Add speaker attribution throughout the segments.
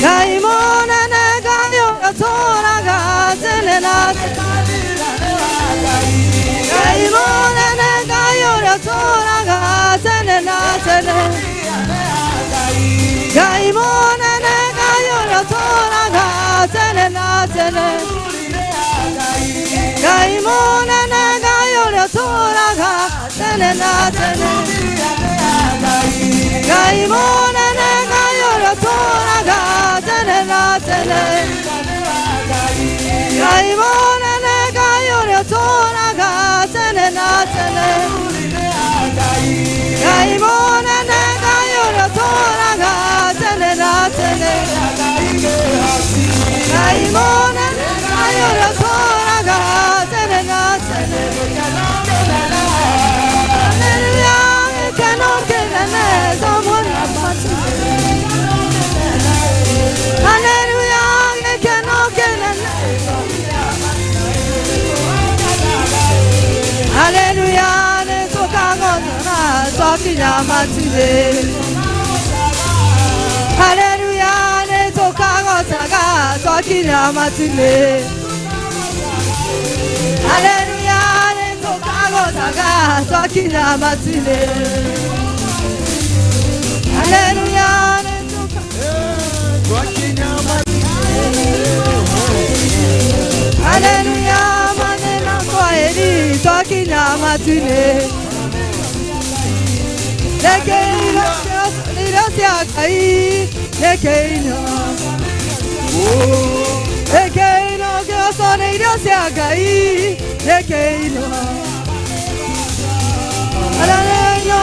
Speaker 1: Ngai mũnene Ngai ũrĩa ũtũũraga tene na tene. Ngai mũnene Ngai ũrĩa ũtũũraga tene na tene. Ngai mũnene Ngai ũrĩa ũtũũraga tene na tene. Ngai mũnene Ngai ũrĩa ũtũũraga tene na tene. Ngai mũnene Ngai ũrĩa ũtũũraga tene na tene. Ngai mũnene Ngai ũrĩa ũtũũraga tene na tene. Ngai mũnene Ngai ũrĩa ũtũũraga tene na tene. Ngai mũnene Ngai ũrĩa ũtũũraga tene na tene. Haleluya, gĩkeno kĩnene tũmũrĩa Haleluya, gĩkeno kĩnene. Haleluya, nĩtũkagocana twakinya matu-inĩ. Haleluya, nĩtũkagocaga twakinya matu-inĩ. Haleluya, nĩtũkagocaga twakinya matu-inĩ. Haleluya, nĩtũka
Speaker 2: Twakinya matu-inĩ.
Speaker 1: Haleluya, maneno kwaheri twakinya matu-inĩ. Reke irio cia Ngai, reke irio. Reke irio kĩroco nĩ irio cia Ngai, reke irio. Haleluya,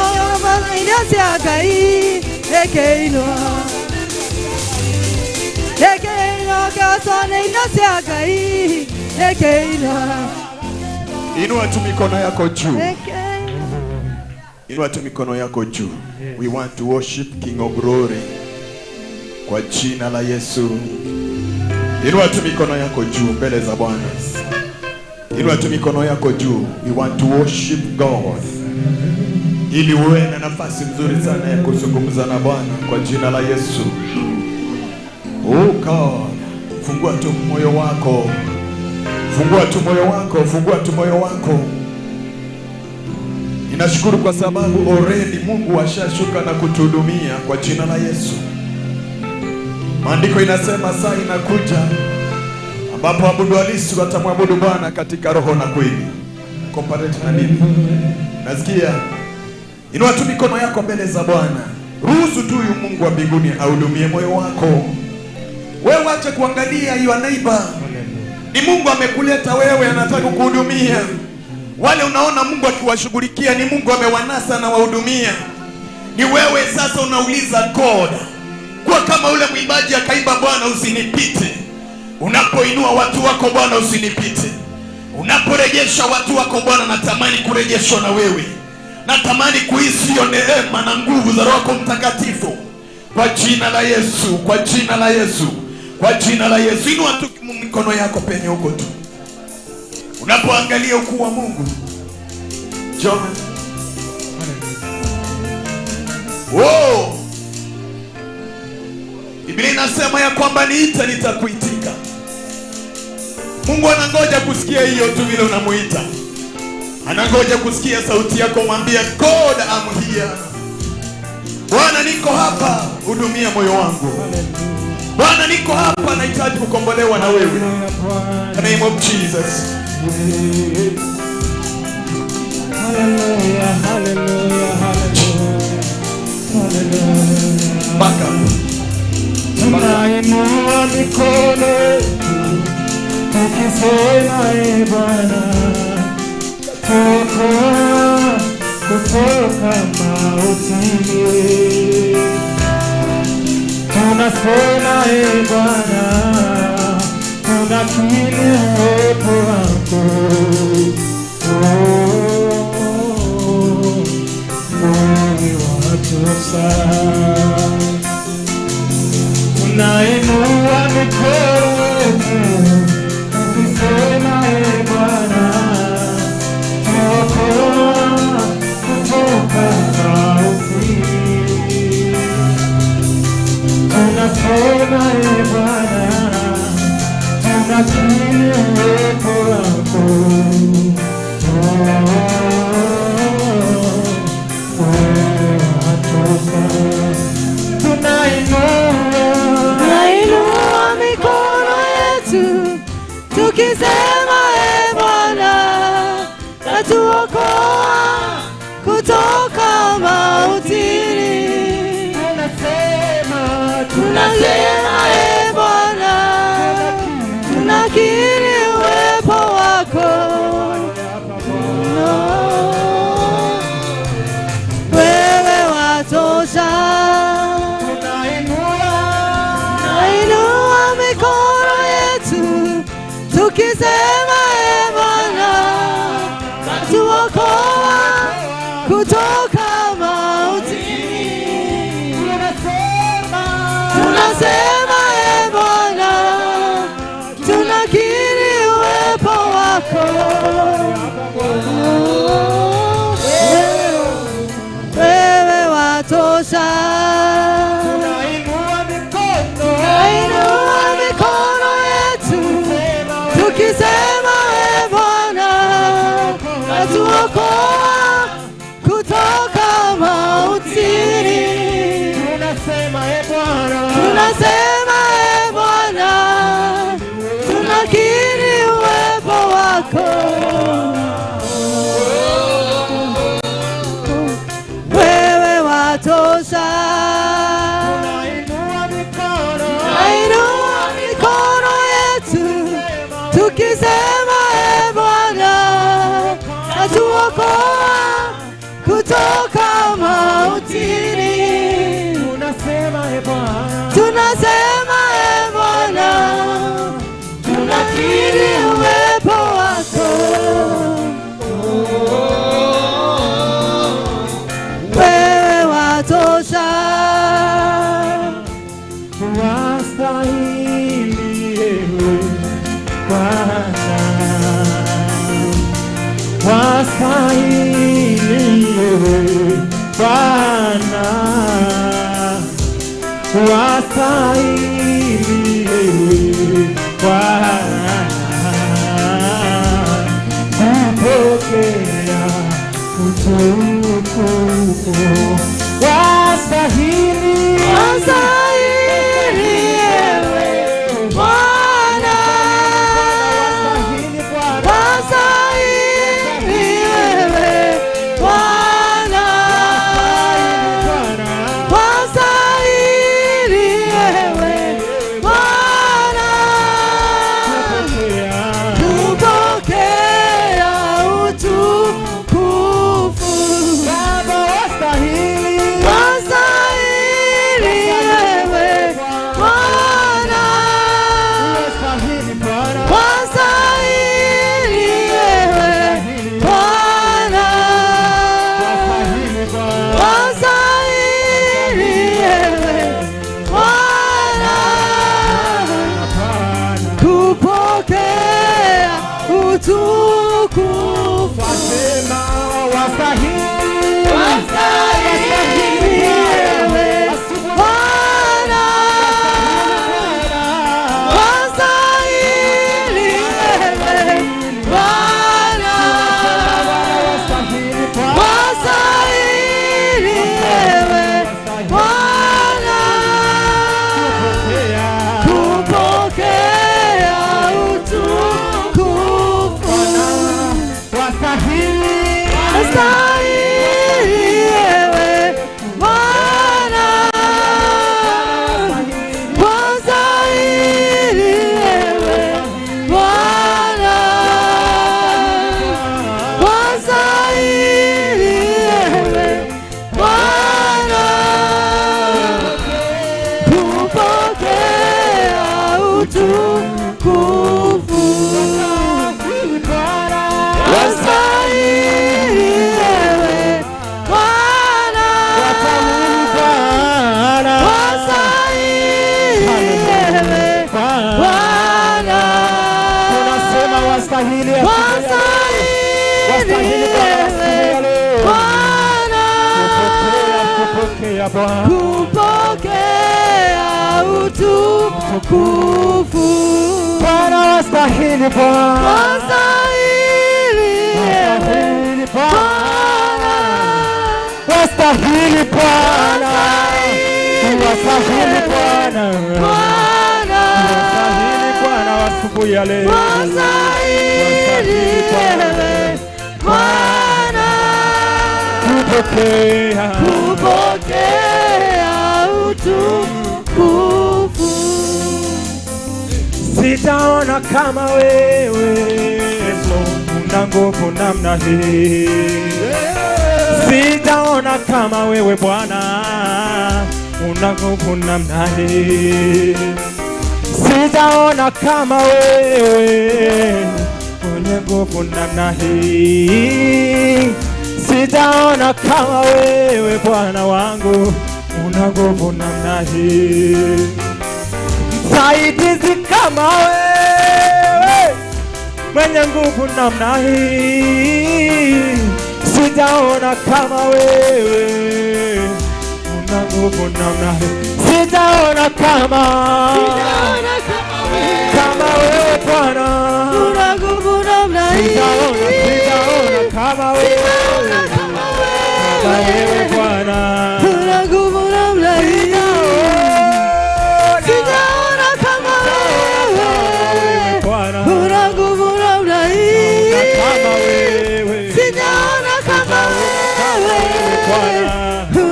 Speaker 1: irio cia Ngai, reke irio. Reke irio kĩroco nĩ irio cia Ngai, reke irio.
Speaker 2: Inua tu mikono yako juu.
Speaker 1: Reke
Speaker 2: Inua tu mikono yako juu. We want to worship King of Glory. Kwa jina la Yesu. Inua tu mikono yako juu mbele za Bwana. Inua tu mikono yako juu. We want to worship God. Ili uwe na nafasi nzuri sana ya kuzungumza na Bwana kwa jina la Yesu. Oh God, fungua tu moyo wako. Fungua tu moyo wako, fungua tu moyo wako. Ninashukuru kwa sababu already Mungu ashashuka na kutuhudumia kwa jina la Yesu. Maandiko inasema saa inakuja ambapo waabudu halisi watamwabudu Bwana katika roho na kweli. Cooperate na mimi. Nasikia. Inua tu mikono yako mbele za Bwana. Ruhusu tu huyu Mungu wa mbinguni ahudumie moyo wako. Wewe acha kuangalia your neighbor. Ni Mungu amekuleta wewe, anataka kukuhudumia. Wale unaona Mungu akiwashughulikia ni Mungu amewanasa na wahudumia. Ni wewe sasa unauliza God. Kuwa kama ule mwimbaji akaimba, "Bwana usinipite." Unapoinua watu wako, Bwana usinipite. Unaporejesha watu wako, Bwana, natamani kurejeshwa na wewe. Natamani kuhisi hiyo neema na nguvu za Roho Mtakatifu. Kwa jina la Yesu, kwa jina la Yesu, kwa jina la Yesu. Inua tu mikono yako penye huko tu. Unapoangalia ukuu wa Mungu. John. Oh! Biblia inasema ya kwamba niite nitakuitika. Mungu anangoja kusikia hiyo tu vile unamuita. Anangoja kusikia sauti yako, mwambie, "God, I'm here. Bwana, niko hapa, hudumia moyo wangu. Bwana, niko hapa, nahitaji kukombolewa na wewe." In the name of Jesus.
Speaker 3: Hallelujah, hallelujah, hallelujah, hallelujah.
Speaker 2: Back up.
Speaker 3: Tunainua mikono yetu tukisema, "E Bwana, tuokoa kutoka mautini." Tunasema, "E Bwana, tunakiri uwepo wako." Oh, wewe watosha. Tunainua mikono yetu tukisema, "E Bwana, tuokoa kutoka mautini." Tunasema, Tunakiri uwepo wako. Wewe watosha. Tunainua,
Speaker 1: Nainua mikono yetu tukisema, e Bwana, natuokoa kutoka mautini.
Speaker 3: Tunasema,
Speaker 1: Tunasema, e Bwana, tunakiri uwepo wako. No. Wewe watosha.
Speaker 3: Tunainua,
Speaker 1: Nainua mikono yetu tukisema, e Bwana, tuokoa kutoka mautini.
Speaker 3: Tunasema,
Speaker 1: Tunasema, e Bwana, tunakiri uwepo wako. Wewe watosha.
Speaker 3: Tunainua mikono,
Speaker 1: Nainua mikono yetu tukisema, e Bwana, natuokoa kutoka mautini.
Speaker 3: Tunasema, e Bwana,
Speaker 1: Tunasema, e Bwana, tunakiri uwepo wako. Wewe watosha.
Speaker 3: Tunainua mikono,
Speaker 1: Nainua mikono yetu tukisema, e Bwana, natuokoa kutoka mautini.
Speaker 3: Tunasema, e Bwana,
Speaker 1: Tunasema, e Bwana, tunakiri uwepo wako. Wewe watosha.
Speaker 3: Wastahili ewe Bwana, wastahili ewe Bwana, wastahili ewe Bwana, kupokea utukufu, wastahili.
Speaker 1: Wastahili ewe Bwana,
Speaker 3: Wastahili Bwana,
Speaker 1: wastahili ewe Bwana,
Speaker 3: Bwana,
Speaker 1: wastahili ewe Bwana,
Speaker 3: kupokea
Speaker 1: kupokea utukufu.
Speaker 3: Baba wastahili,
Speaker 1: Wastahili ewe Bwana,
Speaker 3: wastahili Bwana,
Speaker 1: wastahili ewe Bwana,
Speaker 3: wastahili Bwana,
Speaker 1: wastahili ewe Bwana,
Speaker 3: Bwana,
Speaker 1: kupokea utukufu.
Speaker 3: Wasema wastahili,
Speaker 1: Wastahili ewe Bwana, wastahili ewe Bwana,
Speaker 3: wastahili Bwana,
Speaker 1: wastahili ewe Bwana,
Speaker 3: kupokea
Speaker 1: kupokea utukufu.
Speaker 3: Wastahili,
Speaker 1: Wastahili ewe Bwana, wastahili ewe Bwana, wastahili ewe Bwana, kupokea utukufu.
Speaker 3: Wastahili Bwana,
Speaker 1: Wastahili ewe Bwana,
Speaker 3: wastahili Bwana,
Speaker 1: wastahili ewe Bwana,
Speaker 3: Tunasema wastahili
Speaker 1: wastahili ewe Bwana,
Speaker 3: kupokea Bwana,
Speaker 1: kupokea utukufu.
Speaker 3: Bwana. Wastahili Bwana.
Speaker 1: Wastahili ewe
Speaker 3: Wastahili Bwana. Wastahili Bwana. Wastahili Bwana.
Speaker 1: Bwana.
Speaker 3: Wastahili Bwana wa asubuhi ya leo.
Speaker 1: Wastahili ewe Bwana.
Speaker 3: Kupokea.
Speaker 1: Kupokea utukufu.
Speaker 3: Sijaona kama wewe una nguvu namna hii. Sijaona kama wewe Bwana una nguvu namna hii. Sijaona kama wewe mwenye nguvu namna hii. Sijaona kama wewe Bwana wangu una nguvu namna hii. Msaidizi kama wewe mwenye nguvu namna hii, sijaona kama wewe una nguvu namna hii, sijaona kama
Speaker 1: Sijaona kama wewe
Speaker 3: kama wewe Bwana,
Speaker 1: una nguvu namna hii.
Speaker 3: Sijaona, sijaona kama wewe,
Speaker 1: Sijaona kama
Speaker 3: kama wewe
Speaker 1: wewe
Speaker 3: Bwana,
Speaker 1: una nguvu namna hii. Sijaona kama wewe
Speaker 3: Bwana,
Speaker 1: una nguvu namna hii.
Speaker 3: Kama wewe
Speaker 1: Sijaona kama wewe
Speaker 3: Bwana.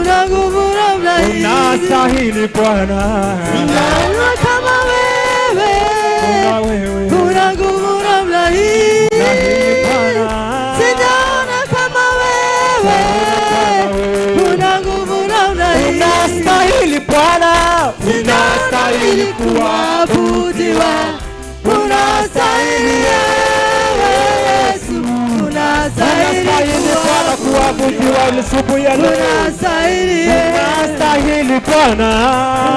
Speaker 1: Una nguvu namna hii.
Speaker 3: Unastahili Bwana,
Speaker 1: Sijaona kama wewe
Speaker 3: Una wewe
Speaker 1: una nguvu namna hii.
Speaker 3: Unastahili Bwana.
Speaker 1: Sijaona kama wewe una nguvu namna hii.
Speaker 3: Unastahili Bwana,
Speaker 1: Unastahili kuabudiwa, unastahili ewe Yesu, unastahili
Speaker 3: Unastahili Bwana kuabudiwa asubuhi ya leo.
Speaker 1: Unastahili ewe,
Speaker 3: Unastahili Bwana,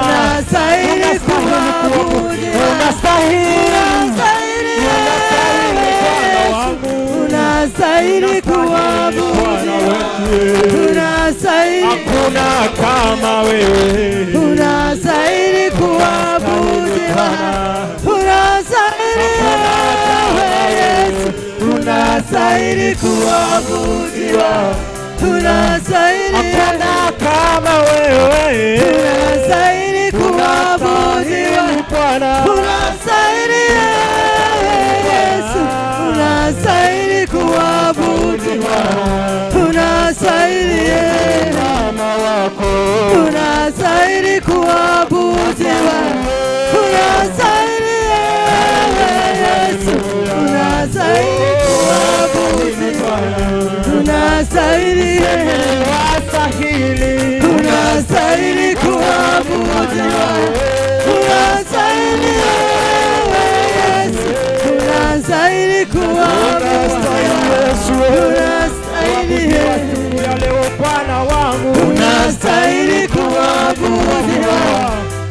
Speaker 1: unastahili kuabudiwa,
Speaker 3: unastahili,
Speaker 1: unastahili
Speaker 3: unastahili
Speaker 1: ewe
Speaker 3: Bwana
Speaker 1: Yesu,
Speaker 3: wangu,
Speaker 1: unastahili
Speaker 3: Bwana
Speaker 1: kuabudiwa,
Speaker 3: wetu,
Speaker 1: unastahili,
Speaker 3: hakuna kama wewe,
Speaker 1: unastahili kuabudiwa, unastahili ewe Yesu, unastahili kuabudiwa, unastahili,
Speaker 3: hakuna kama wewe,
Speaker 1: unastahili kuabudiwa,
Speaker 3: unastahili Bwana,
Speaker 1: unastahili ewe Yesu, unastahili kuabudiwa, unastahili
Speaker 3: kama wako,
Speaker 1: unastahili kuabudiwa, unastahili ewe Yesu, unastahili kuabudiwa, unastahili,
Speaker 3: wastahili,
Speaker 1: unastahili kuabudiwa, unastahili ewe Yesu, unastahili kuabudiwa, unastahili,
Speaker 3: ya leo Bwana wangu,
Speaker 1: unastahili kuabudiwa,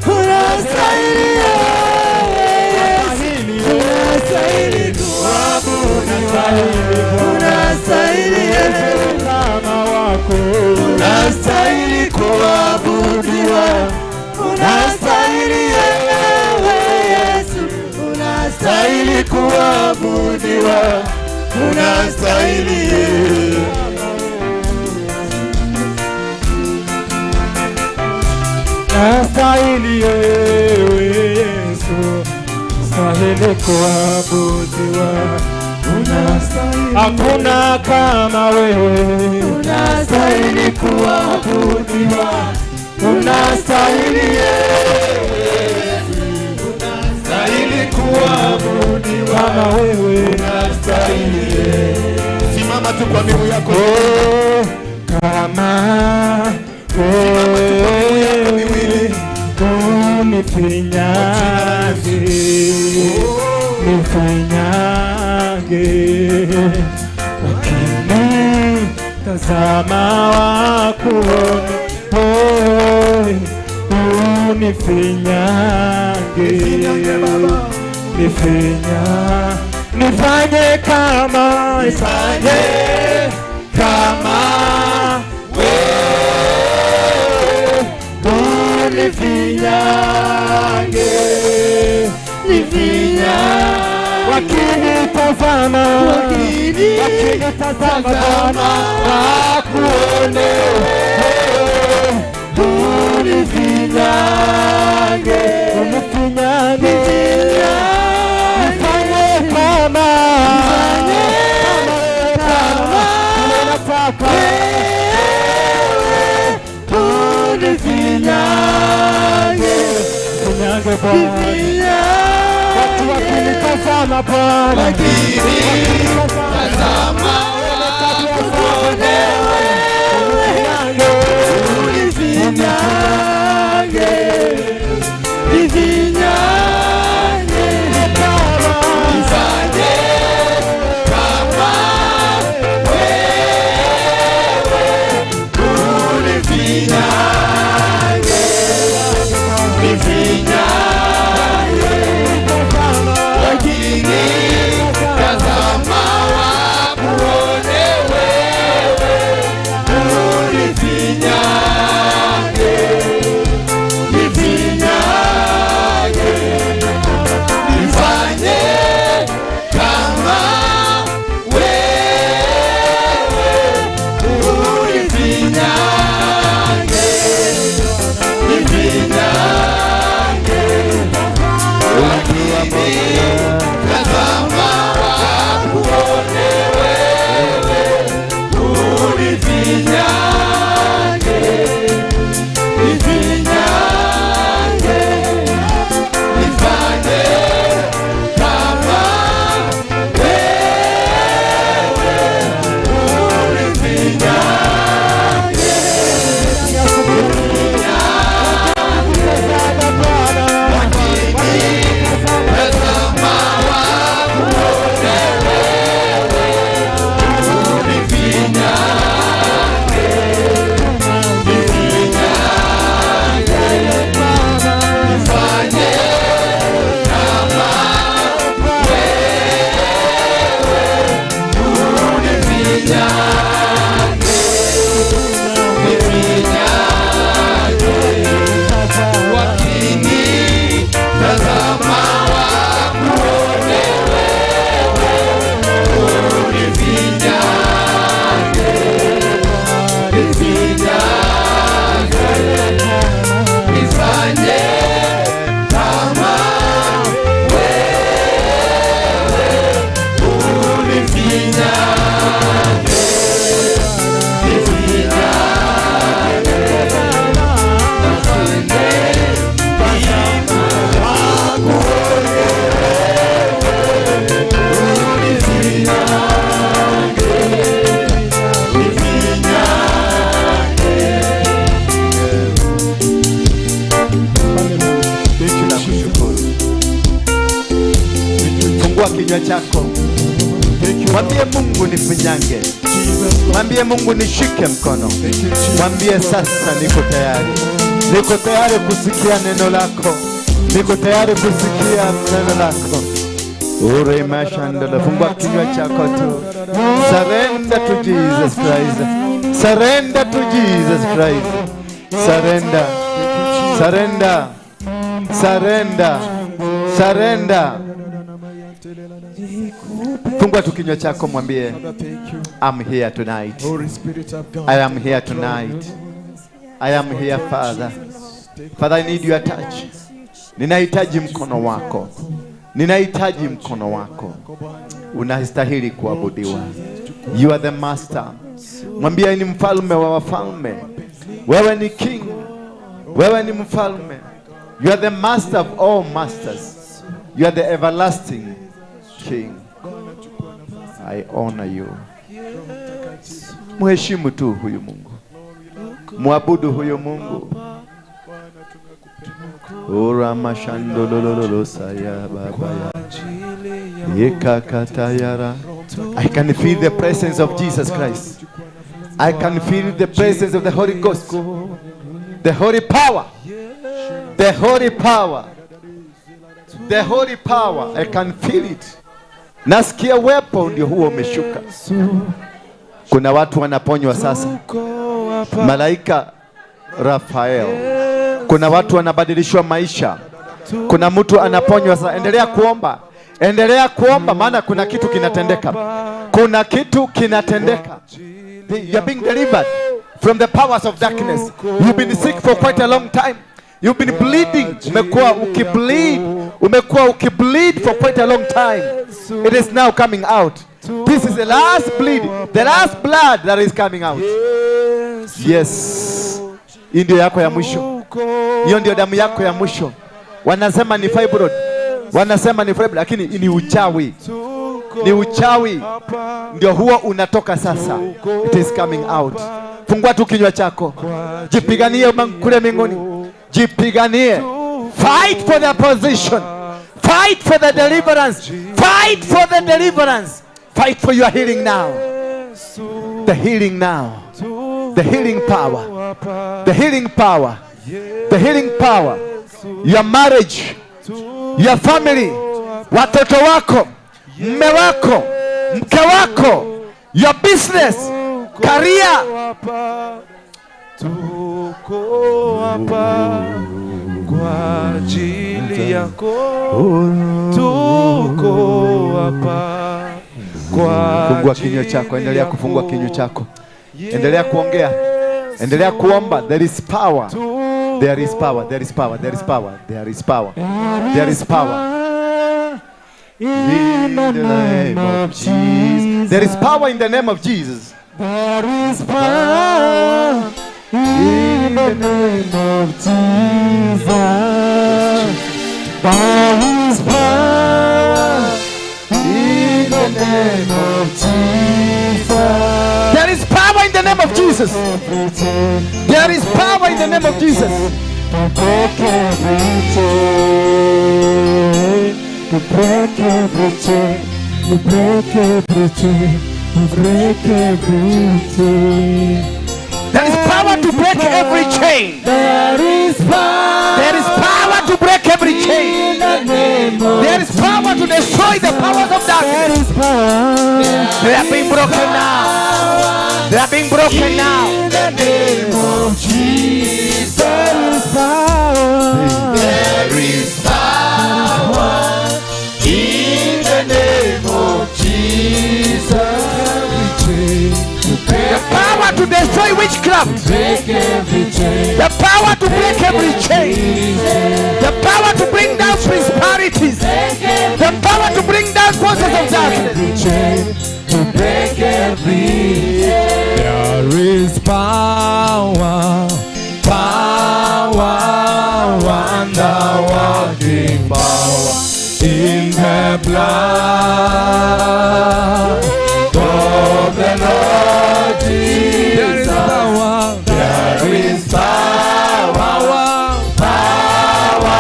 Speaker 1: unastahili ewe Yesu, unastahili kuabudiwa, unastahili,
Speaker 3: kama wako,
Speaker 1: unastahili kuabudiwa, unastahili ewe Yesu, unastahili kuabudiwa, unastahili.
Speaker 3: Nastahili wewe Yesu, stahili kuabudiwa, hakuna kama wewe,
Speaker 1: Unastahili kuabudiwa,
Speaker 3: unastahili
Speaker 2: Stahili kuabudiwa,
Speaker 3: kama wewe,
Speaker 2: unastahili. Simama tu kwa miguu yako.
Speaker 3: Oh, kama
Speaker 2: Simama tu kwa miguu yako
Speaker 3: wewe
Speaker 2: miwili.
Speaker 3: Unifinyange, nifinyange, wakinitazama wakuone, oh, unifinyange,
Speaker 2: Nifinyange Baba.
Speaker 3: nifinya, nifanye kama, nifanye kama wewe, unifinyange, nifinyange. Wakinitazama, wakinitazama Bwana wakuone wewe, unifinyange, unifinyange, nifanye kama kama nataka unifinyange, finyange Bwana, watu wakinitazama Bwana, wakinitazama wakuone wewe, unifinyange, nifinyange, nifanye kama wewe, unifinyange, nifinyange, wakinitazama wakuone wewe, unifinyange, nifinyange, nifanye kama wewe, unifinyange, nifinyange, wakinitazama wakuone wewe, unifinyange, nifinyange, nifanye kama wewe, unifinyange, wakinitazama wakuone wewe, unifinyange, nifinyange, nifanye kama wewe, unifinyange, nifinyange, wakinitazama wakuone wewe, unifinyange, nifinyange, nifanye kama wewe, unifinyange, nifinyange, nifanye wakuone wewe, unifinyange, nifinyange.
Speaker 4: Tunakushukuru. Fungua kinywa chako, mwambie Mungu nifinyange, mwambie Mungu nishike mkono, mwambie sasa niko tayari, niko tayari kusikia neno lako, niko tayari kusikia neno lako. Ure mashandala, fungua kinywa chako tu. Surrender to Jesus Christ. Surrender to Jesus Christ. Surrender. Surrender. Surrender. Surrender. Fungua tu kinywa chako mwambie,
Speaker 2: Father, thank you.
Speaker 4: I'm here tonight.
Speaker 2: Holy Spirit of God.
Speaker 4: I am here tonight. I am here, Father. Father, I need your touch. Ninahitaji mkono wako. Ninahitaji mkono wako. Unastahili kuabudiwa. You are the master. Mwambie ni mfalme wa wafalme. Wewe ni king. Wewe ni mfalme. You are the master of all masters. You are the everlasting king. I honor you. Mheshimu tu huyu Mungu. Mwabudu huyu Mungu. Ura mashandolololo saya baba ya. Yekakatayara. I can feel the presence of Jesus Christ. I can feel the presence of the Holy Ghost. The holy power. The holy power. The holy power. I can feel it. Nasikia uwepo ndio huo umeshuka. Kuna watu wanaponywa sasa. Malaika Rafael. Kuna watu wanabadilishwa maisha. Kuna mtu anaponywa sasa. Endelea kuomba. Endelea kuomba, maana kuna kitu kinatendeka. Kuna kitu kinatendeka. You are being delivered from the powers of darkness. You've been sick for quite a long time. You've been bleeding. Umekuwa ukibleed. Umekuwa ukibleed for quite a long time. It is now coming out. This is the last bleed, the last blood that is coming out. Yes. Hii ndio yako ya mwisho. Hiyo ndio damu yako ya mwisho. Wanasema ni fibroid. Wanasema ni fibroid, lakini ni uchawi. Ni uchawi. Ndio huo unatoka sasa. It is coming out. Fungua tu kinywa chako. Jipiganie kule mbinguni. Jipiganie. Fight for the position. Fight for the deliverance. Fight for the deliverance. Fight for your healing now. The healing now. The healing power. The healing power. The healing power. Your marriage. Your family. Watoto wako. Mme wako. Mke wako. Your business. Career.
Speaker 3: Tuko hapa kwa ajili yako. Tuko hapa kwa.
Speaker 4: Fungua kinywa chako, endelea kufungua kinywa chako. Endelea kuongea. Endelea kuomba. There is power. There is power. There is power. There is power. There is power. There is power. In the name of Jesus. There is power in the name of Jesus.
Speaker 3: There is power in the name of Jesus. There is power in the name of Jesus.
Speaker 4: There is power in the name of Jesus. There is power in the name of Jesus.
Speaker 3: To break every chain, to break every chain, to break every chain, to break every chain.
Speaker 4: There is power to break every chain.
Speaker 3: There is power.
Speaker 4: There is power to break every chain. There is power to destroy the powers of darkness.
Speaker 3: There is power.
Speaker 4: They are being broken now. They are being broken now.
Speaker 3: In the name of Jesus. There is power.
Speaker 2: There is power in the name of Jesus.
Speaker 4: The power to destroy witchcraft. The power to break every chain. The power to bring down principalities. The power to bring down forces of darkness.
Speaker 3: To break every chain. There is power, power, wonder-working power in the blood of the Lord Jesus. There is power.
Speaker 2: There is power, power,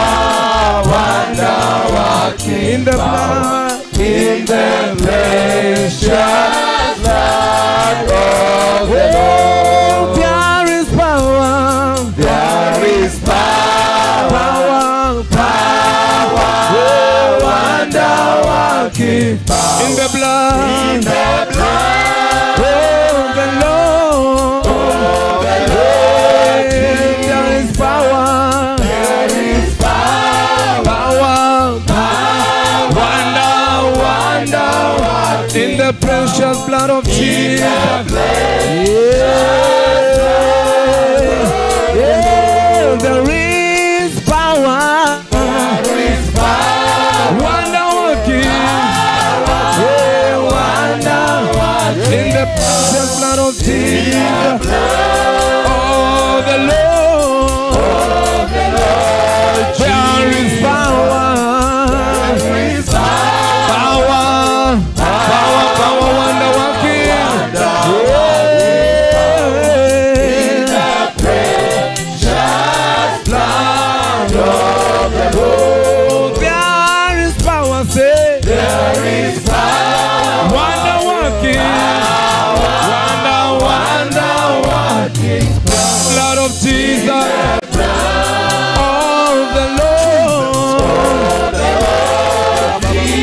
Speaker 2: wonder-working
Speaker 3: in the blood,
Speaker 2: in the precious blood of the Lord.
Speaker 3: There is power.
Speaker 2: There is power,
Speaker 3: power,
Speaker 2: power, wonder-working power
Speaker 3: in the blood,
Speaker 2: in the blood
Speaker 3: of the Lord.
Speaker 2: Of the Lord.
Speaker 3: There is power.
Speaker 2: There is power,
Speaker 3: power,
Speaker 2: power,
Speaker 3: wonder, wonder, in the precious blood of Jesus. Yeah, yeah, there is power.
Speaker 2: There is power,
Speaker 3: wonder working, yeah, wonder in the precious blood of Jesus. Oh, the Lord, there is power.
Speaker 2: There is
Speaker 3: power, power, power, wonder working.
Speaker 2: In the precious blood of the Lord.
Speaker 3: There is power, say.
Speaker 2: There is power,
Speaker 3: wonder working, wonder, wonder working. Blood of Jesus, oh the Lord.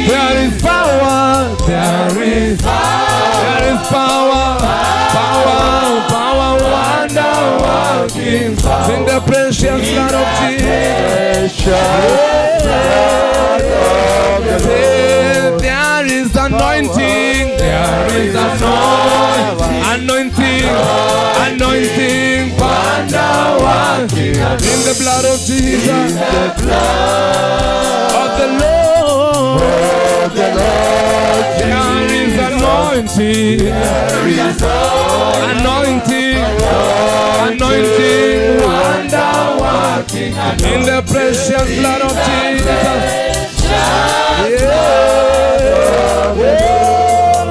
Speaker 3: There is power, there is power, power, power, wonder working in the precious blood of Jesus.
Speaker 5: anointing, there is anointing, anointing, wonder working in the blood of Jesus, the blood of the Lord. There is anointing, there is anointing, anointing, wonder working in the precious blood of Jesus. Yeah.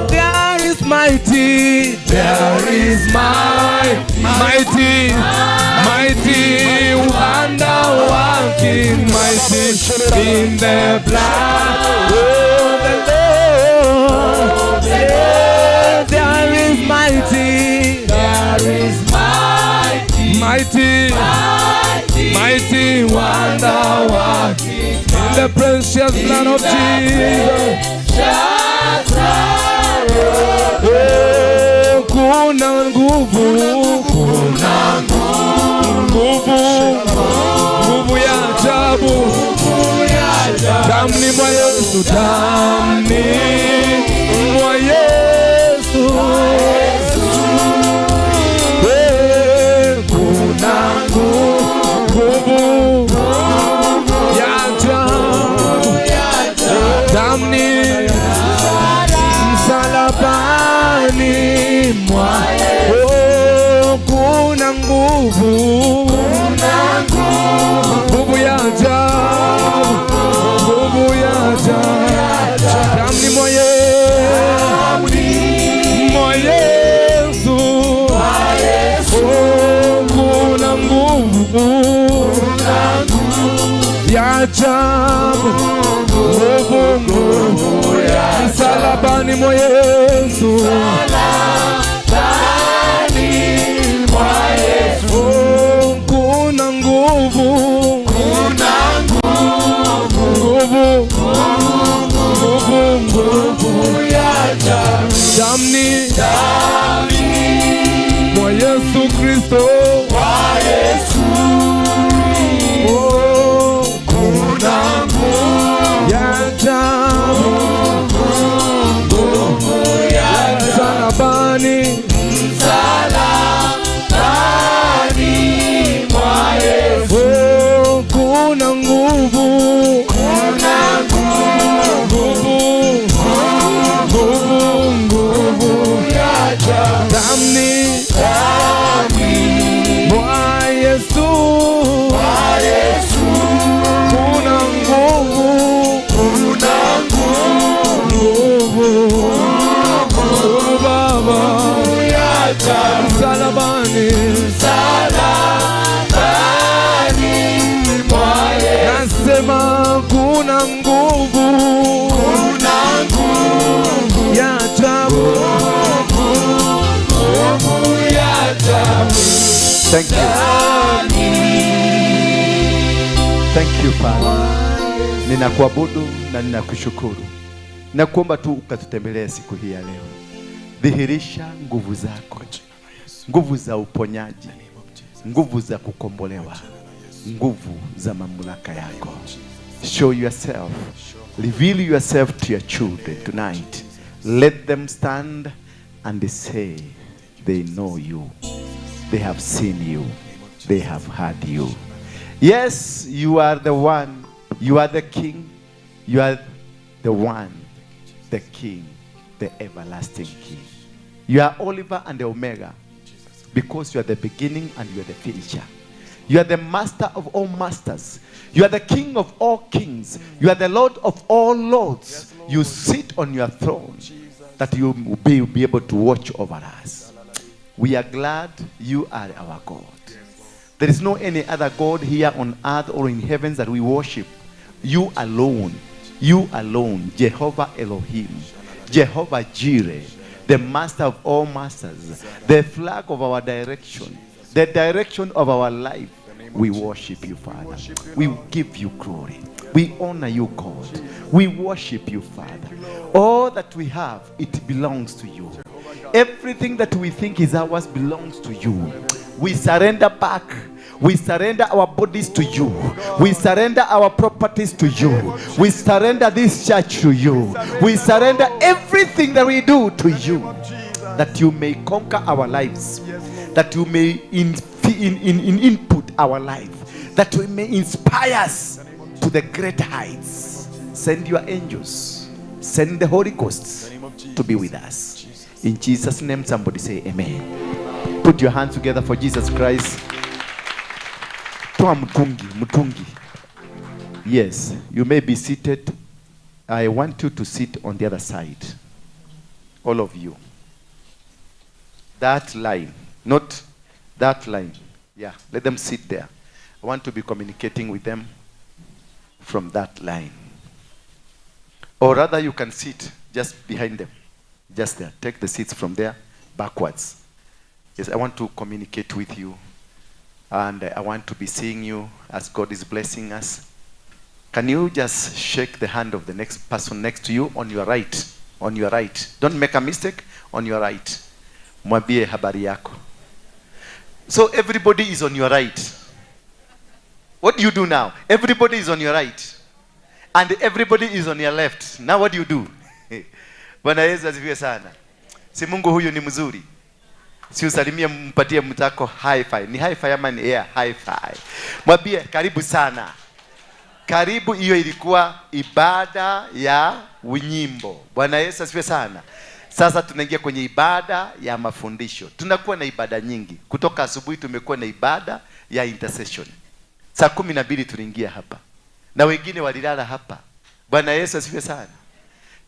Speaker 5: There is mighty, there is mighty, mighty, wonder working, mighty in the blood of the Lord. Yeah, there is mighty, there is mighty, mighty, mighty wonder working in the precious blood of Jesus. Oh, kuna nguvu, kuna nguvu, nguvu ya ajabu, damni mwa Yesu, damni mwa Yesu. Kuna nguvu ya ajabu, damni msalabani mwa. Oh, kuna nguvu, nguvu ya ajabu, nguvu ya ajabu, damni mwa Yesu. Oh, kuna nguvu ya ajabu, nguvu, nguvu msalabani mwa Yesu. Oh, kuna nguvu, nguvu, nguvu, nguvu ya ajabu, damni mwa Yesu Kristo. Oh, kuna nguvu ya ajabu, msalabani, msalabani mwa Yesu. Oh, kuna nguvu, kuna nguvu, nguvu, nguvu ya ajabu, damni mwa Yesu. Kuna nguvu, kuna nguvu, nguvu Baba, msalabani, msalabani mwa Yesu. Nasema kuna nguvu, kuna nguvu ya ajabu, nguvu ya ajabu.
Speaker 4: Thank you. Thank you, Father. Ninakuabudu na ninakushukuru. Nakuomba tu ukatutembelee siku hii ya leo. Dhihirisha nguvu zako, nguvu za uponyaji, nguvu za kukombolewa, nguvu za mamlaka yako. Show yourself, reveal yourself to your children tonight. Let them stand and say they know you, they have seen you, they have heard you. Yes, you are the one, you are the King, you are the one, the King, the everlasting King. You are Oliver and the Omega, because you are the beginning and you are the finisher. You are the master of all masters. You are the King of all kings. You are the Lord of all lords. You sit on your throne that you will be able to watch over us. We are glad you are our God. There is no any other God here on earth or in heavens that we worship. You alone, Jehovah Elohim, Jehovah Jireh, the master of all masters, the flag of our direction, the direction of our life. We worship you, Father. We give you glory. We honor you, God. We worship you, Father. All that we have, it belongs to you. Everything that we think is ours belongs to you. We surrender back. We surrender our bodies to you. We surrender our properties to you. We surrender this church to you. We surrender everything that we do to you, that you may conquer our lives, that you may input our life, that you may inspire us to the great heights. Send your angels, send the Holy Ghost to be with us. In Jesus' name, somebody say amen. Put your hands together for Jesus Christ. Toa mtungi, mtungi. Yes, you may be seated. I want you to sit on the other side. All of you. That line, not that line. Yeah, let them sit there. I want to be communicating with them from that line. Or rather, you can sit just behind them. Just there. Take the seats from there backwards. Yes, I want to communicate with you. And I want to be seeing you as God is blessing us. Can you just shake the hand of the next person next to you on your right? On your right. Don't make a mistake. On your right. Mwambie habari yako. So everybody is on your right. What do you do now? Everybody is on your right. And everybody is on your left. Now what do you do? Bwana Yesu asifiwe sana. Si Mungu huyu ni mzuri. Si usalimie mpatie mtako high five. Ni high five ama ni air high five. Mwambie karibu sana. Karibu. Hiyo ilikuwa ibada ya unyimbo. Bwana Yesu asifiwe sana. Sasa tunaingia kwenye ibada ya mafundisho. Tunakuwa na ibada nyingi. Kutoka asubuhi tumekuwa na ibada ya intercession. Saa 12 tuliingia hapa. Na wengine walilala hapa. Bwana Yesu asifiwe sana.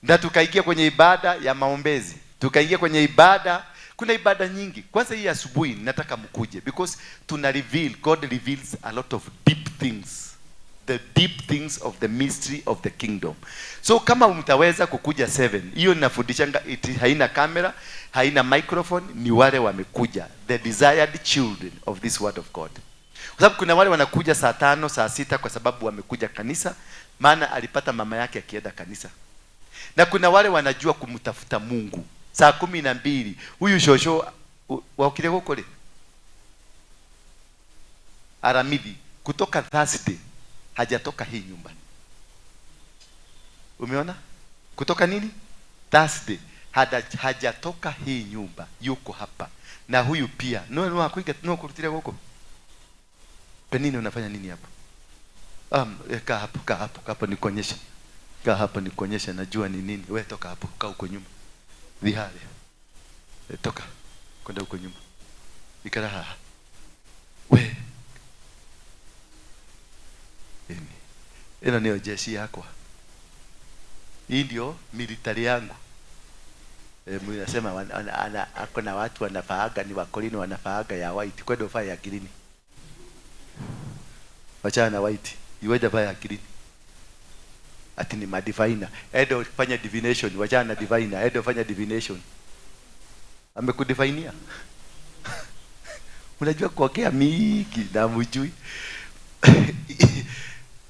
Speaker 4: Na tukaingia kwenye ibada ya maombezi. Tukaingia kwenye ibada. Kuna ibada nyingi. Kwanza hii asubuhi nataka mkuje, because tuna reveal, God reveals a lot of deep things. The deep things of the mystery of the kingdom. So kama mtaweza kukuja 7, hiyo ninafundishanga, haina kamera, haina microphone, ni wale wamekuja, the desired children of this word of God. Kwa sababu kuna wale wanakuja saa 5, saa 6 kwa sababu wamekuja kanisa, maana alipata mama yake akienda kanisa. Na kuna wale wanajua kumtafuta Mungu. Saa 12 huyu shosho waokile gokole Aramidi kutoka Thursday hajatoka hii nyumba. Umeona? Kutoka nini? Thursday hajatoka hii nyumba, yuko hapa. Na huyu pia. No hakuiga no kurutira goko. Penini unafanya nini hapo? Kaa hapo, kaa hapo, kaa hapo nikuonyeshe. Kaa hapo nikuonyeshe najua ni nini. Wewe toka hapo, kaa huko nyuma. Dhihari. Toka kwenda huko nyuma. Ikara. We. Ino niyo jeshi yako. Hii ndio military yangu. Mimi nasema ako na watu wanafaaga ni wakolini wanafaaga ya white. Kwenda ufaa ya green. Wachana na white. Iweje vaa ya green. Ati ni madivina. Edo fanya divination, wachana na divina. Edo fanya divination. Amekudivinia. Unajua kuongea mingi na mjui.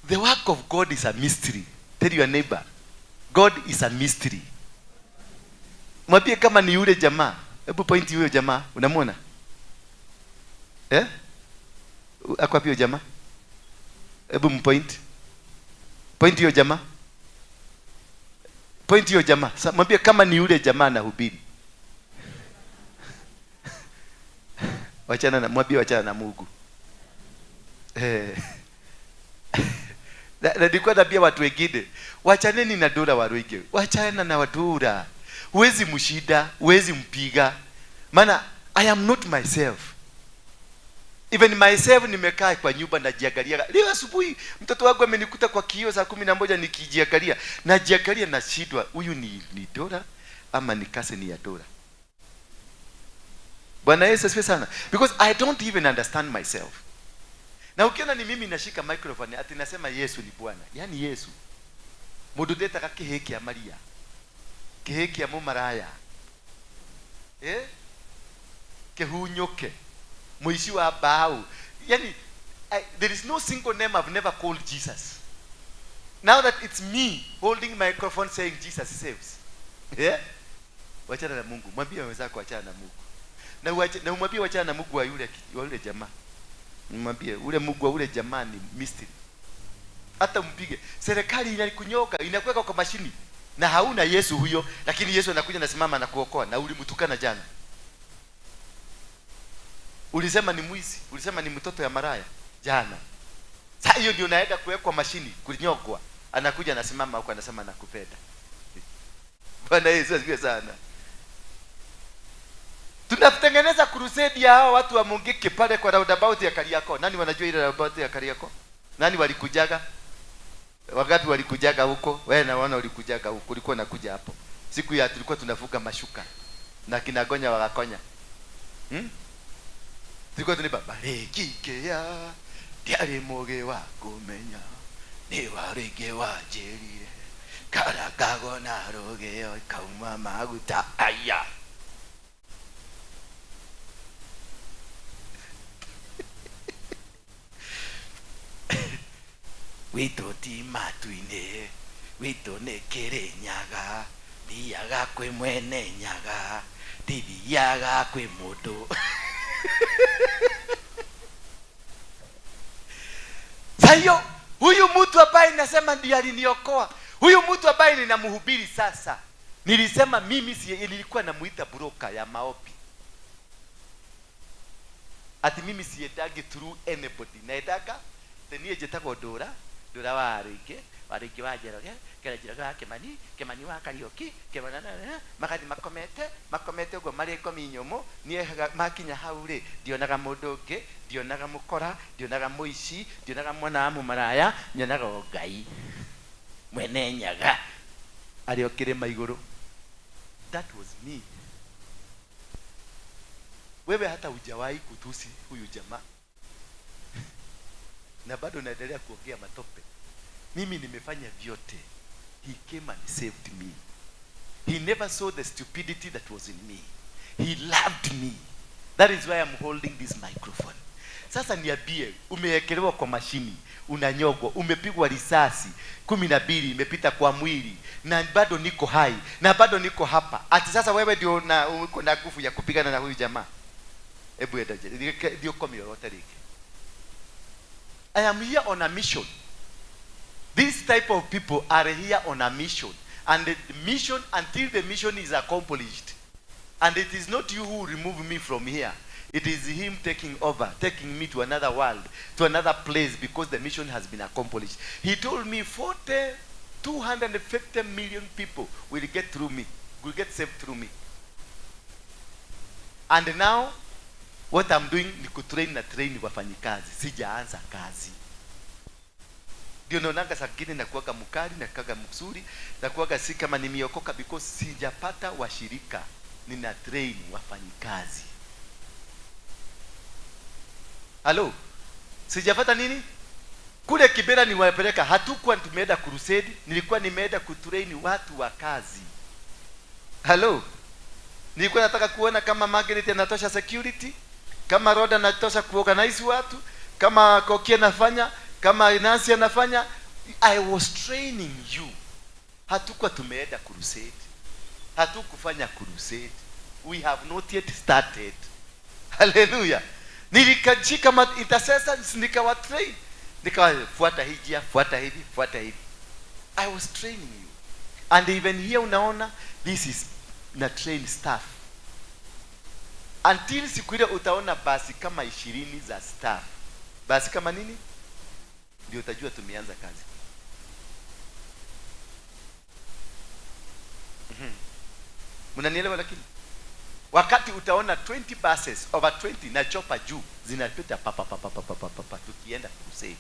Speaker 4: The work of God is a mystery. Tell your neighbor, God is a mystery. Mwambie kama ni yule jamaa. Hebu point yule jamaa, unamuona? Eh? Ako wapi yule jamaa? Hebu mpoint. Point hiyo jamaa. Point hiyo jamaa. Mwambie kama ni yule jamaa anahubiri. Wachana na, mwambie wachana na Mungu. Na nilikuwa naambia watu wengine, wachaneni na Dora Waruinge. Wachana na Dora. Huwezi mshida, huwezi mpiga. Maana I am not myself. Even myself nimekaa kwa nyumba najiangalia. Leo asubuhi mtoto wangu amenikuta kwa kioo saa 11 nikijiangalia. Najiangalia na shidwa, huyu ni Dora ama ni cousin ya Dora. Bwana Yesu asifiwe sana. Because I don't even understand myself. Na ukiona ni mimi nashika microphone ati nasema Yesu ni Bwana. Yaani Yesu. Mundu ndetaga kĩhĩ kĩa Maria. Kĩhĩ kĩa mũmaraya. Kĩhunyũke. Mũici wa mbao. Yaani there is no single name I've never called Jesus. Now that it's me holding microphone saying Jesus saves. Yeah? Wachana na Mungu. Mwambie wenzako wachana na Mungu. Na umwambie wachana na Mungu wa yule jamaa. Mwambie ule Mungu wa ule jamaa ni mystery. Hata mpige. Serikali inakunyoka, inakuweka kwa mashini na hauna Yesu huyo, lakini Yesu anakuja na simama na kuokoa, na ulimtukana jana. Ulisema ni mwizi, ulisema ni mtoto ya maraya jana. Sasa hiyo ndio naenda kuwekwa mashini, kunyokwa. Anakuja anasimama huko anasema nakupenda. Bwana Yesu asifiwe sana. Tunatengeneza crusade ya hao watu wa Mungiki pale kwa roundabout ya Kariakoo. Nani wanajua ile roundabout ya Kariakoo? Nani walikujaga? Wangapi walikujaga huko? Wewe naona ulikujaga huko. Ulikuwa unakuja hapo. Siku ya tulikuwa tunavuka mashuka na kinagonya wakakonya. Tulikuwa tunaiba barekike ya diare moge wa kumenya ni warege wa jerire karakago na roge kauma maguta aya. Wito ti matuine, wito ne kere nyaga, diaga kwe mwene nyaga, didiaga kwe modo. Sayo, huyu mtu ambaye nasema ndiye aliniokoa, huyu mtu ambaye ninamhubiri sasa, nilisema mimi si nilikuwa namuita broker ya maombi. Ati mimi siendagi through anybody, naendaga niĩ njĩtagwo Ndũra, Ndũra wa Arĩngĩ wa Njoroge, kera Njoroge wa Kĩmani, Kĩmani wa Kariũki, Kĩmani magathi makomete ũguo marĩ ngomi nyũmũ. Niĩ makinya hau rĩ, ndionaga mũndũ ũngĩ, ndionaga mũkora, ndionaga mũici, ndionaga mwana wa mũmaraya, nyonaga o Ngai mwene nyaga arĩ o kĩrĩma igũrũ. That was me. Wewe hata hujawahi kutusi huyu jamaa na bado naendelea kuongea matope. Mimi nimefanya vyote. He came and saved me. He never saw the stupidity that was in me. He loved me. That is why I'm holding this microphone. Sasa niambie, umewekelewa kwa mashini, unanyogwa, umepigwa risasi 12 imepita kwa mwili, na bado niko hai, na bado niko hapa. Ati sasa wewe ndio na uko na nguvu ya kupigana na huyu jamaa. Hebu enda ndio komi yote rike. I am here on a mission. This type of people are here on a mission. And the mission, until the mission is accomplished. And it is not you who remove me from here. It is him taking over, taking me to another world, to another place, because the mission has been accomplished. He told me 250 million people will get through me, will get saved through me. And now, what I'm doing ni kutrain na train wafanyikazi. Sijaanza kazi. Ndio naonanga saa nyingine nakuwaga mkali, nakuwaga mzuri, nakuwaga si kama nimeokoka, because sijapata washirika. Nina train wafanyikazi. Halo? Sijapata nini? Kule Kibera niwapeleka, hatukuwa tumeenda crusade, nilikuwa nimeenda kutrain watu wa kazi. Halo? Nilikuwa nataka kuona kama Margaret anatosha security, kama Roda anatosha kuorganize watu, kama Koki anafanya, kama Nancy anafanya. I was training you. Hatukuwa tumeenda crusade. Hatukufanya crusade. We have not yet started. Hallelujah. Nilikajika intercessors, nikawa train. Nikawafuata hii njia, fuata hivi, fuata hivi. I was training you. And even here unaona, this is na train staff. Until siku ile utaona basi kama 20 za staff. Basi kama nini? Ndio utajua tumeanza kazi. Mnanielewa lakini? Wakati utaona 20 buses over 20 na chopa juu zinapita pa pa pa pa pa pa pa pa, tukienda crusade,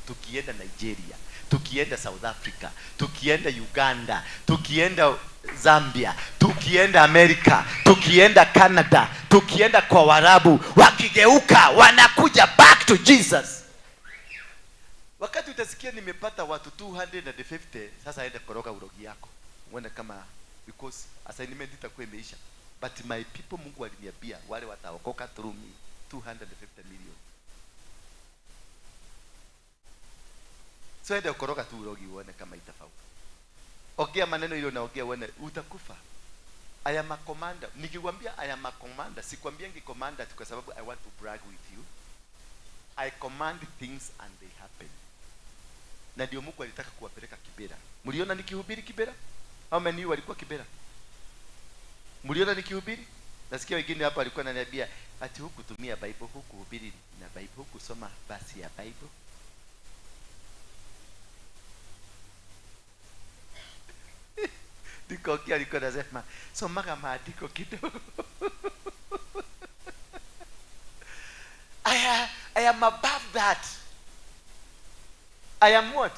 Speaker 4: tukienda Nigeria, tukienda South Africa, tukienda Uganda, tukienda Zambia, tukienda Amerika, tukienda Canada, tukienda kwa Warabu, wakigeuka wanakuja back to Jesus. Wakati utasikia nimepata watu 250, sasa enda koroga urogi yako. Uende kama, because assignment itakuwa imeisha. But my people, Mungu aliniambia wale wataokoka through me 250 million. So enda ukoroga tu urogi uone kama itafaulu. Ongea maneno ile unaongea uone utakufa. I am a commander. Nikikwambia I am a commander, sikwambiangi commander kwa sababu I want to brag with you. I command things and they happen. Na ndio Mungu alitaka kuwapeleka Kibera. Mliona nikihubiri Kibera? How many walikuwa Kibera? Mliona nikihubiri? Nasikia wengine hapa walikuwa wananiambia ati hukutumia Bible, hukuhubiri na Bible, hukusoma basi ya Bible. Nikokia alikuwa anasema somaga maandiko kidogo. I am above that. I am what?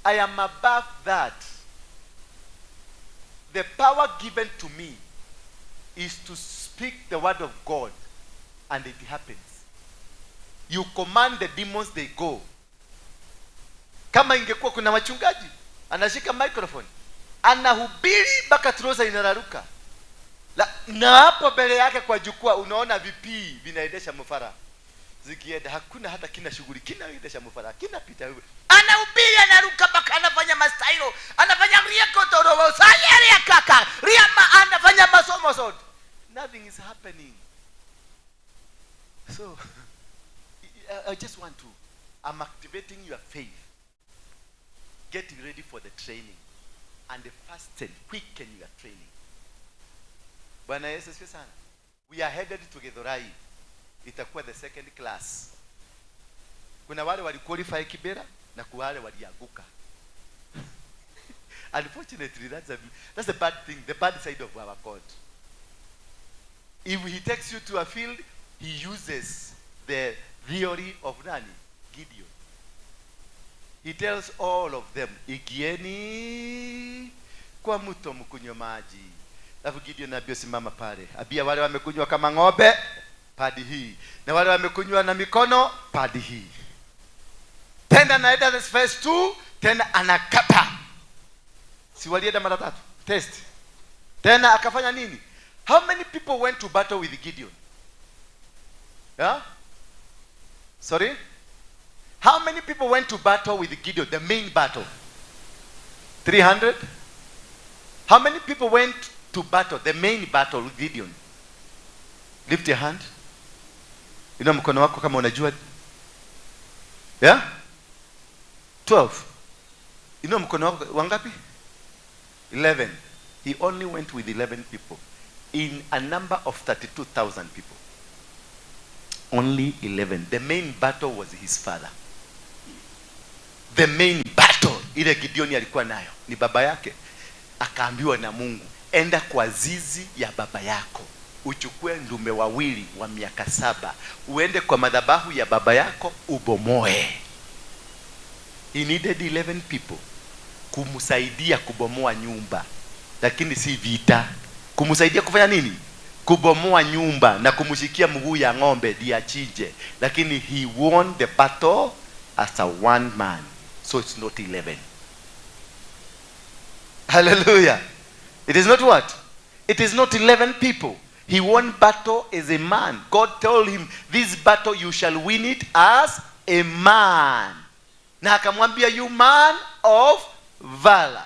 Speaker 4: I am above that. The power given to me is to speak the word of God, and it happens. You command the demons, they go. Kama ingekuwa kuna wachungaji anashika microphone anahubiri mpaka troza inararuka, na hapo mbele yake kwa jukwaa unaona vipii vinaendesha mfara zikienda, hakuna hata kina shughuli, kinaendesha mfara, kinapita, anahubiri, anaruka mpaka anafanya mastailo, anafanya riekotoro sayeria kaka riama, anafanya masomo sote, nothing is happening. So I just want to, I'm activating your faith. Get ready for the training and the fasten, quicken your training. Bwana Yesu asifiwe sana. We are headed to Githurai. Itakuwa the second class. Kuna wale waliqualify Kibera na kuna wale walianguka. Unfortunately, that's a bad thing, the bad side of our God. If he takes you to a field, he uses the theory of nani? Gideon. He tells all of them, igieni kwa mto mkunywe maji. Alafu Gideon abio simama pale. Abia wale wamekunywa kama ng'ombe, padi hii. Na wale wamekunywa na mikono, padi hii. Tena naenda this verse 2, tena anakata. Si walienda mara tatu? Test. Tena akafanya nini? How many people went to battle with Gideon? Yeah? Sorry? How many people went to battle with Gideon, the main battle? 300? How many people went to battle, the main battle with Gideon? Lift your hand. Inua mkono wako kama unajua. Yeah? 12. Inua mkono wako wangapi? 11. He only went with 11 people in a number of 32,000 people. Only 11. The main battle was his father. The main battle ile Gideon alikuwa nayo ni baba yake. Akaambiwa na Mungu, enda kwa zizi ya baba yako, uchukue ndume wawili wa miaka 7, uende kwa madhabahu ya baba yako ubomoe. He needed 11 people kumsaidia kubomoa nyumba, lakini si vita. Kumsaidia kufanya nini? Kubomoa nyumba na kumshikia mguu ya ng'ombe diachije. Lakini he won the battle as a one man. So it's not 11. Hallelujah. It is not what? It is not 11 people. He won battle as a man. God told him, this battle you shall win it as a man. Na akamwambia, you man of valor.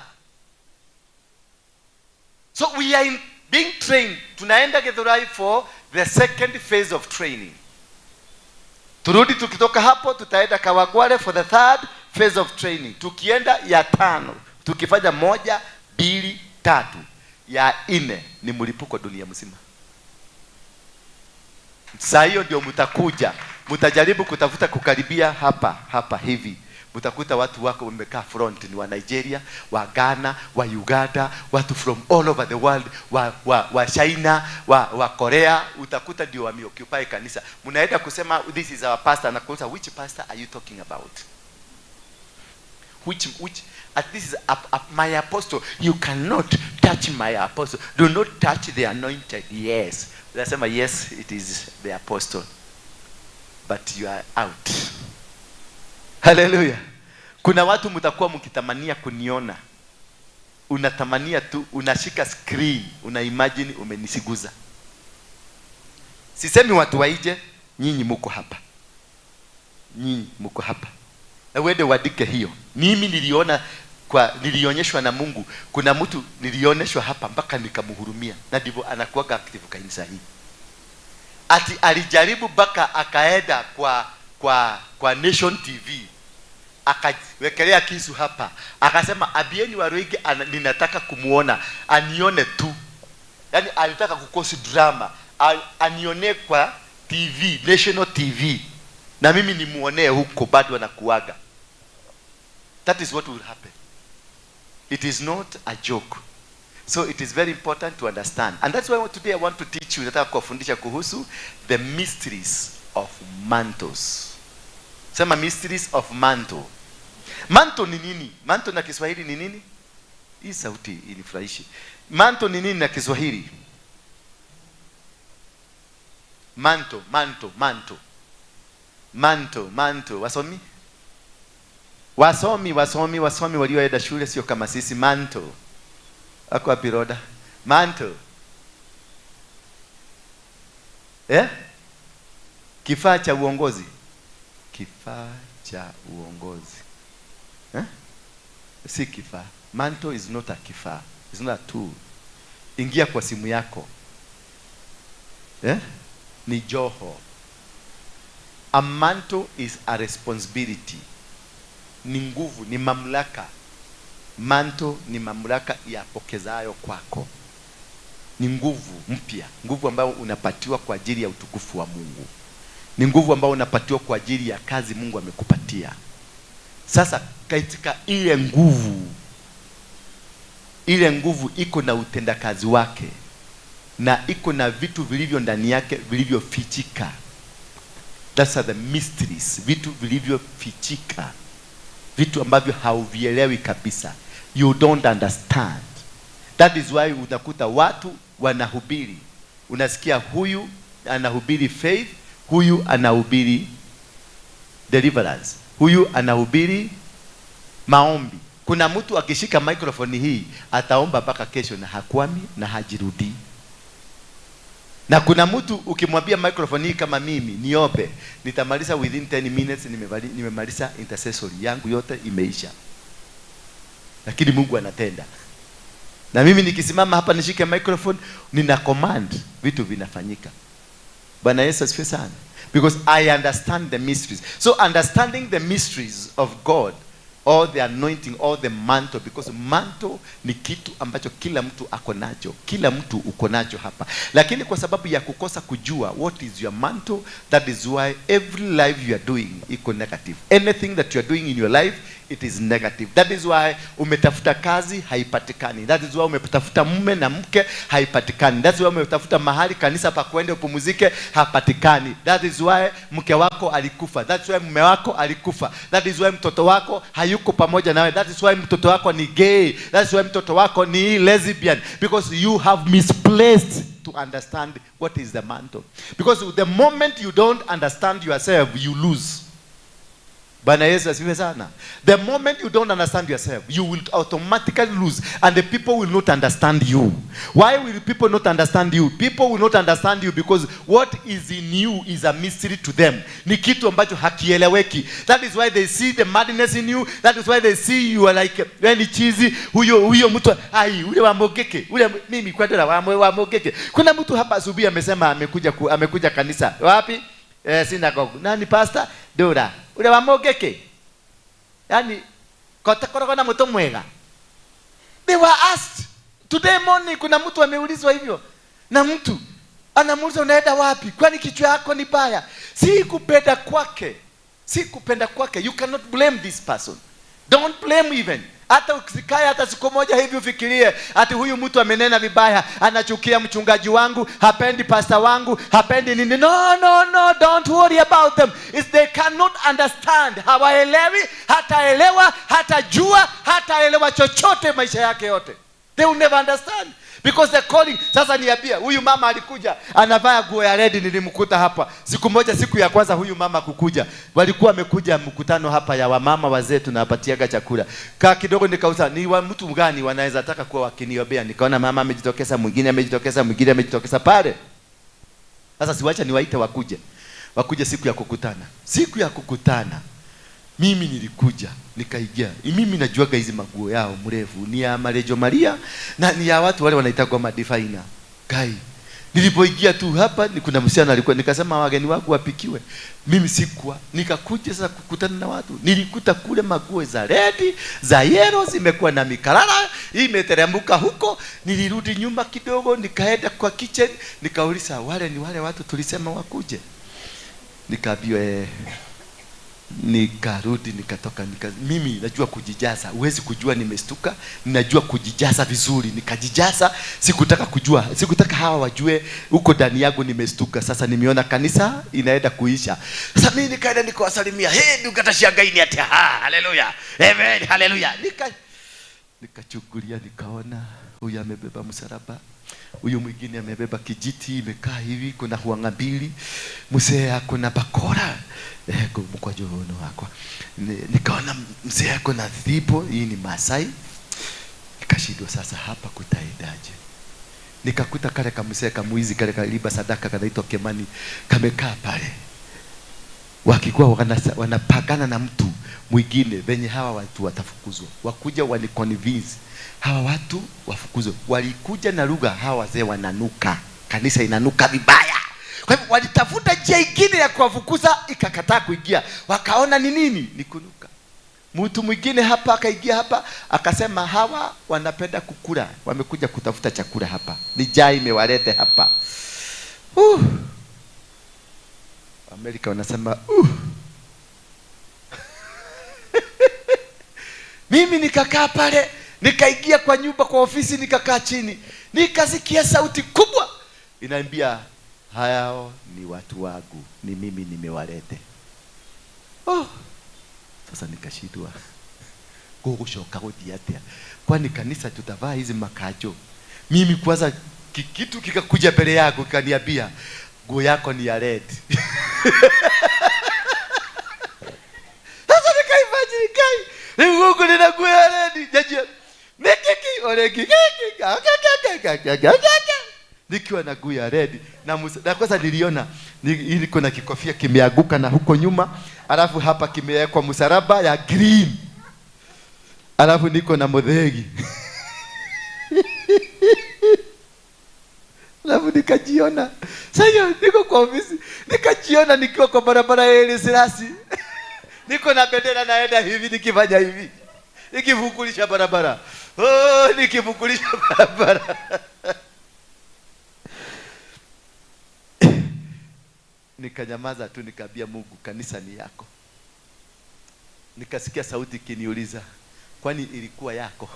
Speaker 4: So we are in being trained. Tunaenda Githurai for the second phase of training. Turudi tukitoka hapo tutaenda Kawangware for the third phase of training. Tukienda ya 5, tukifanya 1, 2, 3, ya 4 ni mlipuko dunia mzima. Saa hiyo ndio mtakuja, mtajaribu kutafuta kukaribia hapa hapa hivi. Mtakuta watu wako wamekaa front ni wa Nigeria, wa Ghana, wa Uganda, watu from all over the world, wa China, wa Korea. Utakuta ndio wameoccupy kanisa. Mnaenda kusema this is our pastor, na kuuliza which pastor are you talking about? Which at this is my apostle. You cannot touch my apostle. Do not touch the anointed. Yes. Unasema yes, it is the apostle. But you are out. Hallelujah. Kuna watu mtakuwa mkitamania kuniona. Unatamania tu, unashika screen, una imagine umenisiguza. Sisemi watu waije, nyinyi mko hapa. Nyinyi mko hapa. Na wende uandike hiyo. Mimi niliona Kwa nilionyeshwa na Mungu, kuna mtu nilionyeshwa hapa mpaka nikamhurumia, na ndivyo anakuwa active kanisa hii. Ati alijaribu mpaka akaenda kwa Nation TV, akawekelea kisu hapa, akasema abieni Waruinge, ninataka kumuona, anione tu. Yaani alitaka kukosi drama, anione kwa TV, National TV, na mimi nimuonee huko bado anakuaga. That is what will happen. It is not a joke. So it is very important to understand. And that's why today I want to teach you, nataka kuwafundisha kuhusu the mysteries of mantles. Sema mysteries of mantle. Mantle ni nini? Mantle na Kiswahili ni nini? Hii sauti inifurahishi. Mantle ni nini na Kiswahili? Mantle, mantle, mantle. Mantle, mantle. Wasomi? Wasomi, wasomi, wasomi walioenda shule sio kama sisi. Mantle. Ako wapi Roda? Mantle. Eh? Kifaa cha uongozi. Kifaa cha uongozi. Eh? Si kifaa. Mantle is not a kifaa. It's not a tool. Ingia kwa simu yako. Eh? Ni joho. A mantle is a responsibility. Ni nguvu, ni mamlaka. Mantle ni mamlaka yapokezayo kwako. Ni nguvu mpya, nguvu ambayo unapatiwa kwa ajili ya utukufu wa Mungu. Ni nguvu ambayo unapatiwa kwa ajili ya kazi Mungu amekupatia. Sasa katika ile nguvu, ile nguvu iko na utendakazi wake, na iko na vitu vilivyo ndani yake vilivyofichika. That's the mysteries, vitu vilivyofichika. Vitu ambavyo hauvielewi kabisa. You don't understand. That is why unakuta watu wanahubiri. Unasikia huyu anahubiri faith, huyu anahubiri deliverance, huyu anahubiri maombi. Kuna mtu akishika microphone hii ataomba mpaka kesho na hakwami na hajirudi. Na kuna mtu ukimwambia microphone hii kama mimi niombe, nitamaliza within 10 minutes, nimemaliza intercessory yangu yote imeisha. Lakini Mungu anatenda. Na mimi nikisimama hapa nishike microphone, nina command vitu vinafanyika. Bwana Yesu asifiwe sana. Because I understand the mysteries. So understanding the mysteries of God, or the anointing, or the mantle, because mantle ni kitu ambacho kila mtu ako nacho, kila mtu uko nacho hapa. Lakini kwa sababu ya kukosa kujua what is your mantle, that is why every life you are doing iko negative. Anything that you are doing in your life, it is negative. That is why umetafuta kazi haipatikani. That is why umetafuta mume na mke haipatikani. That is why umetafuta mahali kanisa pa kwenda upumzike hapatikani. That is why mke wako alikufa. That is why mume wako alikufa. That is why mtoto wako hayuko pamoja nawe. That is why mtoto wako ni gay. That is why mtoto wako ni lesbian. Because you have misplaced to understand what is the mantle. Because the moment you don't understand yourself, you lose. Bwana Yesu asifiwe sana. The moment you don't understand yourself, you will automatically lose, and the people will not understand you. Why will people not understand you? People will not understand you because what is in you is a mystery to them. Ni kitu ambacho hakieleweki. That is why they see the madness in you. That is why they see you are like very cheesy. Huyo mtu ai ule wa Mogeke, ule mimi kwa dola wa Mogeke. Kuna mtu hapa asubuhi amesema amekuja kanisa. Wapi? Synagogue. Nani pastor? Dora. Ule wa Mogeke. Yaani kotakorogo na mtu mwega. They were asked today morning, kuna mtu ameulizwa hivyo. Na mtu anamuuliza unaenda wapi? Kwani kichwa yako ni baya? Si kupenda kwake. Si kupenda kwake. You cannot blame this person. Don't blame even. Hata usikae hata siku moja hivi ufikirie ati huyu mtu amenena vibaya, anachukia mchungaji wangu, hapendi pastor wangu, hapendi nini. No, no, no, don't worry about them. It's they cannot understand. Hawaelewi, hataelewa, hatajua, hataelewa chochote maisha yake yote. They will never understand. Because they're calling. Sasa niambia, huyu mama alikuja anavaa nguo ya red, nilimkuta hapa. Siku moja, siku ya kwanza huyu mama kukuja, walikuwa wamekuja mkutano hapa ya wamama wazee tunawapatiaga chakula. Kaa kidogo nikauza, ni wa mtu gani wanaweza taka kuwa wakiniombea? Nikaona mama amejitokeza, mwingine amejitokeza, mwingine amejitokeza pale. Sasa siwacha niwaite wakuje. Wakuje siku ya kukutana. Siku ya kukutana. Mimi nilikuja nikaingia. Mimi najuaga hizi maguo yao mrefu ni ya Marejo Maria na ni ya watu wale wanaitagwa madivina. Kai. Nilipoingia tu hapa ni kuna msichana alikuwa, nikasema wageni wangu wapikiwe. Mimi sikuwa. Nikakuja sasa kukutana na watu. Nilikuta kule maguo za red, za yellow zimekuwa na mikalala, imeteremka huko. Nilirudi nyuma kidogo nikaenda kwa kitchen, nikauliza wale ni wale watu tulisema wakuje. Nikaambiwa nikarudi nikatoka mimi najua kujijaza, huwezi kujua nimestuka, ninajua kujijaza vizuri, nikajijaza, sikutaka kujua, sikutaka hawa wajue huko ndani yangu nimestuka. Sasa nimeona kanisa inaenda kuisha. Sasa mimi nikaenda nikawasalimia, hey ndugu ati ha, haleluya, amen, haleluya. Nikachukulia nikaona huyu amebeba msalaba, huyu mwingine amebeba kijiti imekaa hivi, kuna huanga mbili, mzee ako na bakora mkwaju ono wako. Nikaona mzee ako na thipo, hii ni Masai. Nikashindwa sasa hapa kutaendaje. Nikakuta kale kamzee kamuizi kale kaliba sadaka kanaitwa Kemani kamekaa pale. Wakikuwa wanapagana na mtu mwingine venye hawa watu watafukuzwa. Wakuja waliconvince hawa watu wafukuzwe. Walikuja na lugha hawa wazee wananuka, kanisa inanuka vibaya. Kwa hivyo walitafuta njia nyingine ya kuwafukuza, ikakataa kuingia. Wakaona ni nini? Ni kunuka. Mtu mwingine hapa akaingia hapa akasema hawa wanapenda kukula, wamekuja kutafuta chakula hapa, ni njaa imewalete hapa. Amerika wanasema Mimi nikakaa pale, nikaingia kwa nyumba, kwa ofisi, nikakaa chini. Nikasikia sauti kubwa inaambia hayao ni watu wangu, ni mimi nimewalete. Sasa nikashindwa. Gugushoka gudi atia. Kwani kanisa tutavaa hizi makajo? Mimi kwanza kitu kikakuja mbele yangu kikaniambia nguo yako ni ya red. Sasa nikaimagine kai ni nguo nina nguo ya red. Jaji nikiki oreki nikiwa na nguo ya red na kwanza niliona ili kuna kikofia kimeanguka na huko nyuma, alafu hapa kimewekwa msalaba ya green, alafu niko na muthegi. Alafu nikajiona sasa niko kwa ofisi, nikajiona nikiwa kwa barabara ya Haile Selassie. Niko na bendera naenda hivi nikifanya hivi, nikivukulisha barabara. Nikivukulisha barabara. Nikanyamaza tu, nikaambia Mungu kanisa ni yako. Nikasikia sauti ikiniuliza, kwani ilikuwa yako?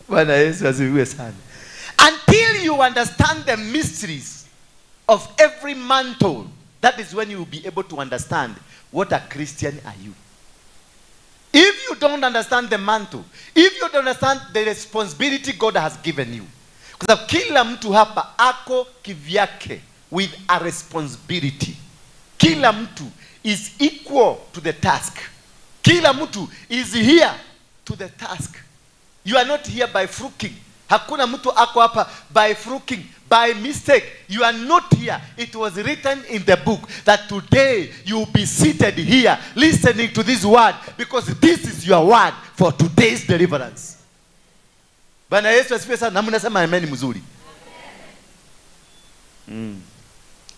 Speaker 4: Bwana Yesu asifiwe sana. Until you understand the mysteries of every mantle, that is when you will be able to understand what a Christian are you. If you don't understand the mantle, if you don't understand the responsibility God has given you, kwa sababu kila mtu hapa ako kivyake with a responsibility. Kila mtu is equal to the task. Kila mtu is here to the task. You are not here by fluking. Hakuna mtu ako hapa by fluking, by mistake. You are not here. It was written in the book that today you will be seated here listening to this word, because this is your word for today's deliverance. Bwana Yesu asifiwe sana. Na mnasema amen mzuri.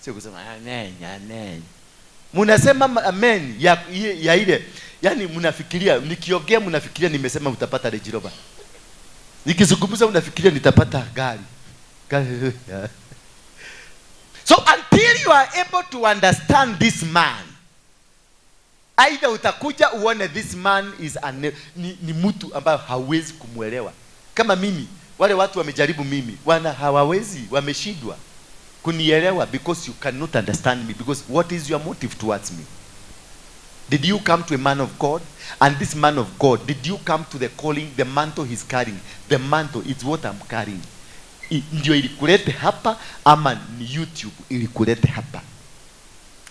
Speaker 4: Sio kusema amen, amen. Mnasema amen ya ile. Yaani mnafikiria nikiongea mnafikiria nimesema utapata Range Rover. Nikizungumza unafikiria nitapata gari. So until you are able to understand this man, either utakuja uone this man is ni mtu ambaye hawezi kumuelewa. Kama mimi, wale watu wamejaribu mimi, wana hawawezi, wameshindwa kunielewa, because you cannot understand me, because what is your motive towards me? Did you come to a man of God? And this man of God, did you come to the calling, the mantle he's carrying? The mantle is what I'm carrying. Ndio ilikulete hapa ama ni YouTube ilikulete hapa?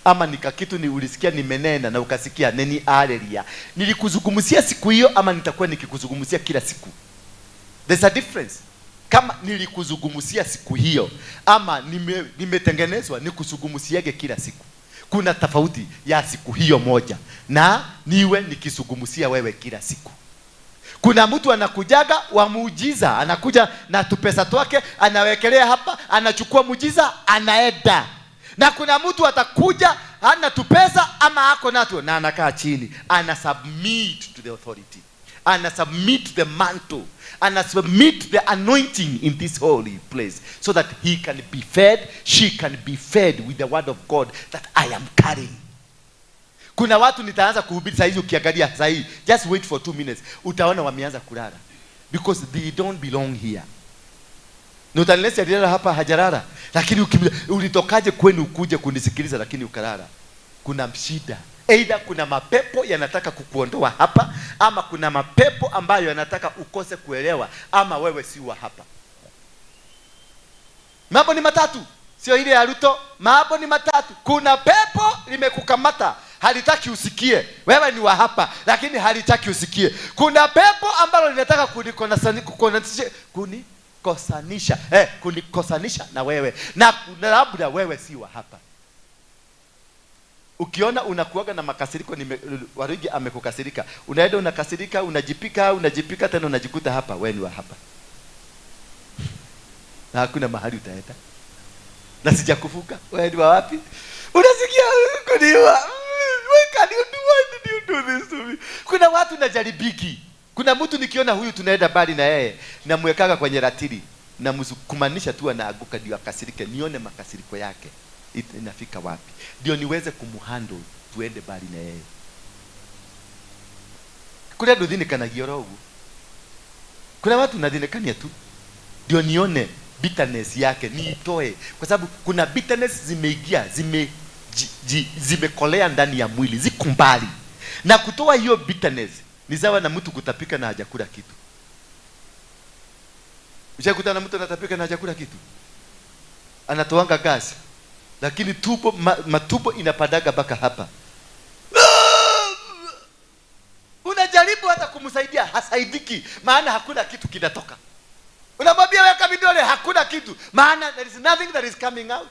Speaker 4: Ama nikakitu ni ulisikia nimenena na ukasikia neni alelia. Nilikuzungumzia siku hiyo ama nitakuwa nikikuzungumzia kila siku? There's a difference. Kama nilikuzungumzia siku hiyo ama nimetengenezwa nikuzungumziage kila siku. Kuna tofauti ya siku hiyo moja na niwe nikizungumzia wewe kila siku. Kuna mtu anakujaga wa muujiza, anakuja na tupesa twake, anawekelea hapa, anachukua muujiza, anaenda. Na kuna mtu atakuja hana tupesa ama ako nato na anakaa chini, ana submit to the authority, ana submit to the mantle, ana submit the anointing in this holy place so that he can be fed, she can be fed with the word of God that I am carrying. Kuna watu nitaanza kuhubiri saa hizi, ukiangalia saa hii, just wait for 2 minutes, utaona wameanza kulala because they don't belong here. Not unless alilala hapa hajalala, lakini ulitokaje kwenu ukuje kunisikiliza lakini ukalala? Kuna shida. Either kuna mapepo yanataka kukuondoa hapa, ama kuna mapepo ambayo yanataka ukose kuelewa, ama wewe si wa hapa. Mambo ni matatu, sio ile ya Ruto. Mambo ni matatu. Kuna pepo limekukamata, halitaki usikie. Wewe ni wa hapa, lakini halitaki usikie. Kuna pepo ambalo linataka kunikosanisha na wewe, na labda wewe si wa hapa. Ukiona unakuaga na makasiriko, Warigi amekukasirika, unaenda unakasirika, unajipika tena unajikuta hapa, wewe ni wa hapa. Na hakuna mahali utaenda. Na sijakufuka, wewe ni wa wapi? Unasikia kuniwa. Why can you do, why did you do this to me? Kuna watu najaribiki. Kuna mtu nikiona huyu tunaenda bali na yeye, namwekaga kwenye ratili, na kumaanisha tu anaaguka ndio akasirike, nione makasiriko yake inafika wapi, ndio niweze kumhandle tuende bali na yeye. Kuna nduthini kana giorogu. Kuna watu nadhinikania tu ndio nione bitterness yake niitoe, kwa sababu kuna bitterness zimeingia, zimekolea ndani ya mwili, ziko mbali. Na kutoa hiyo bitterness ni sawa na mtu kutapika na hajakula kitu. Ushakuta na mtu anatapika na hajakula kitu, anatoanga gas, lakini tubo matubo inapadaga baka hapa. Unajaribu hata kumsaidia, hasaidiki, maana hakuna kitu kinatoka. Unamwambia weka vidole, hakuna kitu, maana there is nothing that is coming out.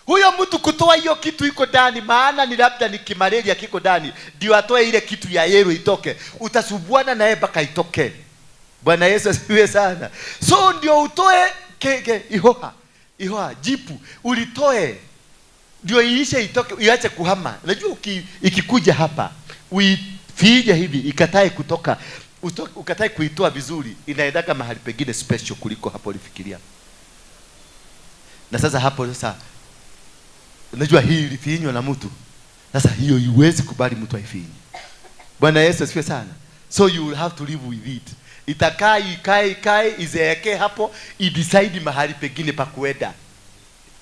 Speaker 4: Huyo mtu kutoa hiyo kitu iko ndani, maana ni labda ni kimalaria kiko ndani, ndio atoe ile kitu ya yero itoke. Utasubuana naye mpaka itoke. Bwana Yesu asifiwe sana. So ndio utoe ihoha jipu ulitoe, ndio iishe itoke, iache kuhama. Unajua ikikuja hapa uifije hivi ikatae kutoka, ukatae kuitoa vizuri, inaendaka mahali pengine special kuliko hapo ulifikiria. Na sasa hapo sasa, unajua hii ilifinywa na mtu, sasa hiyo iwezi kubali mtu aifinye. Bwana Yesu asifiwe sana. So you will have to live with it. Itakaa ikae izeeke hapo, idecide mahali pengine pa kuenda.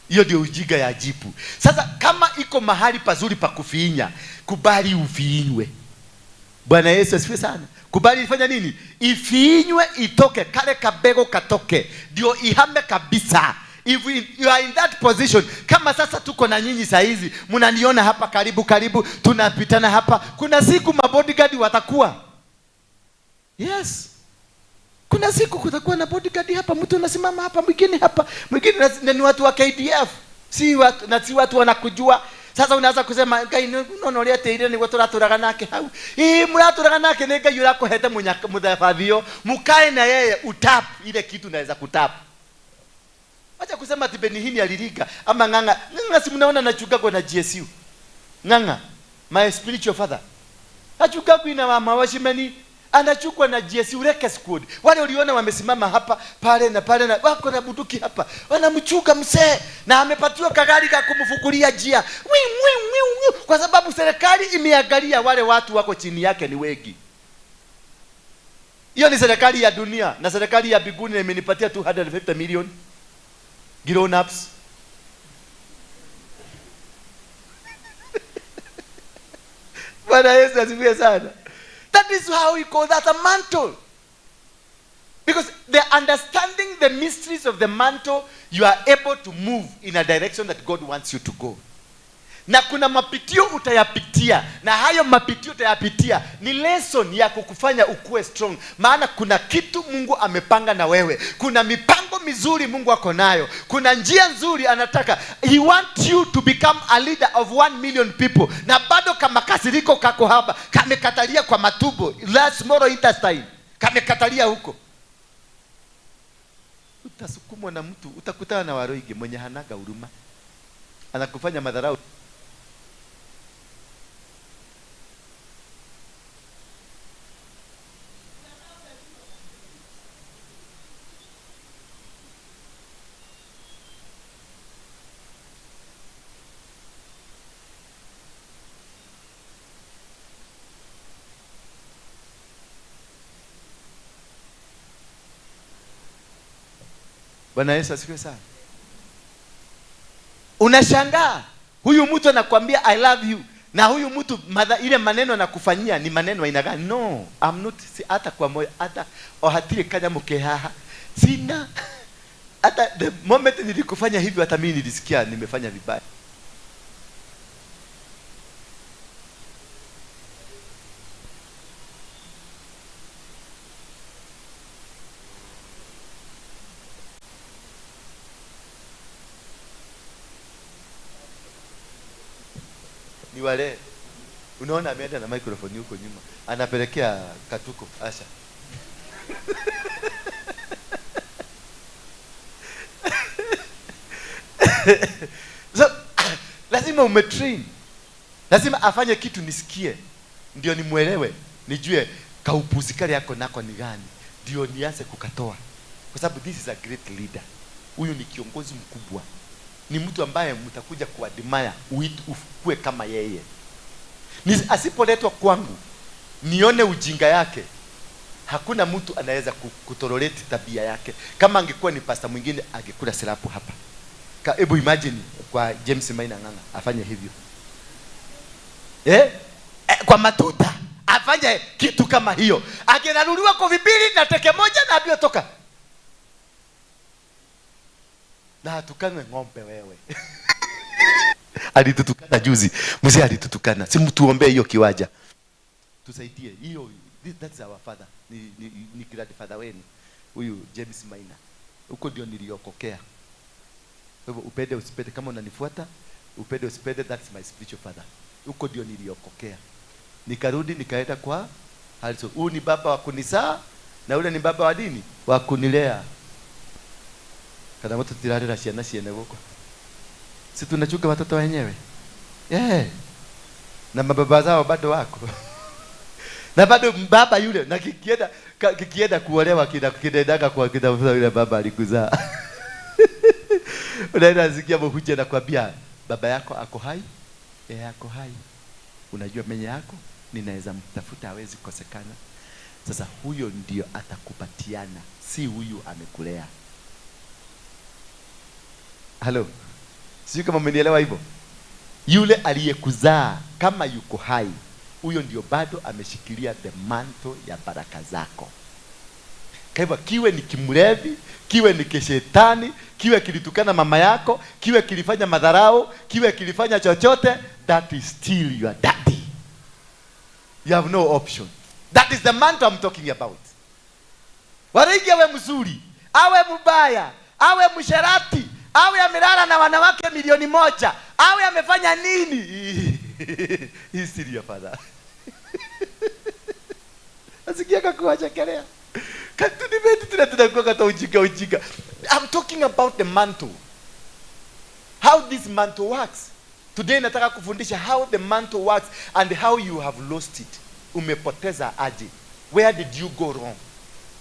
Speaker 4: Hiyo ndio ujiga ya jipu. Sasa kama iko mahali pazuri pa kufinya, kubali ufinywe. Bwana Yesu asifiwe sana. Kubali ifanya nini? Ifinywe, itoke, kale kabego katoke, ndio ihame kabisa. If you are in that position, kama sasa tuko na nyinyi saa hizi, mnaniona hapa karibu karibu, tunapitana hapa. Kuna siku mabodyguard watakuwa. Yes. Kuna siku kutakuwa na bodyguard hapa, mtu anasimama hapa, mwingine hapa, mwingine ni watu wa KDF. Si watu, na si watu wanakujua. Sasa unaanza kusema Ngai no lete ile ni watu nake hau. Ii muraturaga nake ni Ngai urakuhete muthabathio, mukae na yeye utap ile kitu naweza kutap. Acha kusema ati Benihini aliriga ama Ng'ang'a. Ng'ang'a si mnaona anachukagwa na GSU. Ng'ang'a, my spiritual father. Achukagwi na mama washimeni, anachukwa na GSU Reke squad. Wale uliona wamesimama hapa pale na pale na wako na bunduki hapa. Wanamchuka msee na amepatiwa kagari ka kumfukulia njia. Wi wi wi wi, kwa sababu serikali imeangalia wale watu wako chini yake ni wengi. Hiyo ni serikali ya dunia na serikali ya biguni imenipatia 250 million grown ups. Bwana Yesu asifiwe sana. That is how we call that a mantle. Because the understanding the mysteries of the mantle, you are able to move in a direction that God wants you to go. Na kuna mapitio utayapitia, na hayo mapitio utayapitia ni lesson ya kukufanya ukue strong. Maana kuna kitu Mungu amepanga na wewe. Kuna mipango mizuri Mungu ako nayo. Kuna njia nzuri anataka. He wants you to become a leader of 1 million people. Na bado kama kasiriko kako hapa, kamekatalia kwa matumbo, last small intestine, kamekatalia huko. Utasukumwa na mtu, utakutana na Waroige mwenye hanaga huruma. Anakufanya madharau. Bwana Yesu asifiwe sana. Unashangaa huyu mtu anakuambia I love you, na huyu mtu ile maneno anakufanyia ni maneno aina gani? No, I'm not, si, hata kwa moyo hata ohatie kanya mkehaha. Sina hata the moment nilikufanya hivyo hata mimi nilisikia nimefanya vibaya. Ni wale unaona ameenda na microphone huko nyuma anapelekea katuko Asha. So lazima umetrain, lazima afanye kitu nisikie ndio nimuelewe, nijue kaupuzi kale yako nako ni gani, ndio nianze kukatoa. Kwa sababu this is a great leader. Huyu ni kiongozi mkubwa, ni mtu ambaye mtakuja kuadmire, ukue kama yeye. Ni asipoletwa kwangu nione ujinga yake, hakuna mtu anaweza kutolerate tabia yake. Kama angekuwa ni pastor mwingine angekula silapu hapa. Hebu imagine kwa James Maina Ng'ang'a afanye hivyo. Kwa matuta afanye kitu kama hiyo. Angeraruliwa kwa vipili na teke moja na abio toka. Na atukanwe ng'ombe wewe. Alitutukana juzi. Mzee alitutukana. Si mtuombee hiyo kiwaja. Tusaidie hiyo, that's our father. Ni grandfather wenu. Huyu James Maina. Huko ndio niliokokea. Kwa hivyo upende usipende, kama unanifuata, upende usipende, that's my spiritual father. Huko ndio niliokokea. Nikarudi nikaenda kwa Harrison. Huyu ni baba wa kunizaa na ule ni baba wa dini wa kunilea. Kana mtu tirarira ciana ciene guko. Si tunachuka watoto wenyewe. Yeah. Na mababa zao bado wako. Na bado baba yule na kikienda kuolewa kinaendaga kwa kitafuta yule baba alikuzaa. Unaenda sikia mhuja na kwambia baba yako ako hai? Yeye ako hai. Unajua menye yako ninaweza mtafuta, hawezi kosekana. Sasa huyo ndio atakupatiana, si huyu amekulea. Hello. Sijui kama mmenielewa hivyo. Yule aliyekuzaa kama yuko hai, huyo ndio bado ameshikilia the mantle ya baraka zako. Kwa hivyo kiwe ni kimlevi, kiwe ni kishetani, kiwe kilitukana mama yako, kiwe kilifanya madharau, kiwe kilifanya chochote, that is still your daddy. You have no option. That is the mantle I'm talking about. Warigi awe mzuri, awe mubaya, awe msherati, awe amelala na wanawake 1,000,000, awe amefanya nini? He's still your father. Asikia kakuachekelea. I'm talking about the mantle. How this mantle works. Today nataka kufundisha how the mantle works and how you have lost it. Umepoteza aje? Where did you go wrong?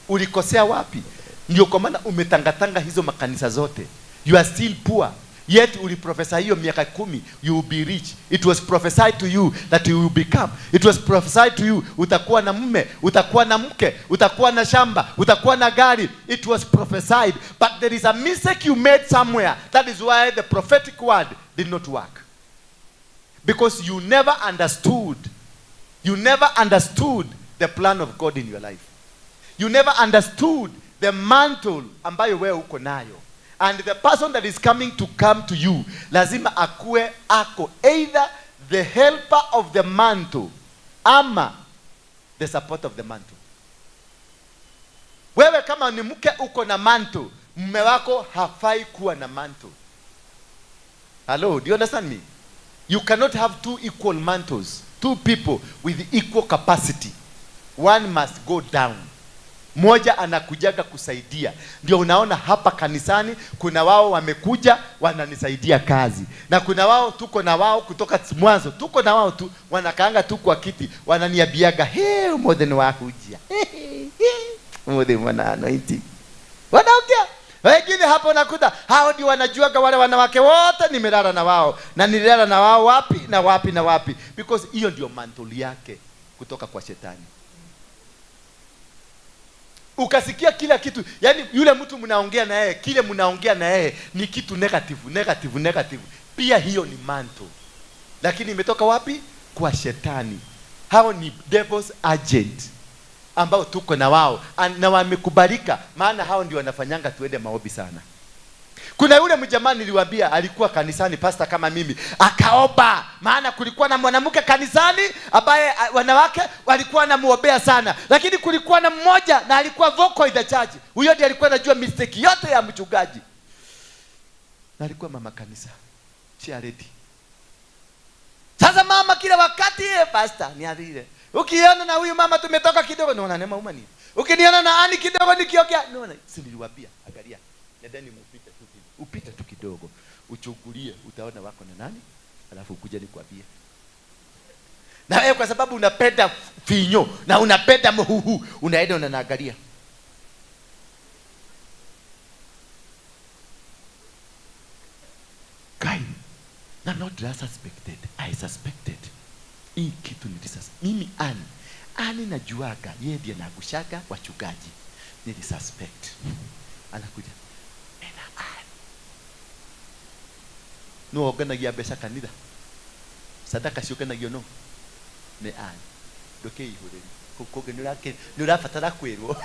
Speaker 4: Ulikosea wapi? Ndio kwa maana umetangatanga hizo makanisa zote. You are still poor. Yet uliprophesy hiyo miaka 10, you will be rich. It was prophesied to you that you will become. It was prophesied to you utakuwa na mume, utakuwa na mke, utakuwa na shamba, utakuwa na gari. It was prophesied. But there is a mistake you made somewhere. That is why the prophetic word did not work. Because you never understood. You never understood the plan of God in your life. You never understood the mantle ambayo wewe uko nayo. And the person that is coming to come to you, lazima akue ako either the helper of the mantle ama the support of the mantle. Wewe kama ni mke uko na mantle, Mume wako hafai kuwa na mantle. Hello, do you understand me? You cannot have two equal mantles, two people with equal capacity. One must go down. Mmoja anakujaga kusaidia. Ndio unaona hapa kanisani kuna wao wamekuja wananisaidia kazi, na kuna wao tuko na wao kutoka mwanzo, tuko na wao tu, wanakaanga tu kwa kiti, wananiambiaga hey, mothe ni wakujia, mothe mwana anointing, wanaongea. Wengine hapo nakuta hao ndio wanajuaga wale wanawake wote nimelala na wao, na nililala na wao wapi na wapi na wapi, because hiyo ndio mantle yake kutoka kwa shetani. Ukasikia kila kitu, yani yule mtu mnaongea na yeye, kile mnaongea na yeye ni kitu negative, negative, negative. Pia hiyo ni mantle. Lakini imetoka wapi? Kwa shetani. Hao ni devil's agent ambao tuko na wao na wamekubalika, maana hao ndio wanafanyanga tuende maombi sana. Kuna yule mjamaa niliwaambia alikuwa kanisani, pastor kama mimi, akaomba, maana kulikuwa na mwanamke kanisani ambaye wanawake walikuwa wanamuombea sana, lakini kulikuwa na mmoja na alikuwa vocal in the church. Huyo ndiye alikuwa anajua mistake yote ya mchungaji, na alikuwa mama kanisa, charity. Sasa mama kila wakati pastor niadhire, ukiona na huyu mama tumetoka kidogo, naona nema umani, ukiniona na ani kidogo nikiongea, naona si niliwaambia, angalia nadhani mpite tu, upite tu kidogo, uchungulie, utaona wako na nani, alafu ukuje nikwambie. Na wewe kwa sababu unapenda finyo na unapenda mhuhu, unaenda unanaangalia. Guy, na not that suspected. I suspected. Hii kitu ni mimi ani najuaga, yeye ndiye anagushaga wachungaji. Nili suspect. Anakuja no oganagia mbeca kanitha, sadaka ciũkanagio no nĩ ani, ndũkĩihũrĩri kũu kũngĩ nĩ ũrabatara kwĩrwo,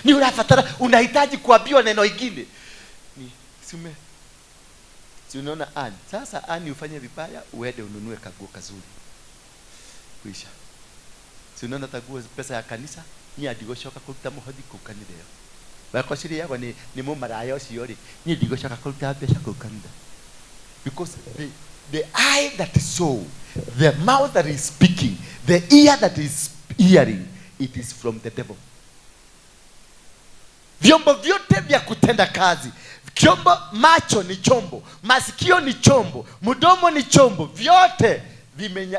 Speaker 4: nĩ ũrabatara, unahitaji kuambiwa neno ingine. Ni siume si unaona ani sasa, ani ufanye vibaya uende ununue kaguo kazuri kuisha, si unaona taguo pesa ya kanisa ni ndigũcoka kũruta mũhothi kũu kanitha ĩyo bakociri yako ni mumaraya ũcio rĩ, niĩ ndigũcoka kũruta mbeca kũu kanitha. Because the eye that saw, the mouth that is speaking, the ear that is hearing, it is from the devil. Vyombo vyote vya kutenda kazi, chombo, macho ni chombo, masikio ni chombo, mdomo ni chombo, vyote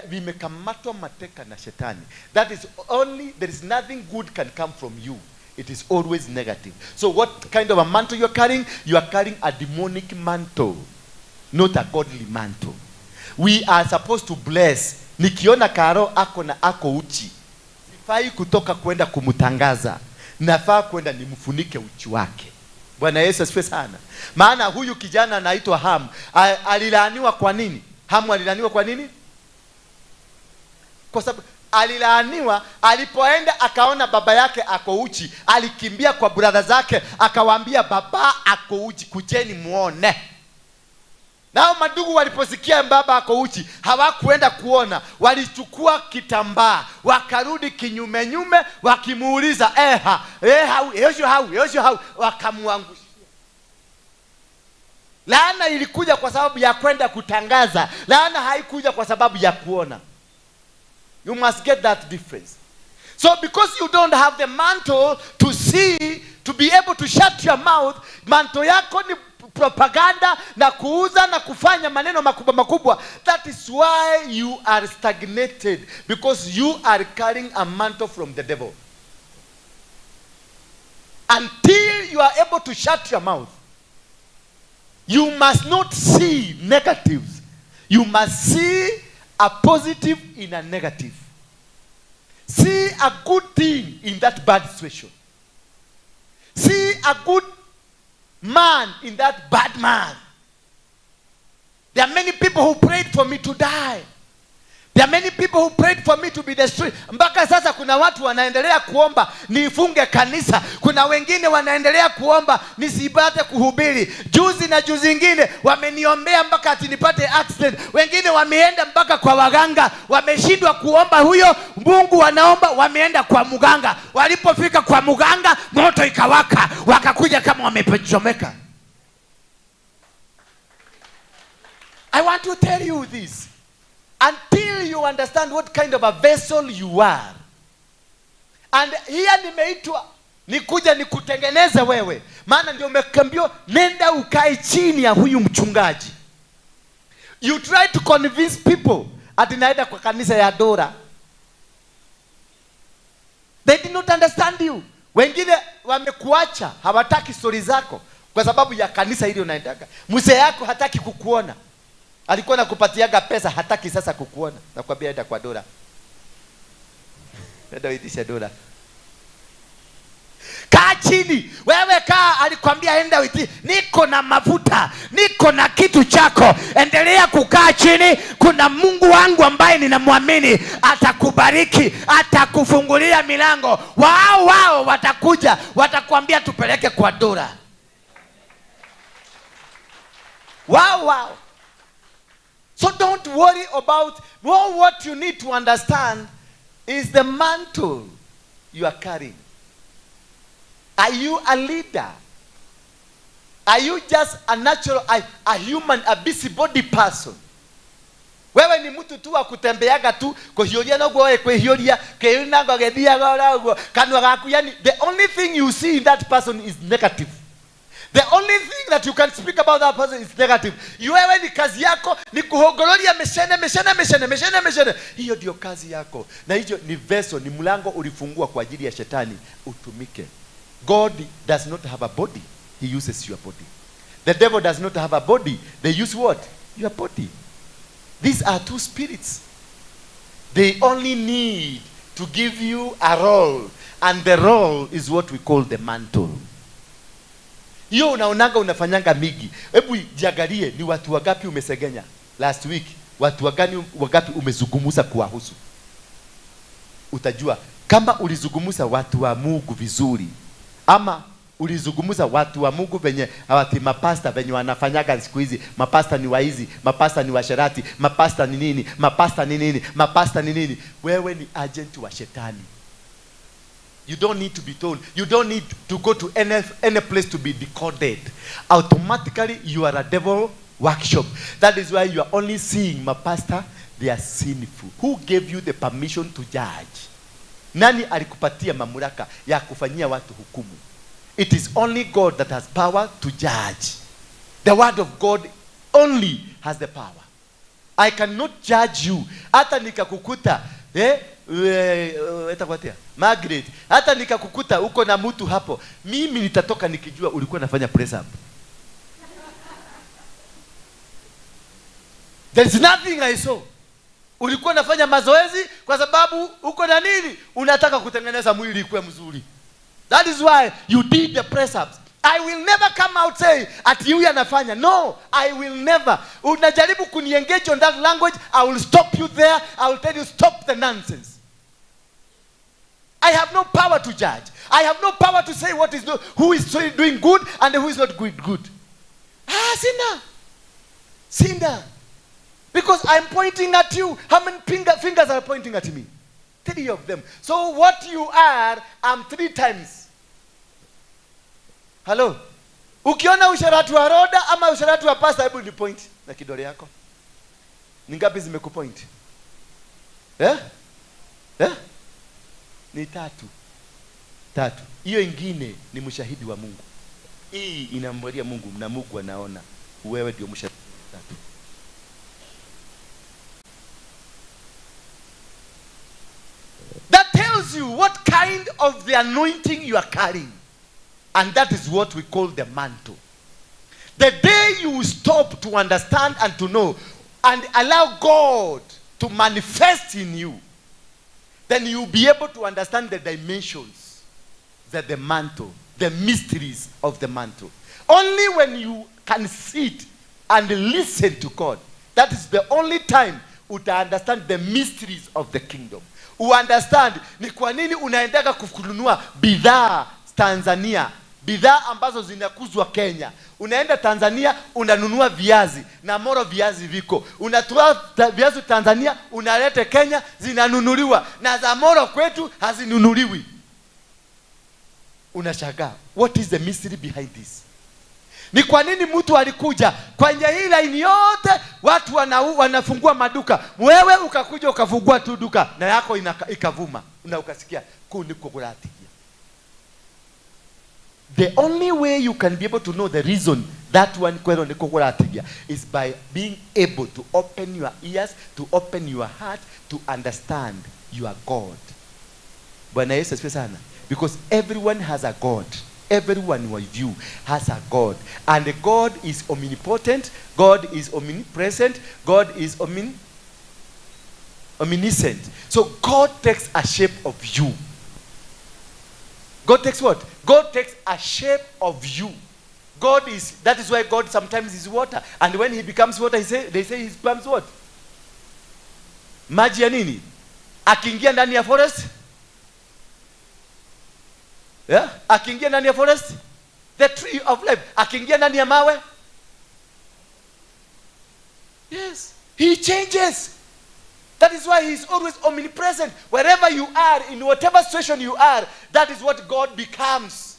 Speaker 4: vimekamatwa mateka na shetani. That is only, there is nothing good can come from you. It is always negative. So what kind of a mantle you are carrying? You are carrying a demonic mantle, not a godly mantle. We are supposed to bless. Nikiona Karo ako na ako uchi, sifai kutoka kwenda kumutangaza, nafaa kwenda nimfunike uchi wake. Bwana Yesu asifiwe sana. Maana huyu kijana anaitwa Hamu alilaaniwa kwa nini? Hamu alilaaniwa kwa nini? Kwa sababu alilaaniwa alipoenda akaona baba yake ako uchi, alikimbia kwa brother zake akawaambia baba ako uchi, kujeni muone. Nao madugu waliposikia baba ako uchi hawakuenda kuona, walichukua kitambaa wakarudi kinyume nyume wakimuuliza eha eha yosho hau yosho hau, wakamwangushia. Laana ilikuja kwa sababu ya kwenda kutangaza, laana haikuja kwa sababu ya kuona. You must get that difference. So because you don't have the mantle to see, to be able to shut your mouth, mantle yako ni propaganda na kuuza na kufanya maneno makubwa makubwa. That is why you are stagnated, because you are carrying a mantle from the devil. Until you are able to shut your mouth, you must not see negatives. You must see a positive in a negative. See a good thing in that bad situation. See a good man in that bad man. There are many people who prayed for me to die. There are many people who prayed for me to be destroyed. Mpaka sasa kuna watu wanaendelea kuomba nifunge kanisa. Kuna wengine wanaendelea kuomba nisipate kuhubiri. Juzi na juzi ingine wameniombea mpaka ati nipate accident. Wengine wameenda mpaka kwa waganga, wameshindwa kuomba huyo Mungu wanaomba, wameenda kwa mganga. Walipofika kwa mganga, moto ikawaka, wakakuja kama wamechomeka. I want to tell you this. Until you understand what kind of a vessel you are. And here nimeitwa nikuja nikutengeneze wewe. Maana ndio umeambiwa nenda ukae chini ya huyu mchungaji. You try to convince people ati naenda kwa kanisa ya Dora. They did not understand you. Wengine wamekuacha, hawataki stori zako kwa sababu ya kanisa hili unaendaga. Mzee yako hataki kukuona. Alikuwa anakupatiaga pesa, hataki sasa kukuona. Nakwambia enda kwa Dora. Enda uitishe Dora. Kaa chini. Wewe kaa, alikwambia enda uiti. Niko na mafuta, niko na kitu chako. Endelea kukaa chini. Kuna Mungu wangu ambaye ninamwamini, atakubariki, atakufungulia milango. Wao wao watakuja, watakwambia tupeleke kwa Dora. Wao wao. So don't worry about, well, what you need to understand is the mantle you are carrying. Are you a leader? Are you just a natural, a human, a busybody person? Wewe ni mtu tu wa kutembeaga tu, kuhiũria no guo kwĩhiũria, kĩũna ngo gĩthiaga oro ũguo, kanua gaku, yani the only thing you see in that person is negative. The only thing that you can speak about that person is negative. Wewe ni kazi yako ni kuhogoloria meshene meshene meshene meshene meshene. Hiyo ndio kazi yako. Na hiyo ni vessel, ni mlango ulifungua kwa ajili ya shetani utumike. God does not have a body. He uses your body. The devil does not have a body. They use what? Your body. These are two spirits. They only need to give you a role. And the role is what we call the mantle. Hiyo unaonanga unafanyanga migi. Hebu jiangalie ni watu wangapi umesegenya last week. Watu wagani wangapi umezungumza kuwahusu. Utajua kama ulizungumza watu wa Mungu vizuri ama ulizungumza watu wa Mungu venye hawati mapasta venye wanafanyaga siku hizi. Mapasta ni waizi, mapasta ni washerati, mapasta ni nini, mapasta ni nini, mapasta ni nini. Wewe ni agent wa shetani. You don't need to be told. You don't need to go to any place to be decoded. Automatically, you are a devil workshop. That is why you are only seeing my pastor, they are sinful. Who gave you the permission to judge? Nani alikupatia mamlaka ya kufanyia watu hukumu? It is only God that has power to judge. The word of God only has the power. I cannot judge you. Hata nikakukuta, Margaret, hata nikakukuta uko na mtu hapo, mimi nitatoka nikijua ulikuwa unafanya press up. There is nothing I saw. Ulikuwa unafanya mazoezi kwa sababu uko na nini? Unataka kutengeneza mwili ikuwe mzuri. That is why you did the press ups. I will never come out say ati huyu anafanya. No, I will never. Unajaribu kuniengage on that language, I will stop you there. I will tell you stop the nonsense. I have no power to judge. I have no power to say what is no, who is doing good and who is not good. Ah, sinner. Sinner. Because I'm pointing at you. How many fingers are pointing at me? 3 of them. So what you are, I'm 3 times. Hello. Ukiona usharati wa Roda ama usharati wa pastor, hebu ni point na kidole yako. Ni ngapi zimekupoint? Eh? Eh? Ni 3. 3. Hiyo ingine ni mshahidi wa Mungu. Hii inamwambia Mungu na Mungu anaona wewe ndio mshahidi 3. That tells you what kind of the anointing you are carrying. And that is what we call the mantle. The day you stop to understand and to know and allow God to manifest in you, then you'll be able to understand the dimensions that the mantle, the mysteries of the mantle. Only when you can sit and listen to God, that is the only time Uta understand the mysteries of the kingdom. Uunderstand ni kwa nini unaendaga kununua bidhaa Tanzania, bidhaa ambazo zinakuzwa Kenya. Unaenda Tanzania unanunua viazi na Moro viazi viko, unatoa viazi Tanzania unalete Kenya, zinanunuliwa, na za Moro kwetu hazinunuliwi. Unashangaa, what is the mystery behind this? Ni kwa nini mtu alikuja kwenye hii line yote, watu wanafungua maduka, wewe ukakuja ukafungua tu duka na yako ikavuma na ukasikia kunikoguratigia. The only way you can be able to know the reason that one kwero nikoguratigia is by being able to open your ears, to open your heart, to understand your God. Bwana Yesu asifiwe sana. Because everyone has a God. Everyone with you has a God. And God is omnipotent, God is omnipresent, God is omniscient. So God takes a shape of you. God takes what? God takes a shape of you. God is, that is why God sometimes is water. And when he becomes water, they say he becomes what? Maji ya nini? Akiingia ndani ya forest? Yeah? Akiingia ndani ya forest? The tree of life. Akiingia ndani ya mawe? Yes. He changes. That is why he is always omnipresent. Wherever you are, in whatever situation you are, that is what God becomes.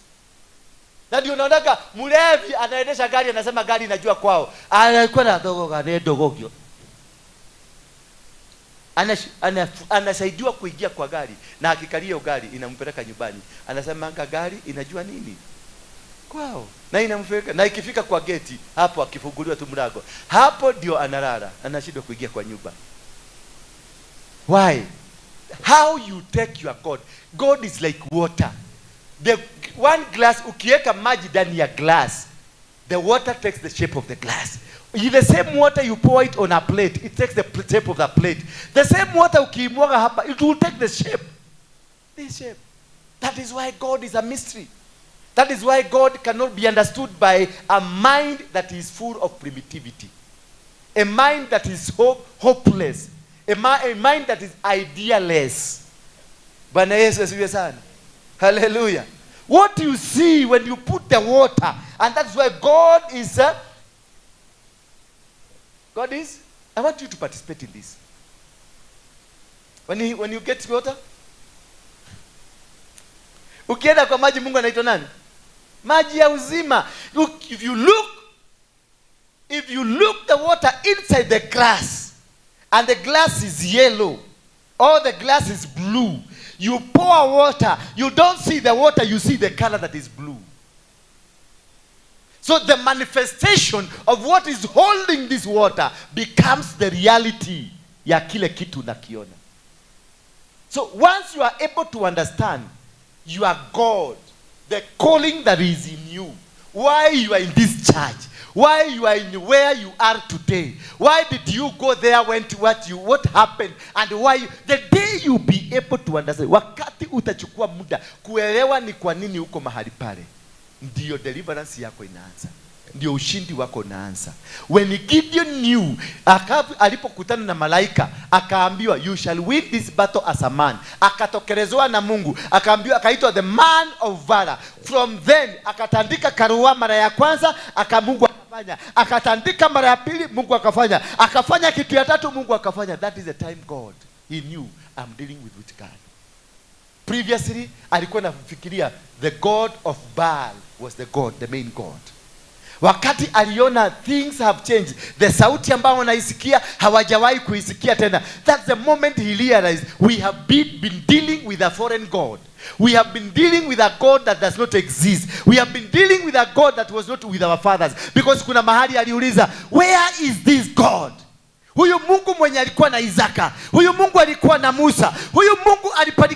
Speaker 4: Na ndio unaonaga mlevi anaendesha gari, anasema gari inajua kwao. Anakuwa na dogo gari dogogyo. Anasaidiwa kuingia kwa gari, na akikalia hiyo gari inampeleka nyumbani. Anasema gari inajua nini? Kwao. Na inampeleka, na ikifika kwa geti hapo akifunguliwa tu mlango, hapo ndio analala, anashindwa kuingia kwa nyumba. Why? How you take your God. God is like water. The one glass, ukiweka maji ndani ya glass, the water takes the shape of the glass. The same water you pour it on a plate, it takes the shape of the plate. The same water ukiimwaga hapa, it will take the shape. This shape. That is why God is a mystery. That is why God cannot be understood by a mind that is full of primitivity. A mind that is hopeless. A mind that is idealess. Bwana Yesu asifiwe sana. Hallelujah. What you see when you put the water, and that's why God is... God is... I want you to participate in this. When you get water, ukienda kwa maji, Mungu anaitwa nani? Maji ya uzima. Look, if you look the water inside the glass, and the glass is yellow, or the glass is blue, you pour water, you don't see the water, you see the color that is blue. So the manifestation of what is holding this water becomes the reality ya kile kitu unakiona. So once you are able to understand you are God, the calling that is in you, why you are in this church, why you are in where you are today, why did you go there, what happened, and why you, the day you be able to understand, wakati utachukua muda kuelewa ni kwa nini uko mahali pale, ndio deliverance yako inaanza, ndio ushindi wako unaanza. When Gideon knew, alipokutana na malaika akaambiwa you shall win this battle as a man, akatokelezwa na Mungu, akaambiwa, akaitwa the man of valor. From then akatandika karua mara ya kwanza, Mungu akafanya, akatandika mara ya pili, Mungu akafanya, akafanya kitu ya tatu, Mungu akafanya. That is the time God, he knew I'm dealing with which God. Previously alikuwa anafikiria the God of Baal was the God, the main God. Wakati aliona things have changed, the sauti ambayo wanaisikia hawajawahi kuisikia tena. That's the moment he realized we have been dealing with a foreign God. We have been dealing with a God that does not exist. We have been dealing with a God that was not with our fathers. Because kuna mahali aliuliza, where is this God? Huyu Mungu mwenye alikuwa na Isaka, huyu Mungu alikuwa na Musa, huyu Mungu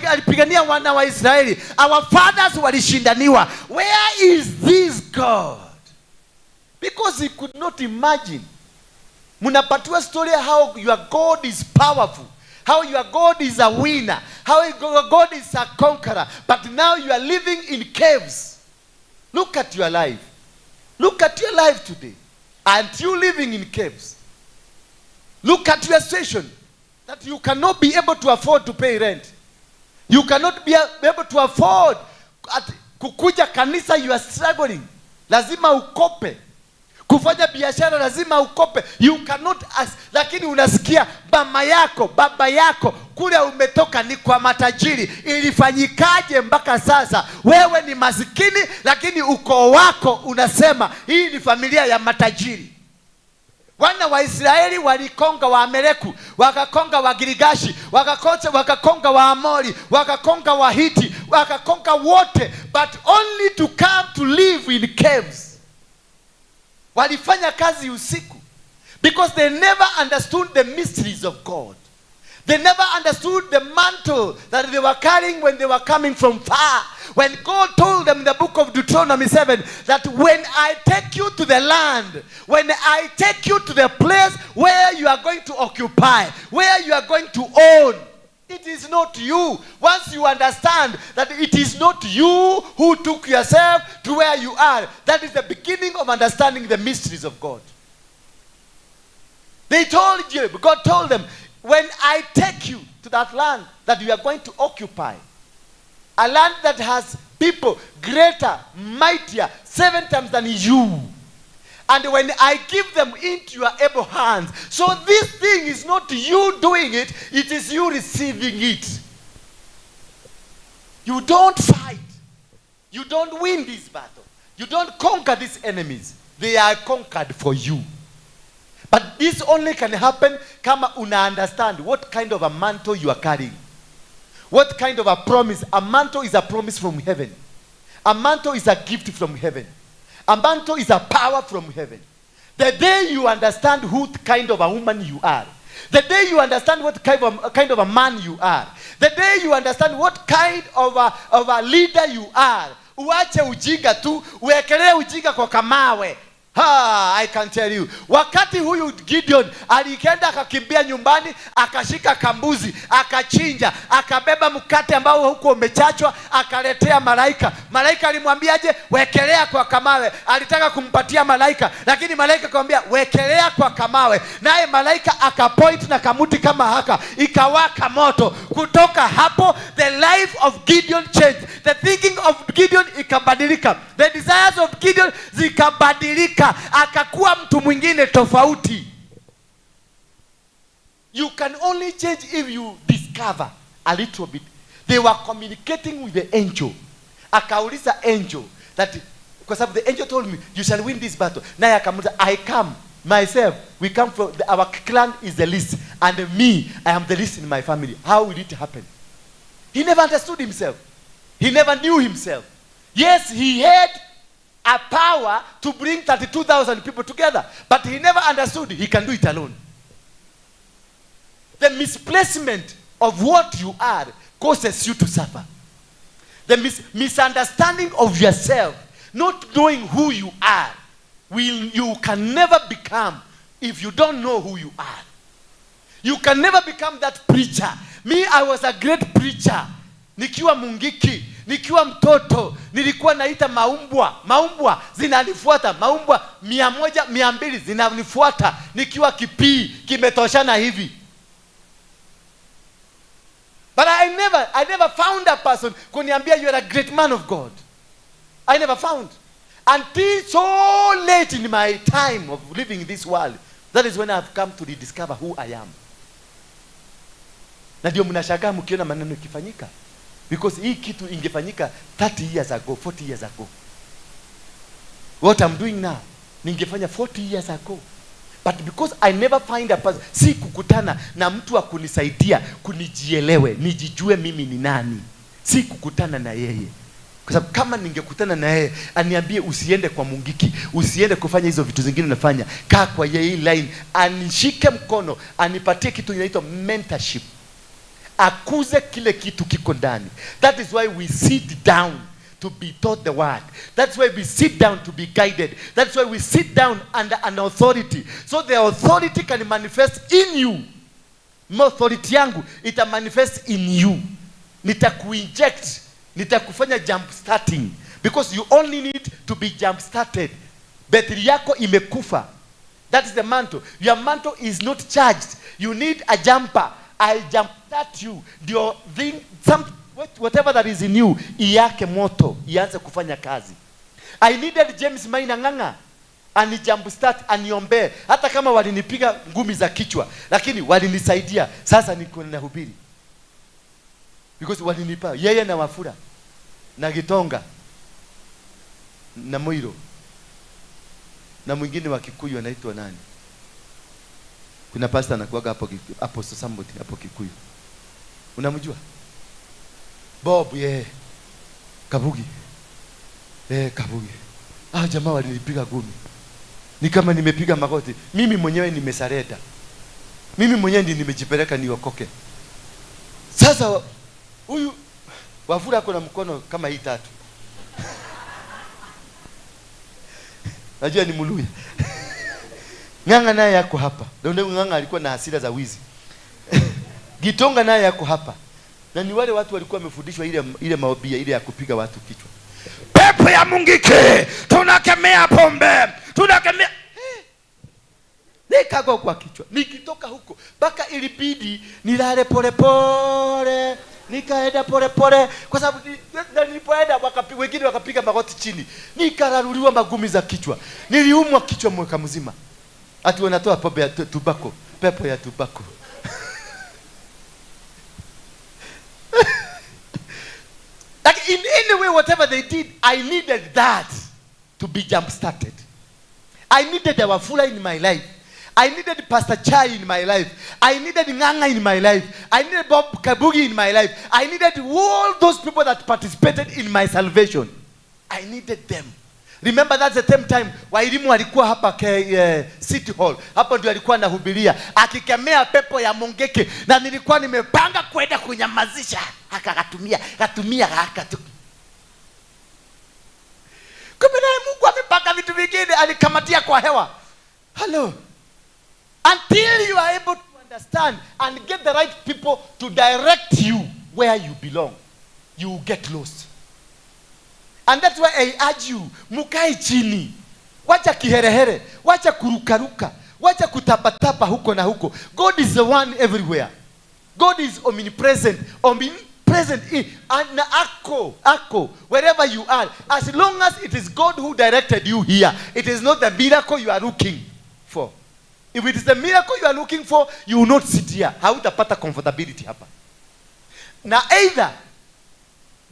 Speaker 4: alipigania wana wa Israeli. Our fathers walishindaniwa. Where is this God? Because he could not imagine. Mnapatiwa story how your God is powerful, how your God is a winner, how your God is a conqueror. But now you are living in caves. Look at your life. Look at your life today. Aren't you living in caves? Look at your situation. That you cannot be able to afford to pay rent. You cannot be able to afford at kukuja kanisa, you are struggling. Lazima ukope. Kufanya biashara lazima ukope. You cannot ask, lakini unasikia mama yako, baba yako kule umetoka ni kwa matajiri. Ilifanyikaje mpaka sasa wewe ni masikini, lakini ukoo wako unasema hii ni familia ya matajiri? Wana wa Israeli walikonga wa Amaleku, wakakonga wa Girigashi, wakakonga wa Amori, wakakonga wa Hiti, wakakonga wote, but only to come to live in caves. Walifanya kazi usiku because they never understood the mysteries of God. They never understood the mantle that they were carrying when they were coming from far. When God told them in the book of Deuteronomy 7 that when I take you to the land, when I take you to the place where you are going to occupy, where you are going to own, it is not you. Once you understand that it is not you who took yourself to where you are, that is the beginning of understanding the mysteries of God. They told you, God told them, when I take you to that land that you are going to occupy, a land that has people greater, mightier, 7 times than you, and when I give them into your able hands. So this thing is not you doing it, it is you receiving it. You don't fight. You don't win this battle. You don't conquer these enemies. They are conquered for you. But this only can happen kama una understand what kind of a mantle you are carrying. What kind of a promise. A mantle is a promise from heaven. A mantle is a gift from heaven. A mantle is a power from heaven. The day you understand who kind of a woman you are, the day you understand what kind of a man you are, the day you understand what kind of a leader you are, uache ujinga tu, uwekelee ujinga kwa kamawe. Ha, I can tell you. Wakati huyu Gideon alienda akakimbia nyumbani, akashika kambuzi, akachinja, akabeba mkate ambao huko umechachwa, akaletea malaika. Malaika alimwambiaje? Wekelea kwa kamawe. Alitaka kumpatia malaika, lakini malaika akamwambia wekelea kwa kamawe. Naye malaika akapoint na kamuti kama haka, ikawaka moto. Kutoka hapo the life of Gideon changed. The thinking of Gideon ikabadilika. The desires of Gideon zikabadilika. Akakuwa mtu mwingine tofauti. You can only change if you discover a little bit. They were communicating with the angel. Akauliza angel that, kwa sababu the angel told me you shall win this battle. Naye akamuuliza, I come myself, we come from our clan is the least, and me, I am the least in my family. How will it happen? He never understood himself. He never knew himself. Yes, he had a power to bring 32,000 people together, but he never understood he can do it alone. The misplacement of what you are causes you to suffer. The misunderstanding of yourself, not knowing who you are, you can never become if you don't know who you are. You can never become that preacher. Me, I was a great preacher. Nikiwa mungiki, nikiwa mtoto, nilikuwa naita maumbwa, maumbwa zinanifuata, maumbwa 100, 200 zinanifuata, nikiwa kipii kimetoshana hivi. But I never found a person kuniambia you are a great man of God. I never found. Until so late in my time of living in this world, that is when I've come to rediscover who I am. Na ndio mnashangaa mkiona maneno ikifanyika. Because hii kitu ingefanyika 30 years ago, 40 years ago. What I'm doing now, ningefanya 40 years ago. But because I never find a person, si kukutana na mtu wa kunisaidia, kunijielewe, nijijue mimi ni nani. Si kukutana na yeye. Kwa sababu kama ningekutana na yeye, aniambie usiende kwa mungiki, usiende kufanya hizo vitu zingine unafanya, kaa kwa yeye line, anishike mkono, anipatie kitu inaitwa mentorship. Akuze kile kitu kiko ndani. That is why we sit down to be taught the word. That's why we sit down to be guided. That's why we sit down under an authority. So the authority can manifest in you. Authority yangu ita manifest in you. Nitakuinject, nitakufanya jump starting, because you only need to be jump started. Betri yako imekufa. That is the mantle. Your mantle is not charged. You need a jumper. I jumpstart you. Ndio thing, some, whatever that is in you, iyake moto, ianze kufanya kazi. I needed James Maina Ng'ang'a ani jumpstart, aniombee. Hata kama walinipiga ngumi za kichwa, lakini walinisaidia. Sasa niko ninahubiri. Because walinipa yeye na Wafula na Gitonga na Moiro na mwingine wa Kikuyu anaitwa nani? Kuna pastor anakuaga hapo hapo somebody hapo Kikuyu. Unamjua? Bob, yeah. Kabugi. Kabugi. Ah, jamaa walinipiga gumi. Ni kama nimepiga magoti. Mimi mwenyewe nimesarenda. Mimi mwenyewe ndiye nimejipeleka niokoke. Sasa huyu Wafula ako na mkono kama hii tatu. Najua ni Mluya. Ng'ang'a naye yako hapa. Ndio Ng'ang'a alikuwa na hasira za wizi. Gitonga naye yako hapa. Na ni wale watu walikuwa wamefundishwa ile maobia ile ya kupiga watu kichwa.
Speaker 5: Pepo ya Mungiki, tunakemea pombe, tunakemea.
Speaker 4: Nikago kwa kichwa. Nikitoka huko mpaka ilibidi nilale pole pole. Nikaenda pole pole kwa sababu nilipoenda wengine wakapiga magoti chini. Nikararuliwa magumi za kichwa. Niliumwa kichwa mwaka mzima. Ati wanatoa pombe ya tobacco, pepo ya tobacco. Like in any way, whatever they did, I needed that to be jump started. I needed Wafula in my life. I needed Pastor Chai in my life. I needed Ng'ang'a in my life. I needed Bob Kabugi in my life. I needed all those people that participated in my salvation. I needed them. Remember, that's the same time Wairimu alikuwa hapa City Hall. Hapo ndio alikuwa anahubiria akikemea pepo ya Mungiki, na nilikuwa nimepanga kwenda kunyamazisha. Akakatumia, katumia akatu. Kumbe naye Mungu amepanga vitu vingine, alikamatia kwa hewa. Hello. Until you are able to understand and get the right people to direct you where you belong, you will get lost. And that's why I urge you, mukae chini. Wacha kiherehere, wacha kurukaruka, wacha kutapatapa huko na huko. God is the one everywhere. God is omnipresent, omnipresent in and ako, wherever you are. As long as it is God who directed you here, it is not the miracle you are looking for. If it is the miracle you are looking for, you will not sit here. Hautapata comfortability hapa. Na either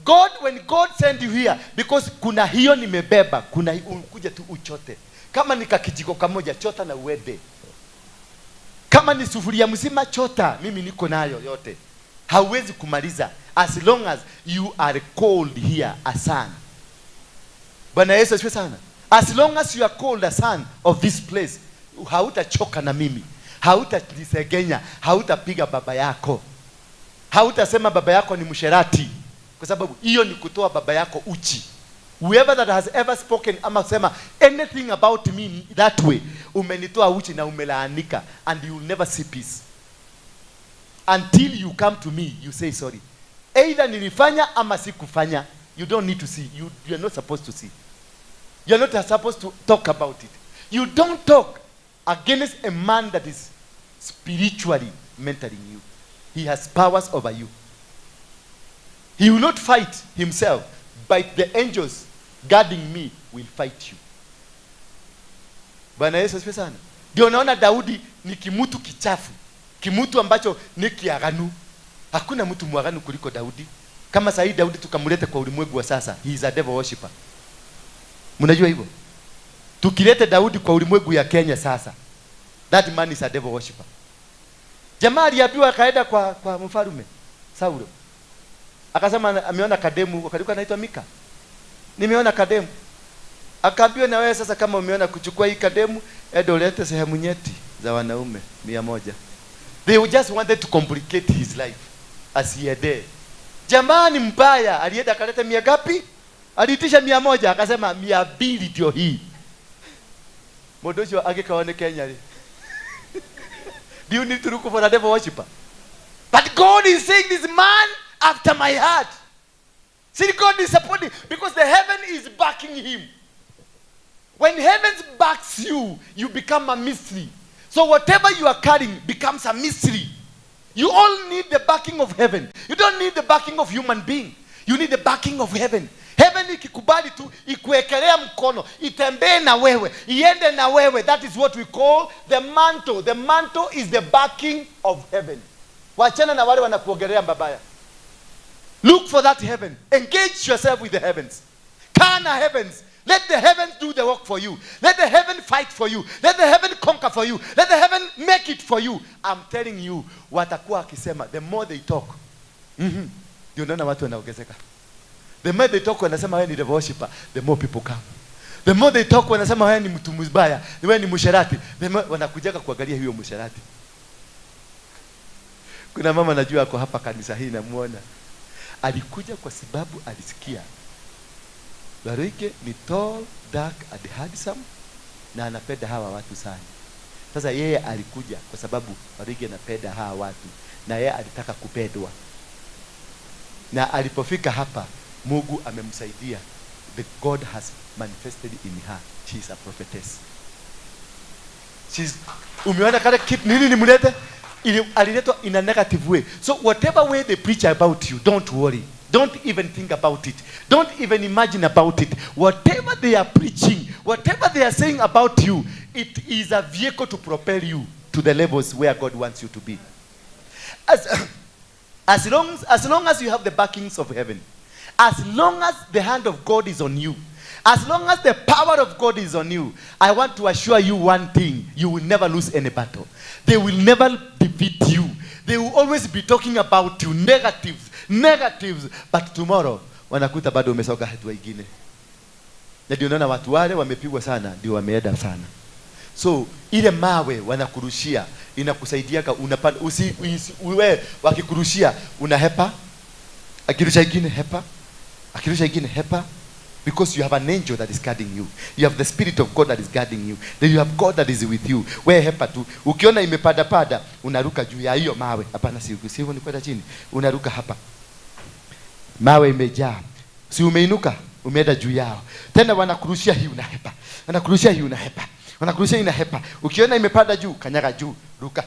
Speaker 4: God, when God send you here, because kuna hiyo nimebeba, kuna ukuja tu uchote. Kama ni kakijiko kamoja, chota na uende. Kama ni sufuria mzima, chota. Mimi niko nayo yote. Hauwezi kumaliza as long as you are called here a son. Bwana Yesu asifiwe sana. As long as you are called a son of this place, hautachoka na mimi, hautajisegenya, hautapiga baba yako, hautasema baba yako ni msherati, kwa sababu hiyo ni kutoa baba yako uchi. Whoever that has ever spoken ama sema anything about me that way, umenitoa uchi na umelaanika, and you will never see peace until you come to me, you say sorry. Either nilifanya ama sikufanya, you don't need to see. You are not supposed to see. You are not supposed to talk about it. You don't talk against a man that is spiritually mentoring you. He has powers over you. He will not fight himself, but the angels guarding me will fight you. Bwana Yesu asifiwe sana. Ndio naona Daudi ni kimutu kichafu, kimutu ambacho ni kiaganu. Hakuna mtu mwaganu kuliko Daudi. Kama sasa Daudi tukamlete kwa ulimwengu wa sasa, he is a devil worshipper. Mnajua hivyo? Tukilete Daudi kwa ulimwengu ya Kenya sasa, that man is a devil worshipper. Jamaa aliambiwa akaenda kwa mfalme Saulo. Akasema ameona kademu, akalikuwa anaitwa Mika. Nimeona kademu. Akaambiwa na wewe sasa kama umeona kuchukua hii kademu, enda ulete sehemu nyeti za wanaume 100. They just wanted to complicate his life asiende. Jamaa ni mbaya, alienda akaleta 100 ngapi? Aliitisha 100, akasema 200 ndio hii. Modojo angekaone Kenya. Do you need to look for a devil worshiper? But God is saying this man after my heart. See, God is supporting because the heaven is backing him. When heaven backs you, you become a mystery. So whatever you are carrying becomes a mystery. You all need the backing of heaven. You don't need the backing of human being. You need the backing of heaven. Heaven ikikubali tu, ikuwekelea mkono, itembee na wewe, iende na wewe. That is what we call the mantle. The mantle is the backing of heaven. Wachana na wale wanakuongelea mbabaya. Look for that heaven. Engage yourself with the heavens. Kana heavens. Let the heavens do the work for you. Let the heaven fight for you. Let the heaven conquer for you. Let the heaven make it for you. I'm telling you, watakuwa wakisema, the more they talk. Ndio unaona watu wanaongezeka. The more they talk wanasema wewe ni devil worshiper, the more people come. The more they talk wanasema wewe ni mtu mbaya, wewe ni msherati. The more wanakujaga kuangalia huyo msherati. Kuna mama najua ako hapa kanisa hii namuona. Alikuja kwa sababu alisikia Waruike ni tall, dark and handsome na anapenda hawa watu sana. Sasa yeye alikuja kwa sababu Waruike anapenda hawa watu na yeye alitaka kupendwa. Na alipofika hapa Mungu amemsaidia. The God has manifested in her. She is a prophetess. She's, umeona kale kitu nini nimlete? Aliletwa in a negative way. So whatever way they preach about you, don't worry. Don't even think about it. Don't even imagine about it. Whatever they are preaching, whatever they are saying about you, it is a vehicle to propel you to the levels where God wants you to be. As long as you have the backings of heaven, as long as the hand of God is on you, as long as the power of God is on you, I want to assure you one thing: you will never lose any battle. They will never defeat you. They will always be talking about you, negatives, negatives. But tomorrow, wanakuta bado umesoka hatua ingine. Na ndio unaona watu wale wamepigwa sana, ndio wameenda sana. So, ile mawe wanakurushia, inakusaidia unapanda, uwe wakikurushia, unahepa, akirusha ingine hepa, akirusha ingine hepa. Because you have an angel that is guarding you. You have the Spirit of God that is guarding you. Then you have God that is with you. We hepa tu. Ukiona imepada pada, unaruka juu ya hiyo mawe. Hapana, si hivyo ni kwenda chini. Unaruka hapa. Mawe imejaa. Si umeinuka, umeenda juu yao. Tena wanakurushia hii unahepa. Wanakurushia hii unahepa. Wanakurushia inahepa. Ukiona imepada juu, kanyaga juu, ruka.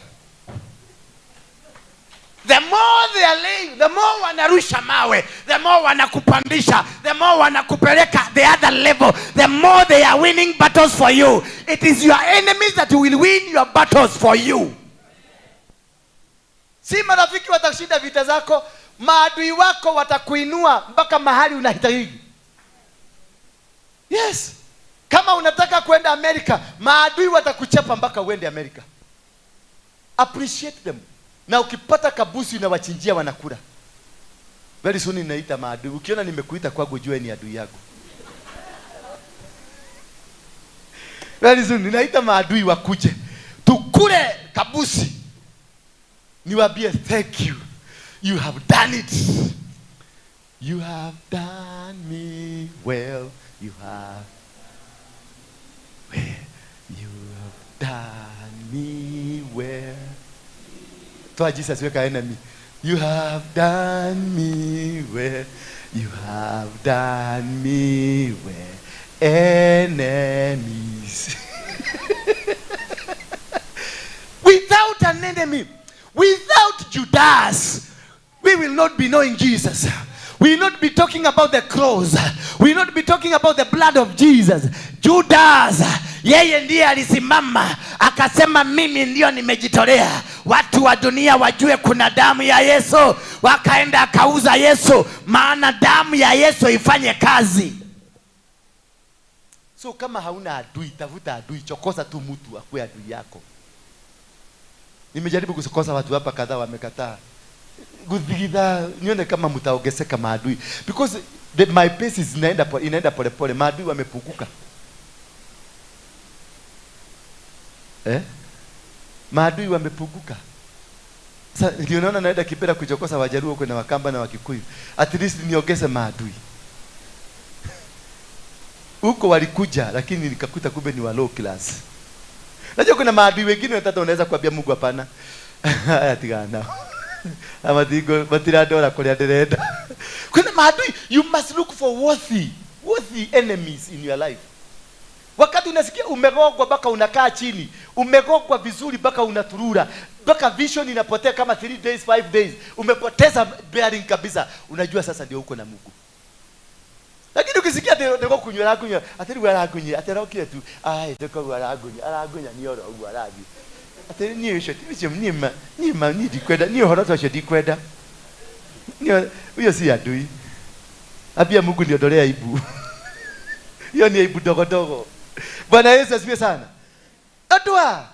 Speaker 6: The more they are laying, the more wanarusha mawe, the more wanakupandisha, the more wanakupeleka the other level, the more they are winning battles for you. It is your enemies that will win your battles for you.
Speaker 4: Si marafiki watashinda vita zako, maadui wako watakuinua mpaka mahali unahitaji. Yes. Kama unataka kwenda Amerika, maadui watakuchapa mpaka uende Amerika. Appreciate them. Na ukipata kabusi unawachinjia wanakula. Very soon ninaita maadui. Ukiona nimekuita kwangu jua ni adui yako. Very soon ninaita maadui wakuje. Tukule kabusi. Niwaambie thank you. You have done it. You have done me well. You have well. You have done me well. Toa Jesus weka enemy. You have done me well. You have done me well. Enemies. Without an enemy, without Judas, we will not be knowing Jesus. We will not be talking about the cross. We will not be talking about the blood of Jesus.
Speaker 6: Judas, yeye ndiye alisimama akasema mimi ndio nimejitolea, watu wa dunia wajue kuna damu ya Yesu. Wakaenda akauza Yesu, maana damu ya Yesu ifanye kazi.
Speaker 4: So kama hauna adui, tafuta adui, chokoza tu mtu akuwe adui yako. Nimejaribu kuchokoza watu hapa kadhaa wamekataa. Guthigitha nione kama mtaongezeka maadui, because my pace is inaenda pole pole, maadui wamepunguka. Maadui wamepunguka. Sasa ndio naona naenda Kibera kuchokoza Wajaluo huko na Wakamba na Wakikuyu. At least niongeze maadui. Huko walikuja lakini nikakuta kumbe ni wa low class. Najua kuna maadui wengine watatu unaweza kuambia Mungu hapana. Haya tigana. Ama digo matira dola kulia ndirenda. Kuna maadui, you must look for worthy enemies in your life. Wakati unasikia umegogwa mpaka unakaa chini, umegogwa vizuri mpaka unaturura, mpaka vision inapotea kama 3 days 5 days, umepoteza bearing kabisa, unajua sasa ndio uko na Mungu. Lakini ukisikia ndiko kunywa rakunywa, atiri rakunywa, aterokire tu, ai ndiko rakunywa, arakunywa ni oro uguo arathi. Atiri ni ucio ti ni ma ni ma ni ndikwenda, ni uhoro ucio ndikwenda. Ni huyo si adui. Abia Mungu niondolea aibu. Hiyo ni aibu dogo dogo. Bwana Yesu asifiwe sana. Adua,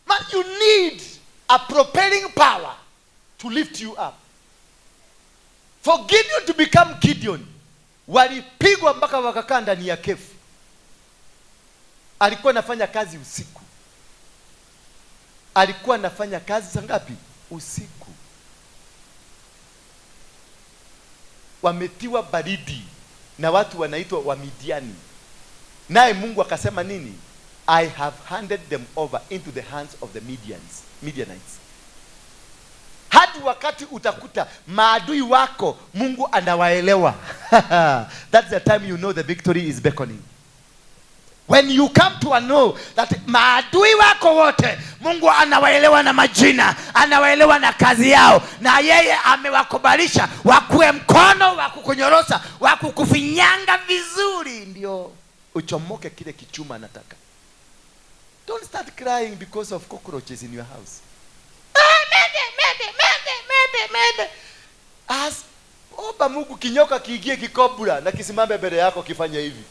Speaker 4: man, you need a propelling power to lift you up. For Gideon to become Gideon, walipigwa mpaka wakakaa ndani ya kefu. Alikuwa anafanya kazi usiku. Alikuwa anafanya kazi saa ngapi? Usiku. Wametiwa baridi na watu wanaitwa Wamidiani. Naye Mungu akasema nini? I have handed them over into the hands of the Midianites. Hadi wakati utakuta maadui wako Mungu anawaelewa. That's the time you know the victory is beckoning.
Speaker 6: When you come to know that maadui wako wote Mungu anawaelewa na majina, anawaelewa na kazi yao, na yeye amewakubalisha wakuwe mkono wa kukunyorosa, wa kukufinyanga vizuri, ndio
Speaker 4: uchomoke kile kichuma anataka. Don't start crying because of cockroaches in your house.
Speaker 6: Mende, mende, mende, mende, mende.
Speaker 4: As omba Mungu kinyoka kiingie kikobra na kisimame mbele yako kifanye hivi.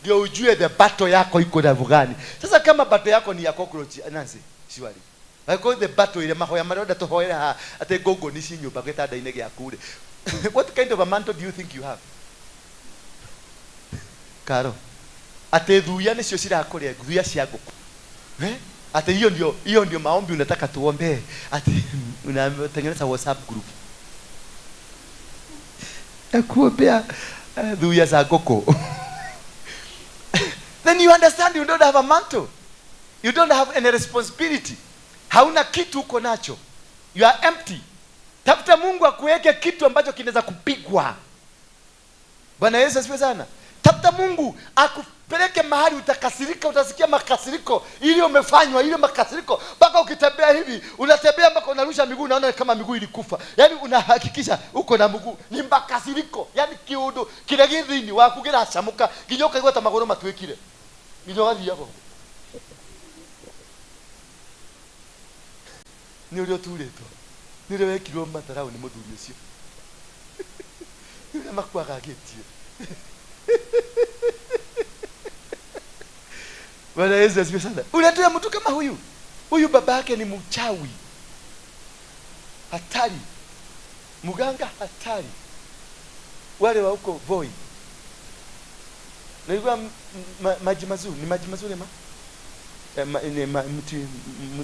Speaker 4: Ndio ujue the battle yako iko na gani. Sasa kama battle yako ni ya cockroach, Nancy, surely. I call the battle ile mahoya maroda tohoera ha ate gogo ni ci nyumba gitanda-inĩ gĩaku rĩ. What kind of a mantle do you think you have? Karo. Ate thuya nicio cirakũrĩa, thuya cia ngũkũ. Eh? Ate hiyo ndio maombi unataka tuombe. Ate unatengeneza WhatsApp group. Ya kuombea thuya za ngũkũ. Then you understand you don't have a mantle. You don't have any responsibility. Hauna kitu uko nacho. You are empty. Tafuta Mungu akuweke kitu ambacho kinaweza kupigwa. Bwana Yesu asifiwe sana. Tafuta Mungu akupeleke mahali utakasirika, utasikia makasiriko ili umefanywa ile makasiriko mpaka ukitembea hivi, unatembea mpaka unarusha miguu, unaona kama miguu ilikufa. Yaani unahakikisha uko na mguu ni makasiriko. Yaani kiundo kile githini wakugira camuka nginya ukaigua ta maguru matuikire. Nginya ugathiaga. Ni uria uturitwo. Ni uria wekirwo matarau ni muthuri ucio. Ni uria makwagagĩtie. Bwana Yesu asifiwe sana. Unatoa mtu kama huyu. Huyu babake ni mchawi. Hatari. Muganga hatari. Wale wa huko Voi. Nilikuwa maji mazuri, ni maji mazuri ma?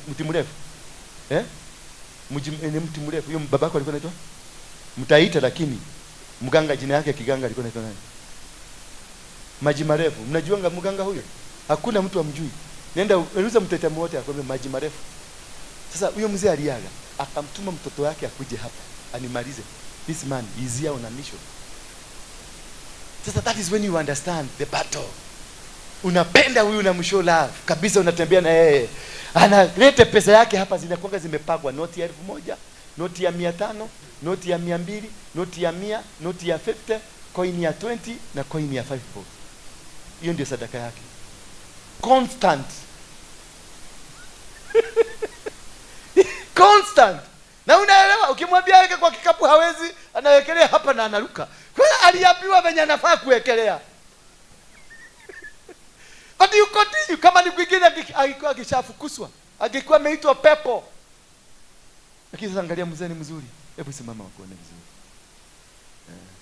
Speaker 4: Mti mrefu. Eh? Ni mti mrefu. Huyo babako alikuwa anaitwa? Mtaita lakini mganga jina yake kiganga alikuwa anaitwa nani? Maji marefu. Mnajuanga mganga huyo? Hakuna mtu amjui. Nenda uliza mtetamu wote akwambie maji marefu. Sasa huyo mzee aliaga, akamtuma mtoto wake akuje hapa animalize. This man is here on a mission. Sasa that is when you understand the battle. Unapenda huyu unamshow love kabisa, unatembea na yeye. Analete pesa yake hapa, zinakuwa zimepangwa, noti ya 1000, noti ya 500, noti ya 200, noti ya 100, noti ya 50, coin ya 20 na coin ya 5 bob. Hiyo ndio sadaka yake. Constant. Constant. Na unaelewa, ukimwambia aweke kwa kikapu hawezi, anawekelea hapa na anaruka. Kwa hiyo aliambiwa venye anafaa kuwekelea. But you continue. Kama ni kwingine alikuwa akishafukuswa, angekuwa ameitwa pepo. Lakini sasa angalia, mzee ni mzuri. Hebu simama wakuone vizuri.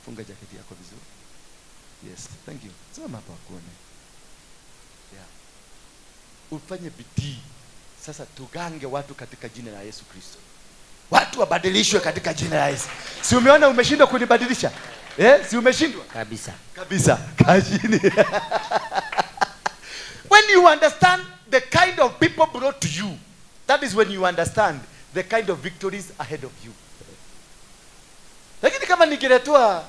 Speaker 4: Funga jaketi yako vizuri. Yes, thank you. Simama hapa wakuone. Yeah. Ufanye bidii. Sasa tugange watu katika jina la Yesu Kristo. Watu wabadilishwe katika jina la Yesu. Si umeona umeshindwa kunibadilisha? Eh, si umeshindwa?
Speaker 6: Kabisa.
Speaker 4: Kabisa. Kashini. When you understand the kind of people brought to you, that is when you understand the kind of victories ahead of you. Lakini kama ningeletoa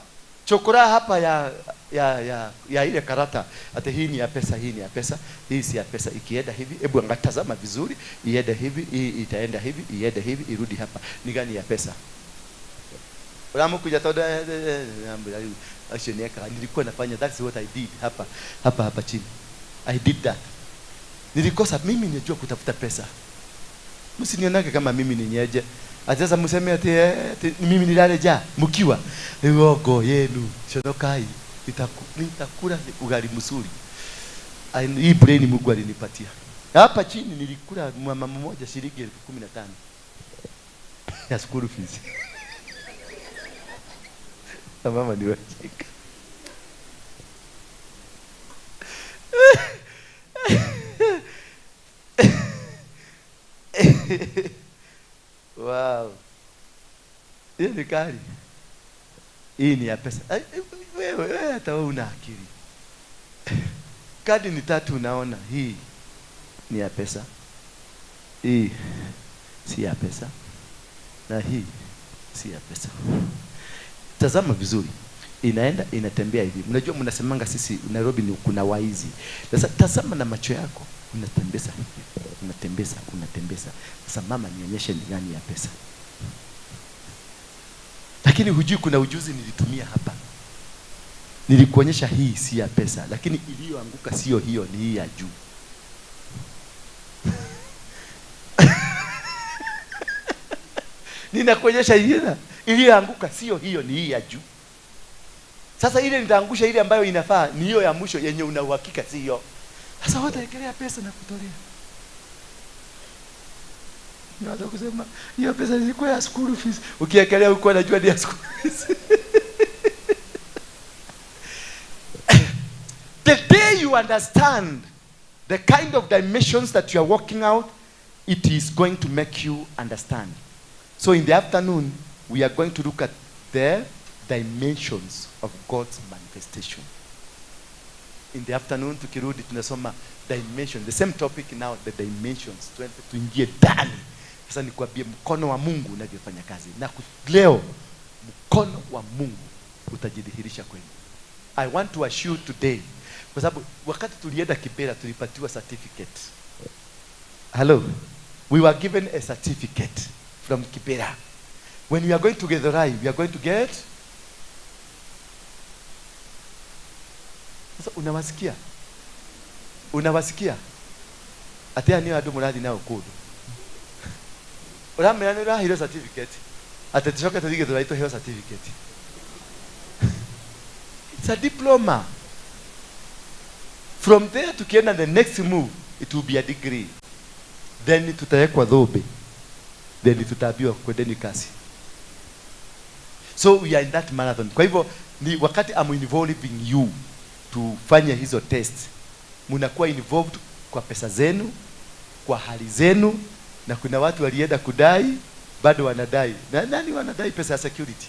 Speaker 4: chokora hapa ya ya ile karata, ati hii ni ya pesa, hii ni ya pesa, hii si ya pesa. Ikienda hivi, hebu angatazama vizuri, iende hivi, hii itaenda hivi, iende hivi, irudi hapa, ni gani ya pesa? Uramukuja tondu acio niekaga. Nilikuwa nafanya, that's what I did hapa hapa hapa chini. I did that. Nilikosa mimi, najua kutafuta pesa. Msinionage kama mimi ni nyeje. Ati sasa mseme ati, ati mimi nilale ja mkiwa uongo yenu shonokai, nitakula ugali mzuri. Hii brain Mungu alinipatia. Hapa chini nilikula mama mmoja shilingi 15,000 ya school fees. Na mama ni wacheka. Wow. Hiyo ni kali. Hii ni ya pesa. Wewe hata wewe una akili. Kadi ni tatu unaona. Hii ni ya pesa. Hii si ya pesa. Na hii si ya pesa. Tazama vizuri. Inaenda inatembea hivi. Mnajua mnasemanga sisi Nairobi ni kuna waizi. Sasa tazama na macho yako, unatembeza hivi. Unatembeza, unatembeza. Sasa mama nionyeshe ni gani ya pesa. Lakini hujui kuna ujuzi nilitumia hapa. Nilikuonyesha hii si ya pesa, lakini iliyoanguka sio hiyo, ni hii ya juu. Ninakuonyesha hii iliyoanguka sio hiyo, ni hii ya juu. Sasa ile nitaangusha ile ambayo inafaa ni hiyo ya mwisho yenye una uhakika si hiyo. Sasa wataekelea pesa na kutolea. Niwaza kusema hiyo pesa ilikuwa ya school fees. Ukiekelea huko unajua ni ya school fees. The day you understand the kind of dimensions that you are working out, it is going to make you understand. So in the afternoon, we are going to look at the dimensions of God's manifestation. In the afternoon, tukirudi tunasoma dimension. The same topic now, the dimensions. Tuingie ndani. Sasa nikwambie mkono wa Mungu unavyofanya kazi. Na leo mkono wa Mungu utajidhihirisha kwenu. I want to assure today, kwa sababu wakati tulienda Kibera tulipatiwa certificate. Hello. We were given a certificate from Kibera. When we are going to Githurai, we are going to get. Sasa unawasikia? Unawasikia? Atia ni andu murathi nao kundu. Uramera ni urahiro certificate. Ate tucoke tuthie Githurai tuheo certificate. It's a diploma. From there tukienda the next move, it will be a degree. Then tutawekwa thumbi. Then tutaambiwa kwendeni kasi. So we are in that marathon. Kwa hivyo ni wakati I'm involving you tufanye hizo test. Mnakuwa involved kwa pesa zenu, kwa hali zenu, na kuna watu walienda kudai, bado wanadai. Na nani wanadai pesa ya security?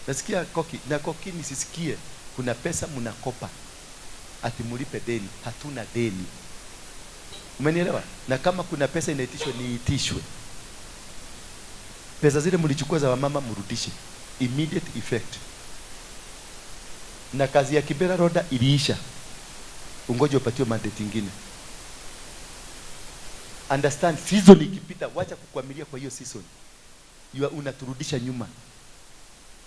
Speaker 4: Nasikia koki, na koki nisisikie kuna pesa mnakopa. Ati mulipe deni, hatuna deni. Umenielewa? Na kama kuna pesa inaitishwa niitishwe. Pesa zile mlichukua za wamama mrudishe. Immediate effect. Na kazi ya Kibera Roda iliisha. Ungoje upatiwe mandate nyingine. Understand, season ikipita, wacha kukwamilia kwa hiyo season. You are unaturudisha nyuma.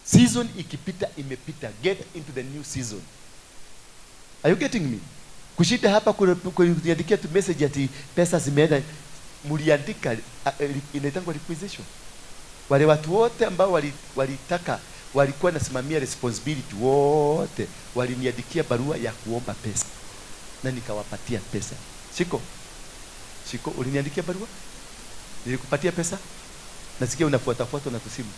Speaker 4: Season ikipita imepita. Get into the new season. Are you getting me? Kushinda hapa kuandikia tu message ati pesa zimeenda, mliandika inaitangwa requisition. Wale watu wote ambao walitaka walikuwa nasimamia responsibility wote waliniandikia barua ya kuomba pesa na nikawapatia pesa. Shiko, Shiko, uliniandikia barua? Nilikupatia pesa? Nasikia unafuata na kusimu.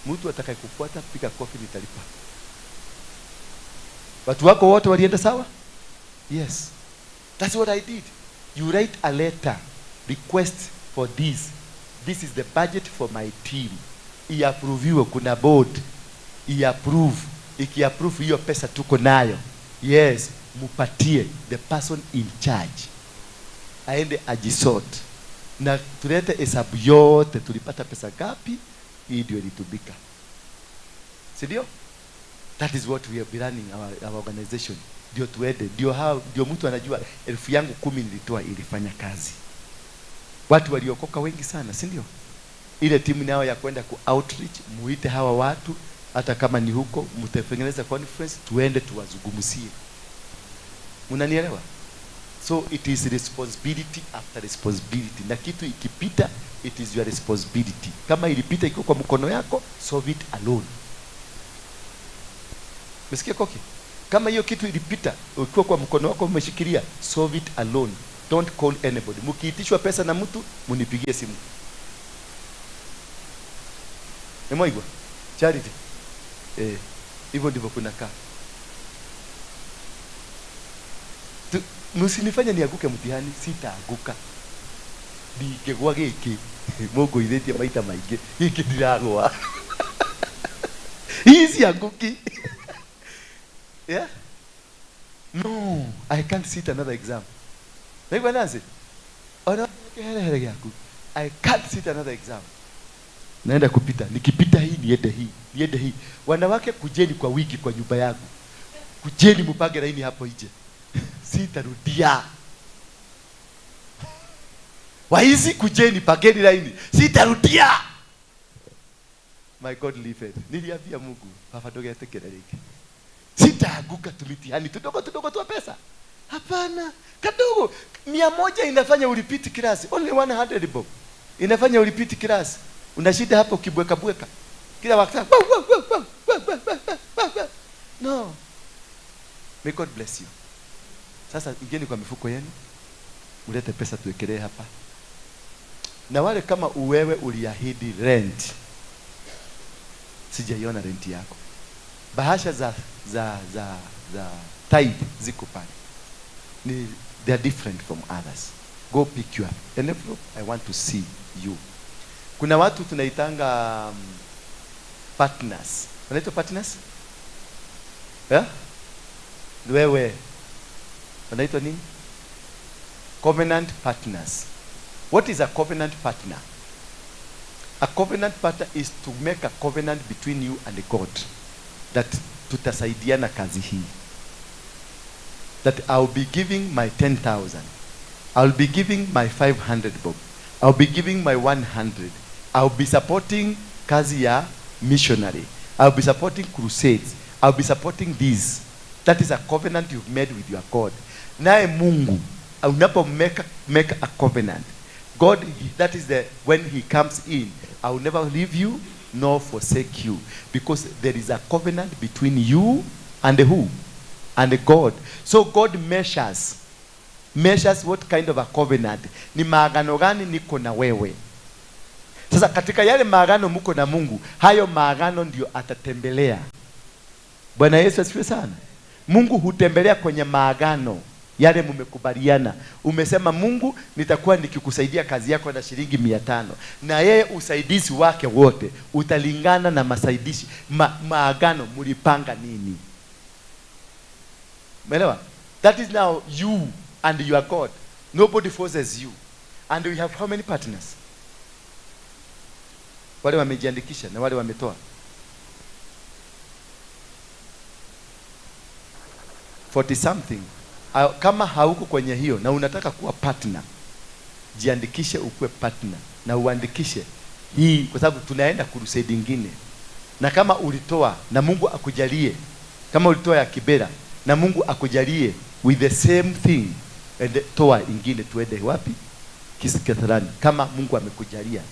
Speaker 4: Mtu atakayekufuata piga kofi, nitalipa. Watu wako wote walienda sawa? Yes. That's what I did. You write a letter, request for this. This is the budget for my team. Iapproviwe, kuna board. Iapprove. Ikiapprove hiyo pesa tuko nayo. Yes, mupatie the person in charge. Aende ajisort. Na tulete hesabu yote tulipata pesa ngapi, hii ndio ilitumika. Si ndio? That is what we have been running our organization. Ndio tuende, ndio hao, ndio mtu anajua 10,000 nilitoa ilifanya kazi. Watu waliokoka wengi sana, si ndio? Ile timu nao ya kwenda ku outreach, muite hawa watu hata kama ni huko, mtatengeneza conference tuende tuwazungumzie. Mnanielewa? So it is responsibility after responsibility. Na kitu ikipita, it is your responsibility. Kama ilipita iko kwa mkono yako, solve it alone. Mesikia koki? Kama hiyo kitu ilipita ukiwa kwa mkono wako umeshikilia, solve it alone. Don't call anybody. Mkiitishwa pesa na mtu, munipigie simu. Nimeigwa? Charity. Hivyo ndivyo kunakaa. Msinifanye nianguke mtihani, sitaaguka. Ndingĩgwa gĩkĩ, mũngũithĩtie maita maingĩ, gĩkĩ ndiragwa. Hii sianguki. Yeah? No, I can't sit another exam. Naigua Nancy? Ona kiherehere gĩaku. I can't sit another exam. Naenda kupita. Nikipita hii niende hii, niende hii. Wanawake kujeni kwa wiki kwa nyumba yangu. Kujeni mupange laini hapo nje. Sitarudia. Waizi kujeni pangeni laini. Sitarudia. My God liveth. Niliambia Mungu, Baba ndogetekere rĩngĩ. Sitaanguka tumitihani tudogo tudogo tu pesa. Hapana, kadogo 100 inafanya ulipiti class. Only 100 bob. Inafanya ulipiti class. Unashinda hapo kibweka bweka. Kila wakati. No. May God bless you. Sasa ingieni kwa mifuko yenu. Ulete pesa tuwekelee hapa. Na wale kama uwewe uliahidi rent. Sijaiona rent yako. Bahasha za tithe ziko pale. Ni they are different from others. Go pick your envelope. I want to see you. Kuna watu tunaitanga partners. Wanaitwa partners? Yeah? Wewe. Wanaitwa nini? Covenant partners. What is a covenant partner? A covenant partner is to make a covenant between you and God. That tutasaidiana kazi hii. That I'll be giving my 10,000. I'll be giving my 500 bob. I'll be giving my 100. I'll be supporting kazi ya missionary. I'll be supporting crusades. I'll be supporting this. That is a covenant you've made with your God. Naye Mungu, unapo make a covenant. God, that is the when he comes in, I will never leave you nor forsake you. Because there is a covenant between you and who? And God. So God measures what kind of a covenant. Ni maagano gani niko na wewe? Sasa katika yale maagano muko na Mungu, hayo maagano ndio atatembelea. Bwana Yesu asifiwe sana. Mungu hutembelea kwenye maagano yale mmekubaliana. Umesema Mungu nitakuwa nikikusaidia kazi yako na shilingi 500. Na yeye usaidizi wake wote utalingana na masaidishi maagano mlipanga nini. Umeelewa? That is now you and your God. Nobody forces you. And we have how many partners? Wale wamejiandikisha na wale wametoa. 40 something. Kama hauko kwenye hiyo na unataka kuwa partner, jiandikishe ukuwe partner na uandikishe hii, kwa sababu tunaenda crusade nyingine. Na kama ulitoa na Mungu akujalie, kama ulitoa ya Kibera na Mungu akujalie with the same thing, and toa ingine tuende wapi? Kisikatharani. Kama Mungu amekujalia,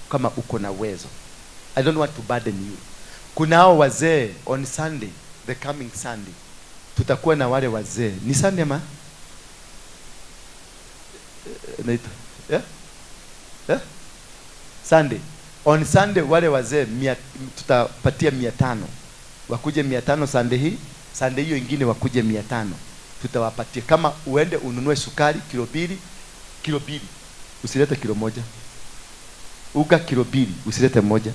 Speaker 4: kama uko na uwezo. I don't want to burden you. Kunao wazee on Sunday, the coming Sunday. Tutakuwa na wale wazee. Ni Sunday ma? Naitwa. Yeah? Yeah? Sunday. On Sunday wale wazee tutapatia 500. Wakuje 500 Sunday hii, Sunday hiyo ingine wakuje 500. Tutawapatia. Kama uende ununue sukari kilo 2, kilo 2. Usilete kilo 1. Uga kilo 2, usilete 1.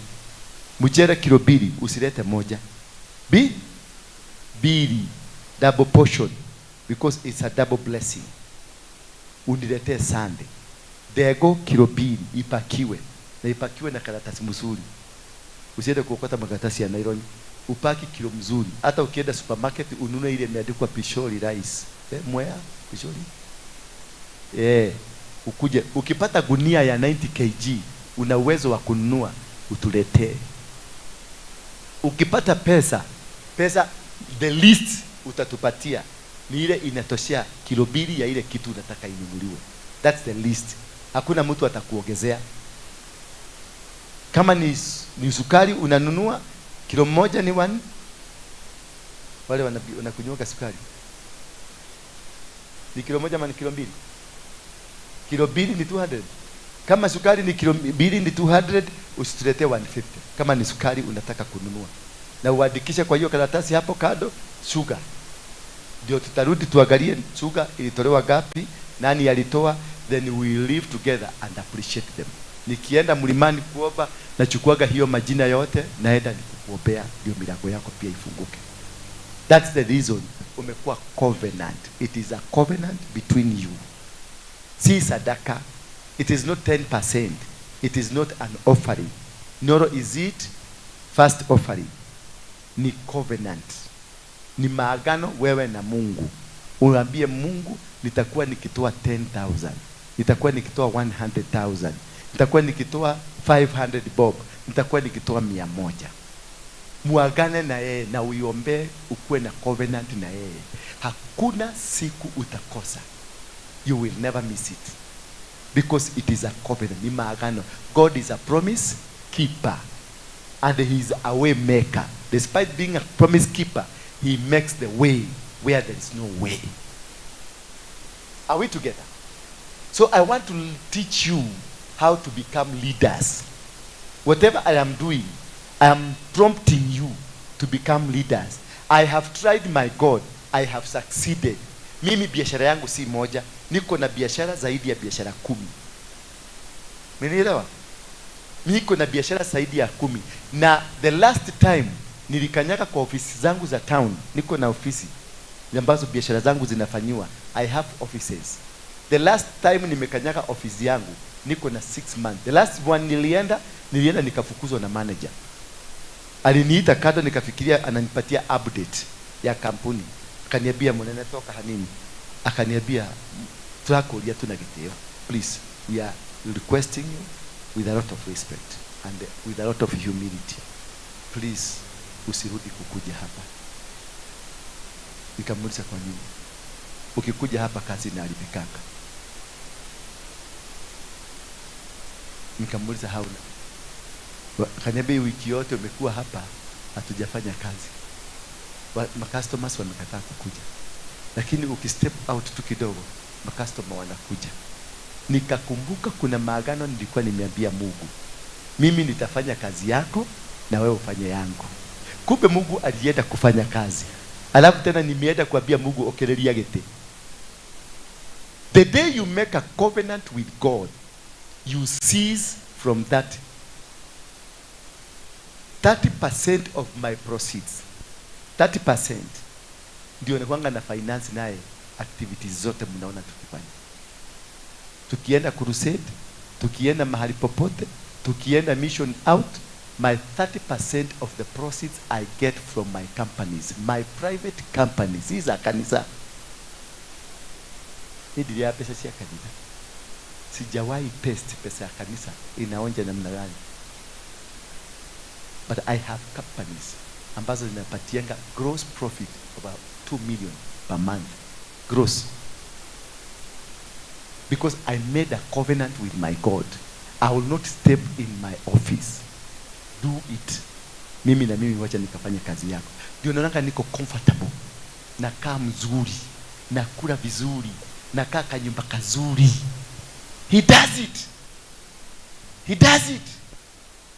Speaker 4: Mchele kilo 2, usilete 1. Bili. Double portion, because it's a double blessing. Uniletee Sunday. Dego kilo 2 ipakiwe. Na ipakiwe na karatasi mzuri. Usiende kuokota makaratasi ya nylon. Upaki kilo mzuri. Hata ukienda supermarket ununue ile imeandikwa Pishori rice. Mwea Pishori. Ukuje ukipata gunia ya 90 kg una uwezo wa kununua, utuletee. Ukipata pesa the least utatupatia ni ile inatoshea kilo 2 ya ile kitu unataka inunuliwe. That's the least. Hakuna mtu atakuongezea. Kama ni sukari unanunua kilo 1 ni 1. Wale wanakunywa sukari ni kilo 1 ama ni kilo 2? Kilo 2 ni 200. Kama sukari ni kilo 2 ni 200, usituletee 150. Kama ni sukari unataka kununua, na uandikishe kwa hiyo karatasi hapo kando sugar. Ndio tutarudi tuangalie sugar ilitolewa gapi, nani alitoa, then we live together and appreciate them. Nikienda mlimani kuomba, nachukuaga hiyo majina yote, naenda nikukuombea ndio milango yako pia ifunguke. That's the reason umekuwa covenant. It is a covenant between you. Si sadaka. It is not 10%. It is not an offering. Nor is it first offering. Ni covenant. Ni maagano wewe na Mungu. Uambie Mungu, nitakuwa nikitoa 10,000. Nitakuwa nikitoa 100,000. Nitakuwa nikitoa 500 bob. Nitakuwa nikitoa 100. Muagane na yeye na uiombe, ukuwe na covenant na yeye. Hakuna siku utakosa. You will never miss it. Because it is a covenant. Ni maagano. God is a promise keeper. And he is a way maker. Despite being a promise keeper, he makes the way where there is no way. Are we together? So I want to teach you how to become leaders. Whatever I am doing, I am prompting you to become leaders. I have tried my God. I have succeeded. Mimi biashara yangu si moja. Niko na biashara zaidi ya biashara 10. Mmenielewa? Niko na biashara zaidi ya 10. Na the last time nilikanyaga kwa ofisi zangu za town. Niko na ofisi ambazo biashara zangu zinafanyiwa. I have offices. The last time nimekanyaga ofisi yangu niko na 6 months. The last one nilienda nikafukuzwa na manager. Aliniita kando, nikafikiria ananipatia update ya kampuni. Akaniambia mwanene toka hanini. Akaniambia turakuria tuna gitio. Please, we are requesting you with a lot of respect and with a lot of humility. Please, usirudi kukuja hapa. Nikamuuliza kwa nini? Ukikuja hapa kazi inaharibikanga. Nikamuuliza hauna. Akaniambia wiki yote umekuwa hapa hatujafanya kazi. Customers wamekataa kukuja. Lakini ukistep out tu kidogo, makastoma wanakuja. Nikakumbuka kuna maagano nilikuwa nimeambia Mungu. Mimi nitafanya kazi yako na wewe ufanye yangu. Kumbe Mungu alienda kufanya kazi. Alafu tena nimeenda kuambia Mungu okereria gete. The day you make a covenant with God, you cease from that 30% of my proceeds. 30% ndio nakuanga na finance naye activities zote mnaona tukifanya. Tukienda crusade, tukienda mahali popote, tukienda mission out, my 30% of the proceeds I get from my companies, my private companies. Hizi za kanisa. Hii ndio pesa ya kanisa. Sijawahi test pesa ya kanisa inaonja namna gani. But I have companies ambazo zinapatianga gross profit about 2 million per month. Gross. Because I made a covenant with my God. I will not step in my office. Do it. Mimi na mimi wacha nikafanya kazi yako. Ndio naona niko comfortable. Nakaa mzuri. Nakula vizuri. Nakaa kanyumba kazuri. He does it. He does it.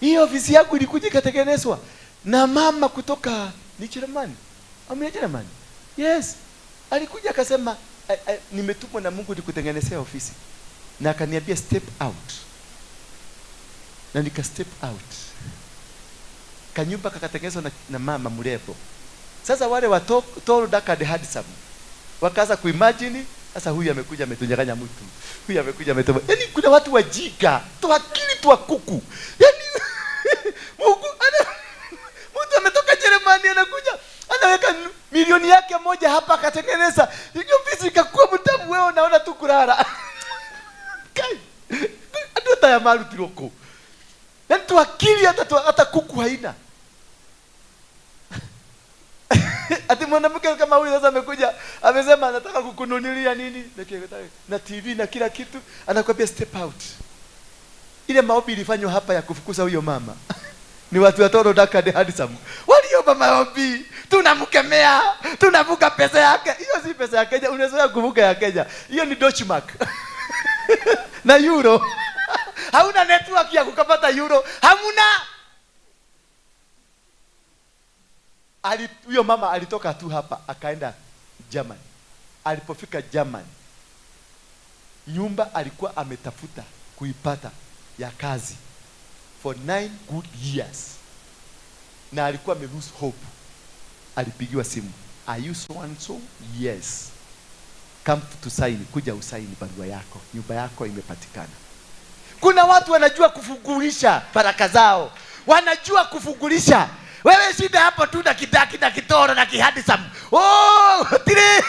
Speaker 4: Hii ofisi yangu ilikuja ikatengenezwa na mama kutoka ni Jerumani. Amina Jerumani. Yes. Alikuja akasema nimetumwa na Mungu nikutengenezea ofisi. Na akaniambia step out. Na nika step out. Kanyumba kakatengenezwa na mama mrembo. Sasa wale wa tall, dark and handsome wakaanza kuimagine sasa huyu amekuja ametunyang'anya mtu. Huyu amekuja ametuma. Yaani kuna watu wajika, tuakili tu kuku. Yaani Mungu ana mtu ametoka Jerumani anakuja anaweka milioni yake moja hapa akatengeneza. Hiyo ofisi ikakuwa mtamu, wewe unaona tu kulala. Kai. Hata ya maru tiroko. Na tu akili hata kuku haina. Ati mwanamke kama huyu sasa amekuja amesema anataka kukununulia nini na TV na kila kitu, anakuambia step out. Ile maombi ilifanywa hapa ya kufukuza huyo mama. Ni watu wa Toro Dark and Handsome. Waliomba maombi, tunamkemea, tunavuka pesa yake. Hiyo si pesa ya Kenya, unazoea kuvuka ya Kenya. Hiyo ni Deutschmark. Na euro. Hauna network ya kukapata euro. Hamuna. Huyo mama alitoka tu hapa akaenda Germany. Alipofika Germany, nyumba alikuwa ametafuta kuipata ya kazi for 9 good years. Na alikuwa ame lose hope. Alipigiwa simu. Are you so and so? Yes. Come to sign, kuja usaini barua yako. Nyumba yako imepatikana. Kuna watu wanajua kufungulisha baraka zao. Wanajua kufungulisha. Wewe shida hapo tu na kidaki na kitoro na kihadisam. Oh, tire.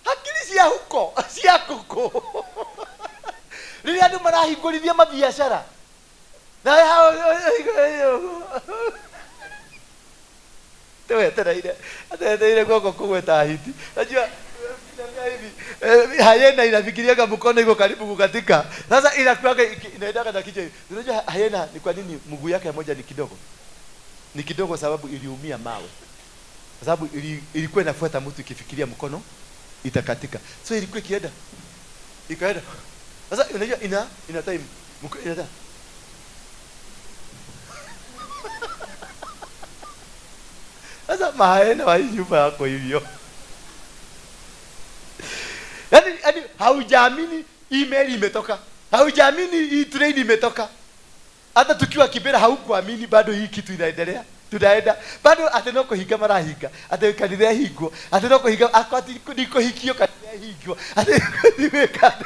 Speaker 4: Hakili si ya huko, si ya kuko. Rĩrĩa andũ marahingũrithia mabiacara. Na hao tuwetereire, atetereire guoko kugweta hiti. Najua hivi hyena inafikiria kama mkono iko karibu kukatika. Sasa inakuwa inaenda na kichwa. Unajua hyena ni kwa nini mguu yake moja ni kidogo? Ni kidogo sababu iliumia mawe. Kwa sababu ilikuwa inafuata mtu ikifikiria mkono itakatika. So ilikuwa ikienda. Ikaenda. Sasa unajua ina time mkono inaenda. Sasa mahyena wa nyumba yako hivyo. Yaani haujaamini email imetoka. Haujaamini hii train imetoka. Hata tukiwa Kibera haukuamini bado hii kitu inaendelea. Tunaenda bado atenoko hinga marahinga. Ate kanitha hingwo. Atenoko hinga akwati niko hikio kanitha hingwo. Ate niweka.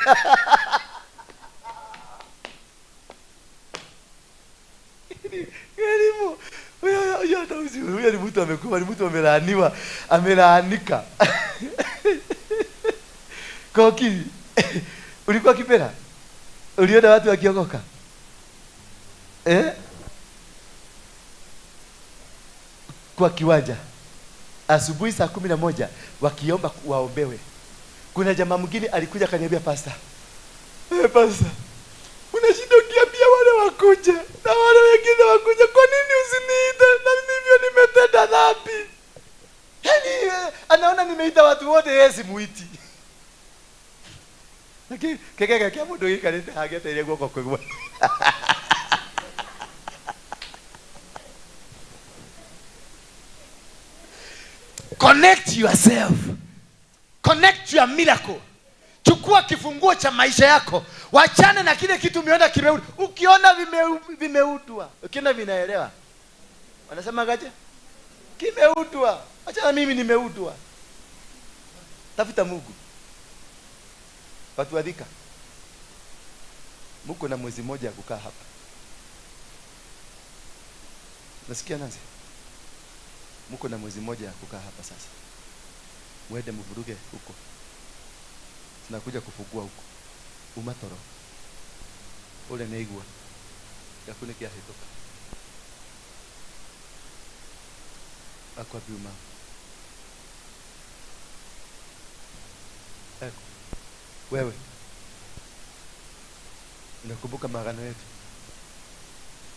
Speaker 4: Elimu. Huyo hata huyo ni mtu amekuwa, ni mtu amelaaniwa, amelaanika. Koki, ulikuwa Kibera? Uliona watu wakiokoka? Eh? Kwa kiwanja. Asubuhi saa 11 wakiomba waombewe. Kuna jamaa mwingine alikuja akaniambia pastor. Eh, pastor. Unashinda ukiambia wale wakuje na wale wengine wakuje, kwa nini usiniite? Na mimi nimetenda dhambi. Yaani anaona nimeita watu wote, yeye simuiti. Lakini keke keke mundu gikarite hageteire guoko kwigwa.
Speaker 6: Connect yourself. Connect your miracle. Chukua kifunguo cha maisha yako. Wachana na kile kitu umeona kimeudwa. Ukiona vimeudwa, ukiona vinaelewa. Wanasema gaje? Kimeudwa. Achana mimi nimeudwa. Tafuta Mungu. Watu wadhika. Muko na mwezi mmoja kukaa hapa. Nasikia nanzi? Muko na mwezi mmoja kukaa hapa sasa. Mwende mvuruge huko. Tunakuja kufungua huko. Umatoro. Ule neigua. Yakune kia hitoka. Akwa biuma. Eko. Wewe. Unakumbuka maagano yetu?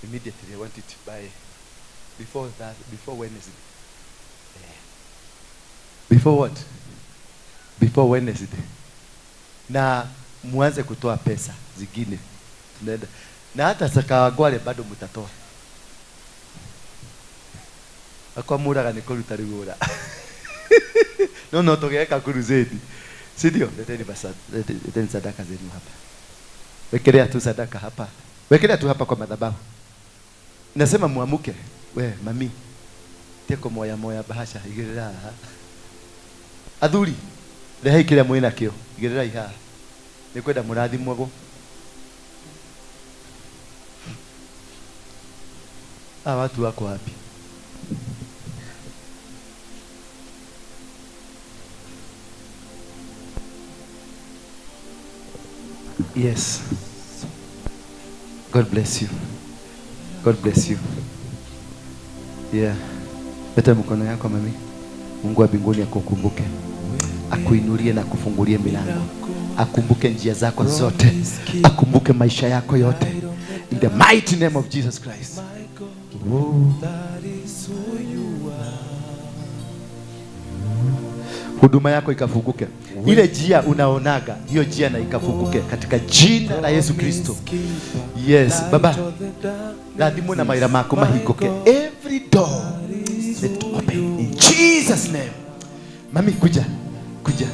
Speaker 6: Immediately I want it by before that, before Wednesday. Yeah.
Speaker 4: Before what? Before Wednesday. Na muanze kutoa pesa zingine. Tunaenda. Na hata Sakawagware bado mtatoa. Akwa muraga ni kuruta rugura. No no tugeka crusade. Si ndio? Leteni basa, leteni sadaka zenu hapa. Wekelea tu sadaka hapa. Wekelea tu hapa kwa madhabahu. Nasema muamuke. We mami. Teko moya moya bahasha igirira. Athuri. Rehei kile mwina kio. Igirira iha. Nikwenda murathimwo. Watu wako wapi? Yes. God bless you. God bless you. Yeah. Leta mkono yako mami. Mungu wa mbinguni akukumbuke, akuinulie na kufungulie milango, akumbuke njia zako zote, akumbuke maisha yako yote, in the mighty name of Jesus Christ. Oh. Huduma yako ikafunguke, ile njia unaonaga hiyo njia na ikafunguke katika jina la Yesu Kristo. Yes, baba, lazima na maira mako mahinguke, every door let open in Jesus name. Mami, kuja, kuja.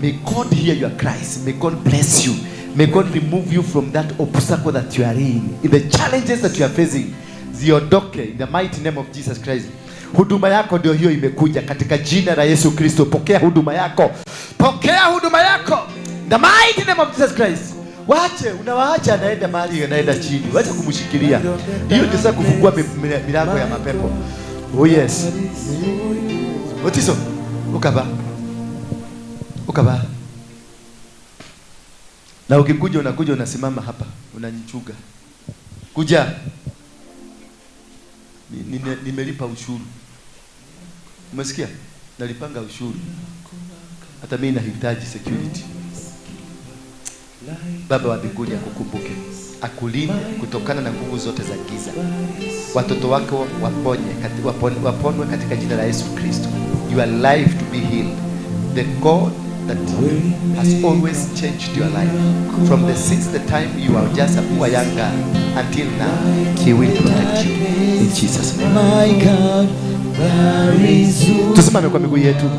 Speaker 4: May God hear your cries. May God bless you. May God remove you from that obstacle that you are in the challenges that you are facing. Ziondoke in the mighty name of Jesus Christ. Huduma yako ndio hiyo imekuja katika jina la Yesu Kristo. Pokea huduma yako. Pokea huduma yako. In the mighty name of Jesus Christ. Waache, unawaacha anaenda mahali anaenda chini. Waache kumshikilia. Hiyo ndio sasa kufungua milango ya mapepo. Oh yes. Otiso, ukaba. Ukaba. Na ukikuja unakuja unasimama hapa, unanichuga. Kuja. Nimelipa ushuru. Umesikia? Nalipanga ushuru. Hata mimi nahitaji security. Baba wa mbinguni akukumbuke, akulinde kutokana na nguvu zote za giza. Watoto wako waponwe katika jina la Yesu Kristo. Your life to be healed. The God that has always changed your life from since the time you are just a poor young girl until now, He will protect you in Jesus name.
Speaker 3: My God, there is who.
Speaker 4: Tusimame kwa miguu yetu.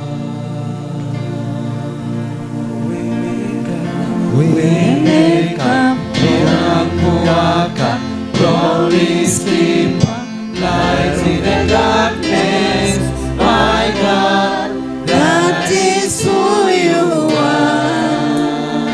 Speaker 3: Waymaker, miracle worker, promise keeper, light in the darkness, my God, that is who you are.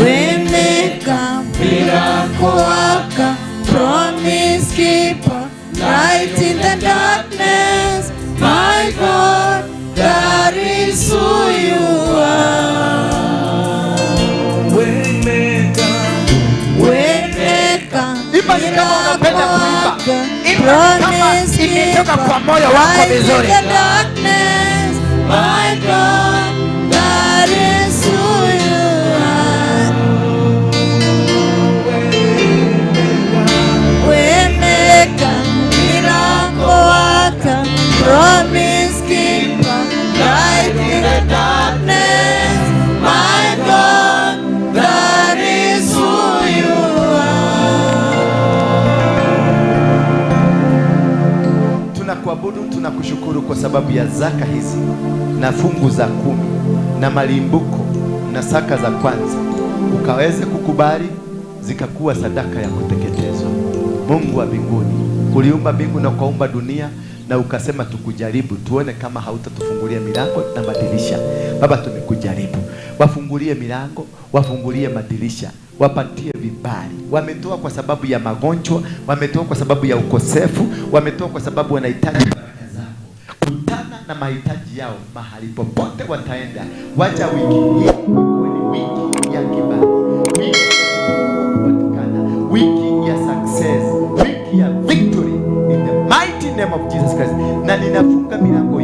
Speaker 3: Waymaker, miracle worker, promise keeper, light in the darkness, my God, that is who you are. Waymaker,
Speaker 4: Imba ni kama unapenda kuimba.
Speaker 6: Imba kama imetoka kwa moyo wako vizuri.
Speaker 1: Light in the darkness, my God, that is who you are. Waymaker, miracle worker, promise keeper, light in the darkness, my God, that is who you are.
Speaker 4: Tunakuabudu, tunakushukuru kwa sababu ya zaka hizi na fungu za 10 na malimbuko na saka za kwanza, ukaweze kukubali zikakuwa sadaka ya kuteketezwa. Mungu wa mbinguni, uliumba mbingu na ukaumba dunia, na ukasema tukujaribu tuone kama hautatufungulia milango na madirisha. Baba, tumekujaribu. Wafungulie milango, wafungulie madirisha, wapatie vibali. Wametoa kwa sababu ya magonjwa, wametoa kwa sababu ya ukosefu, wametoa kwa sababu wanahitaji baraka zako. Kutana na mahitaji yao mahali popote wataenda. Wacha wiki hii ikuwe ni wiki ya kibali, wiki ya kupatikana, wiki ya success, wiki ya victory, in the mighty name of Jesus Christ. Na ninafunga milango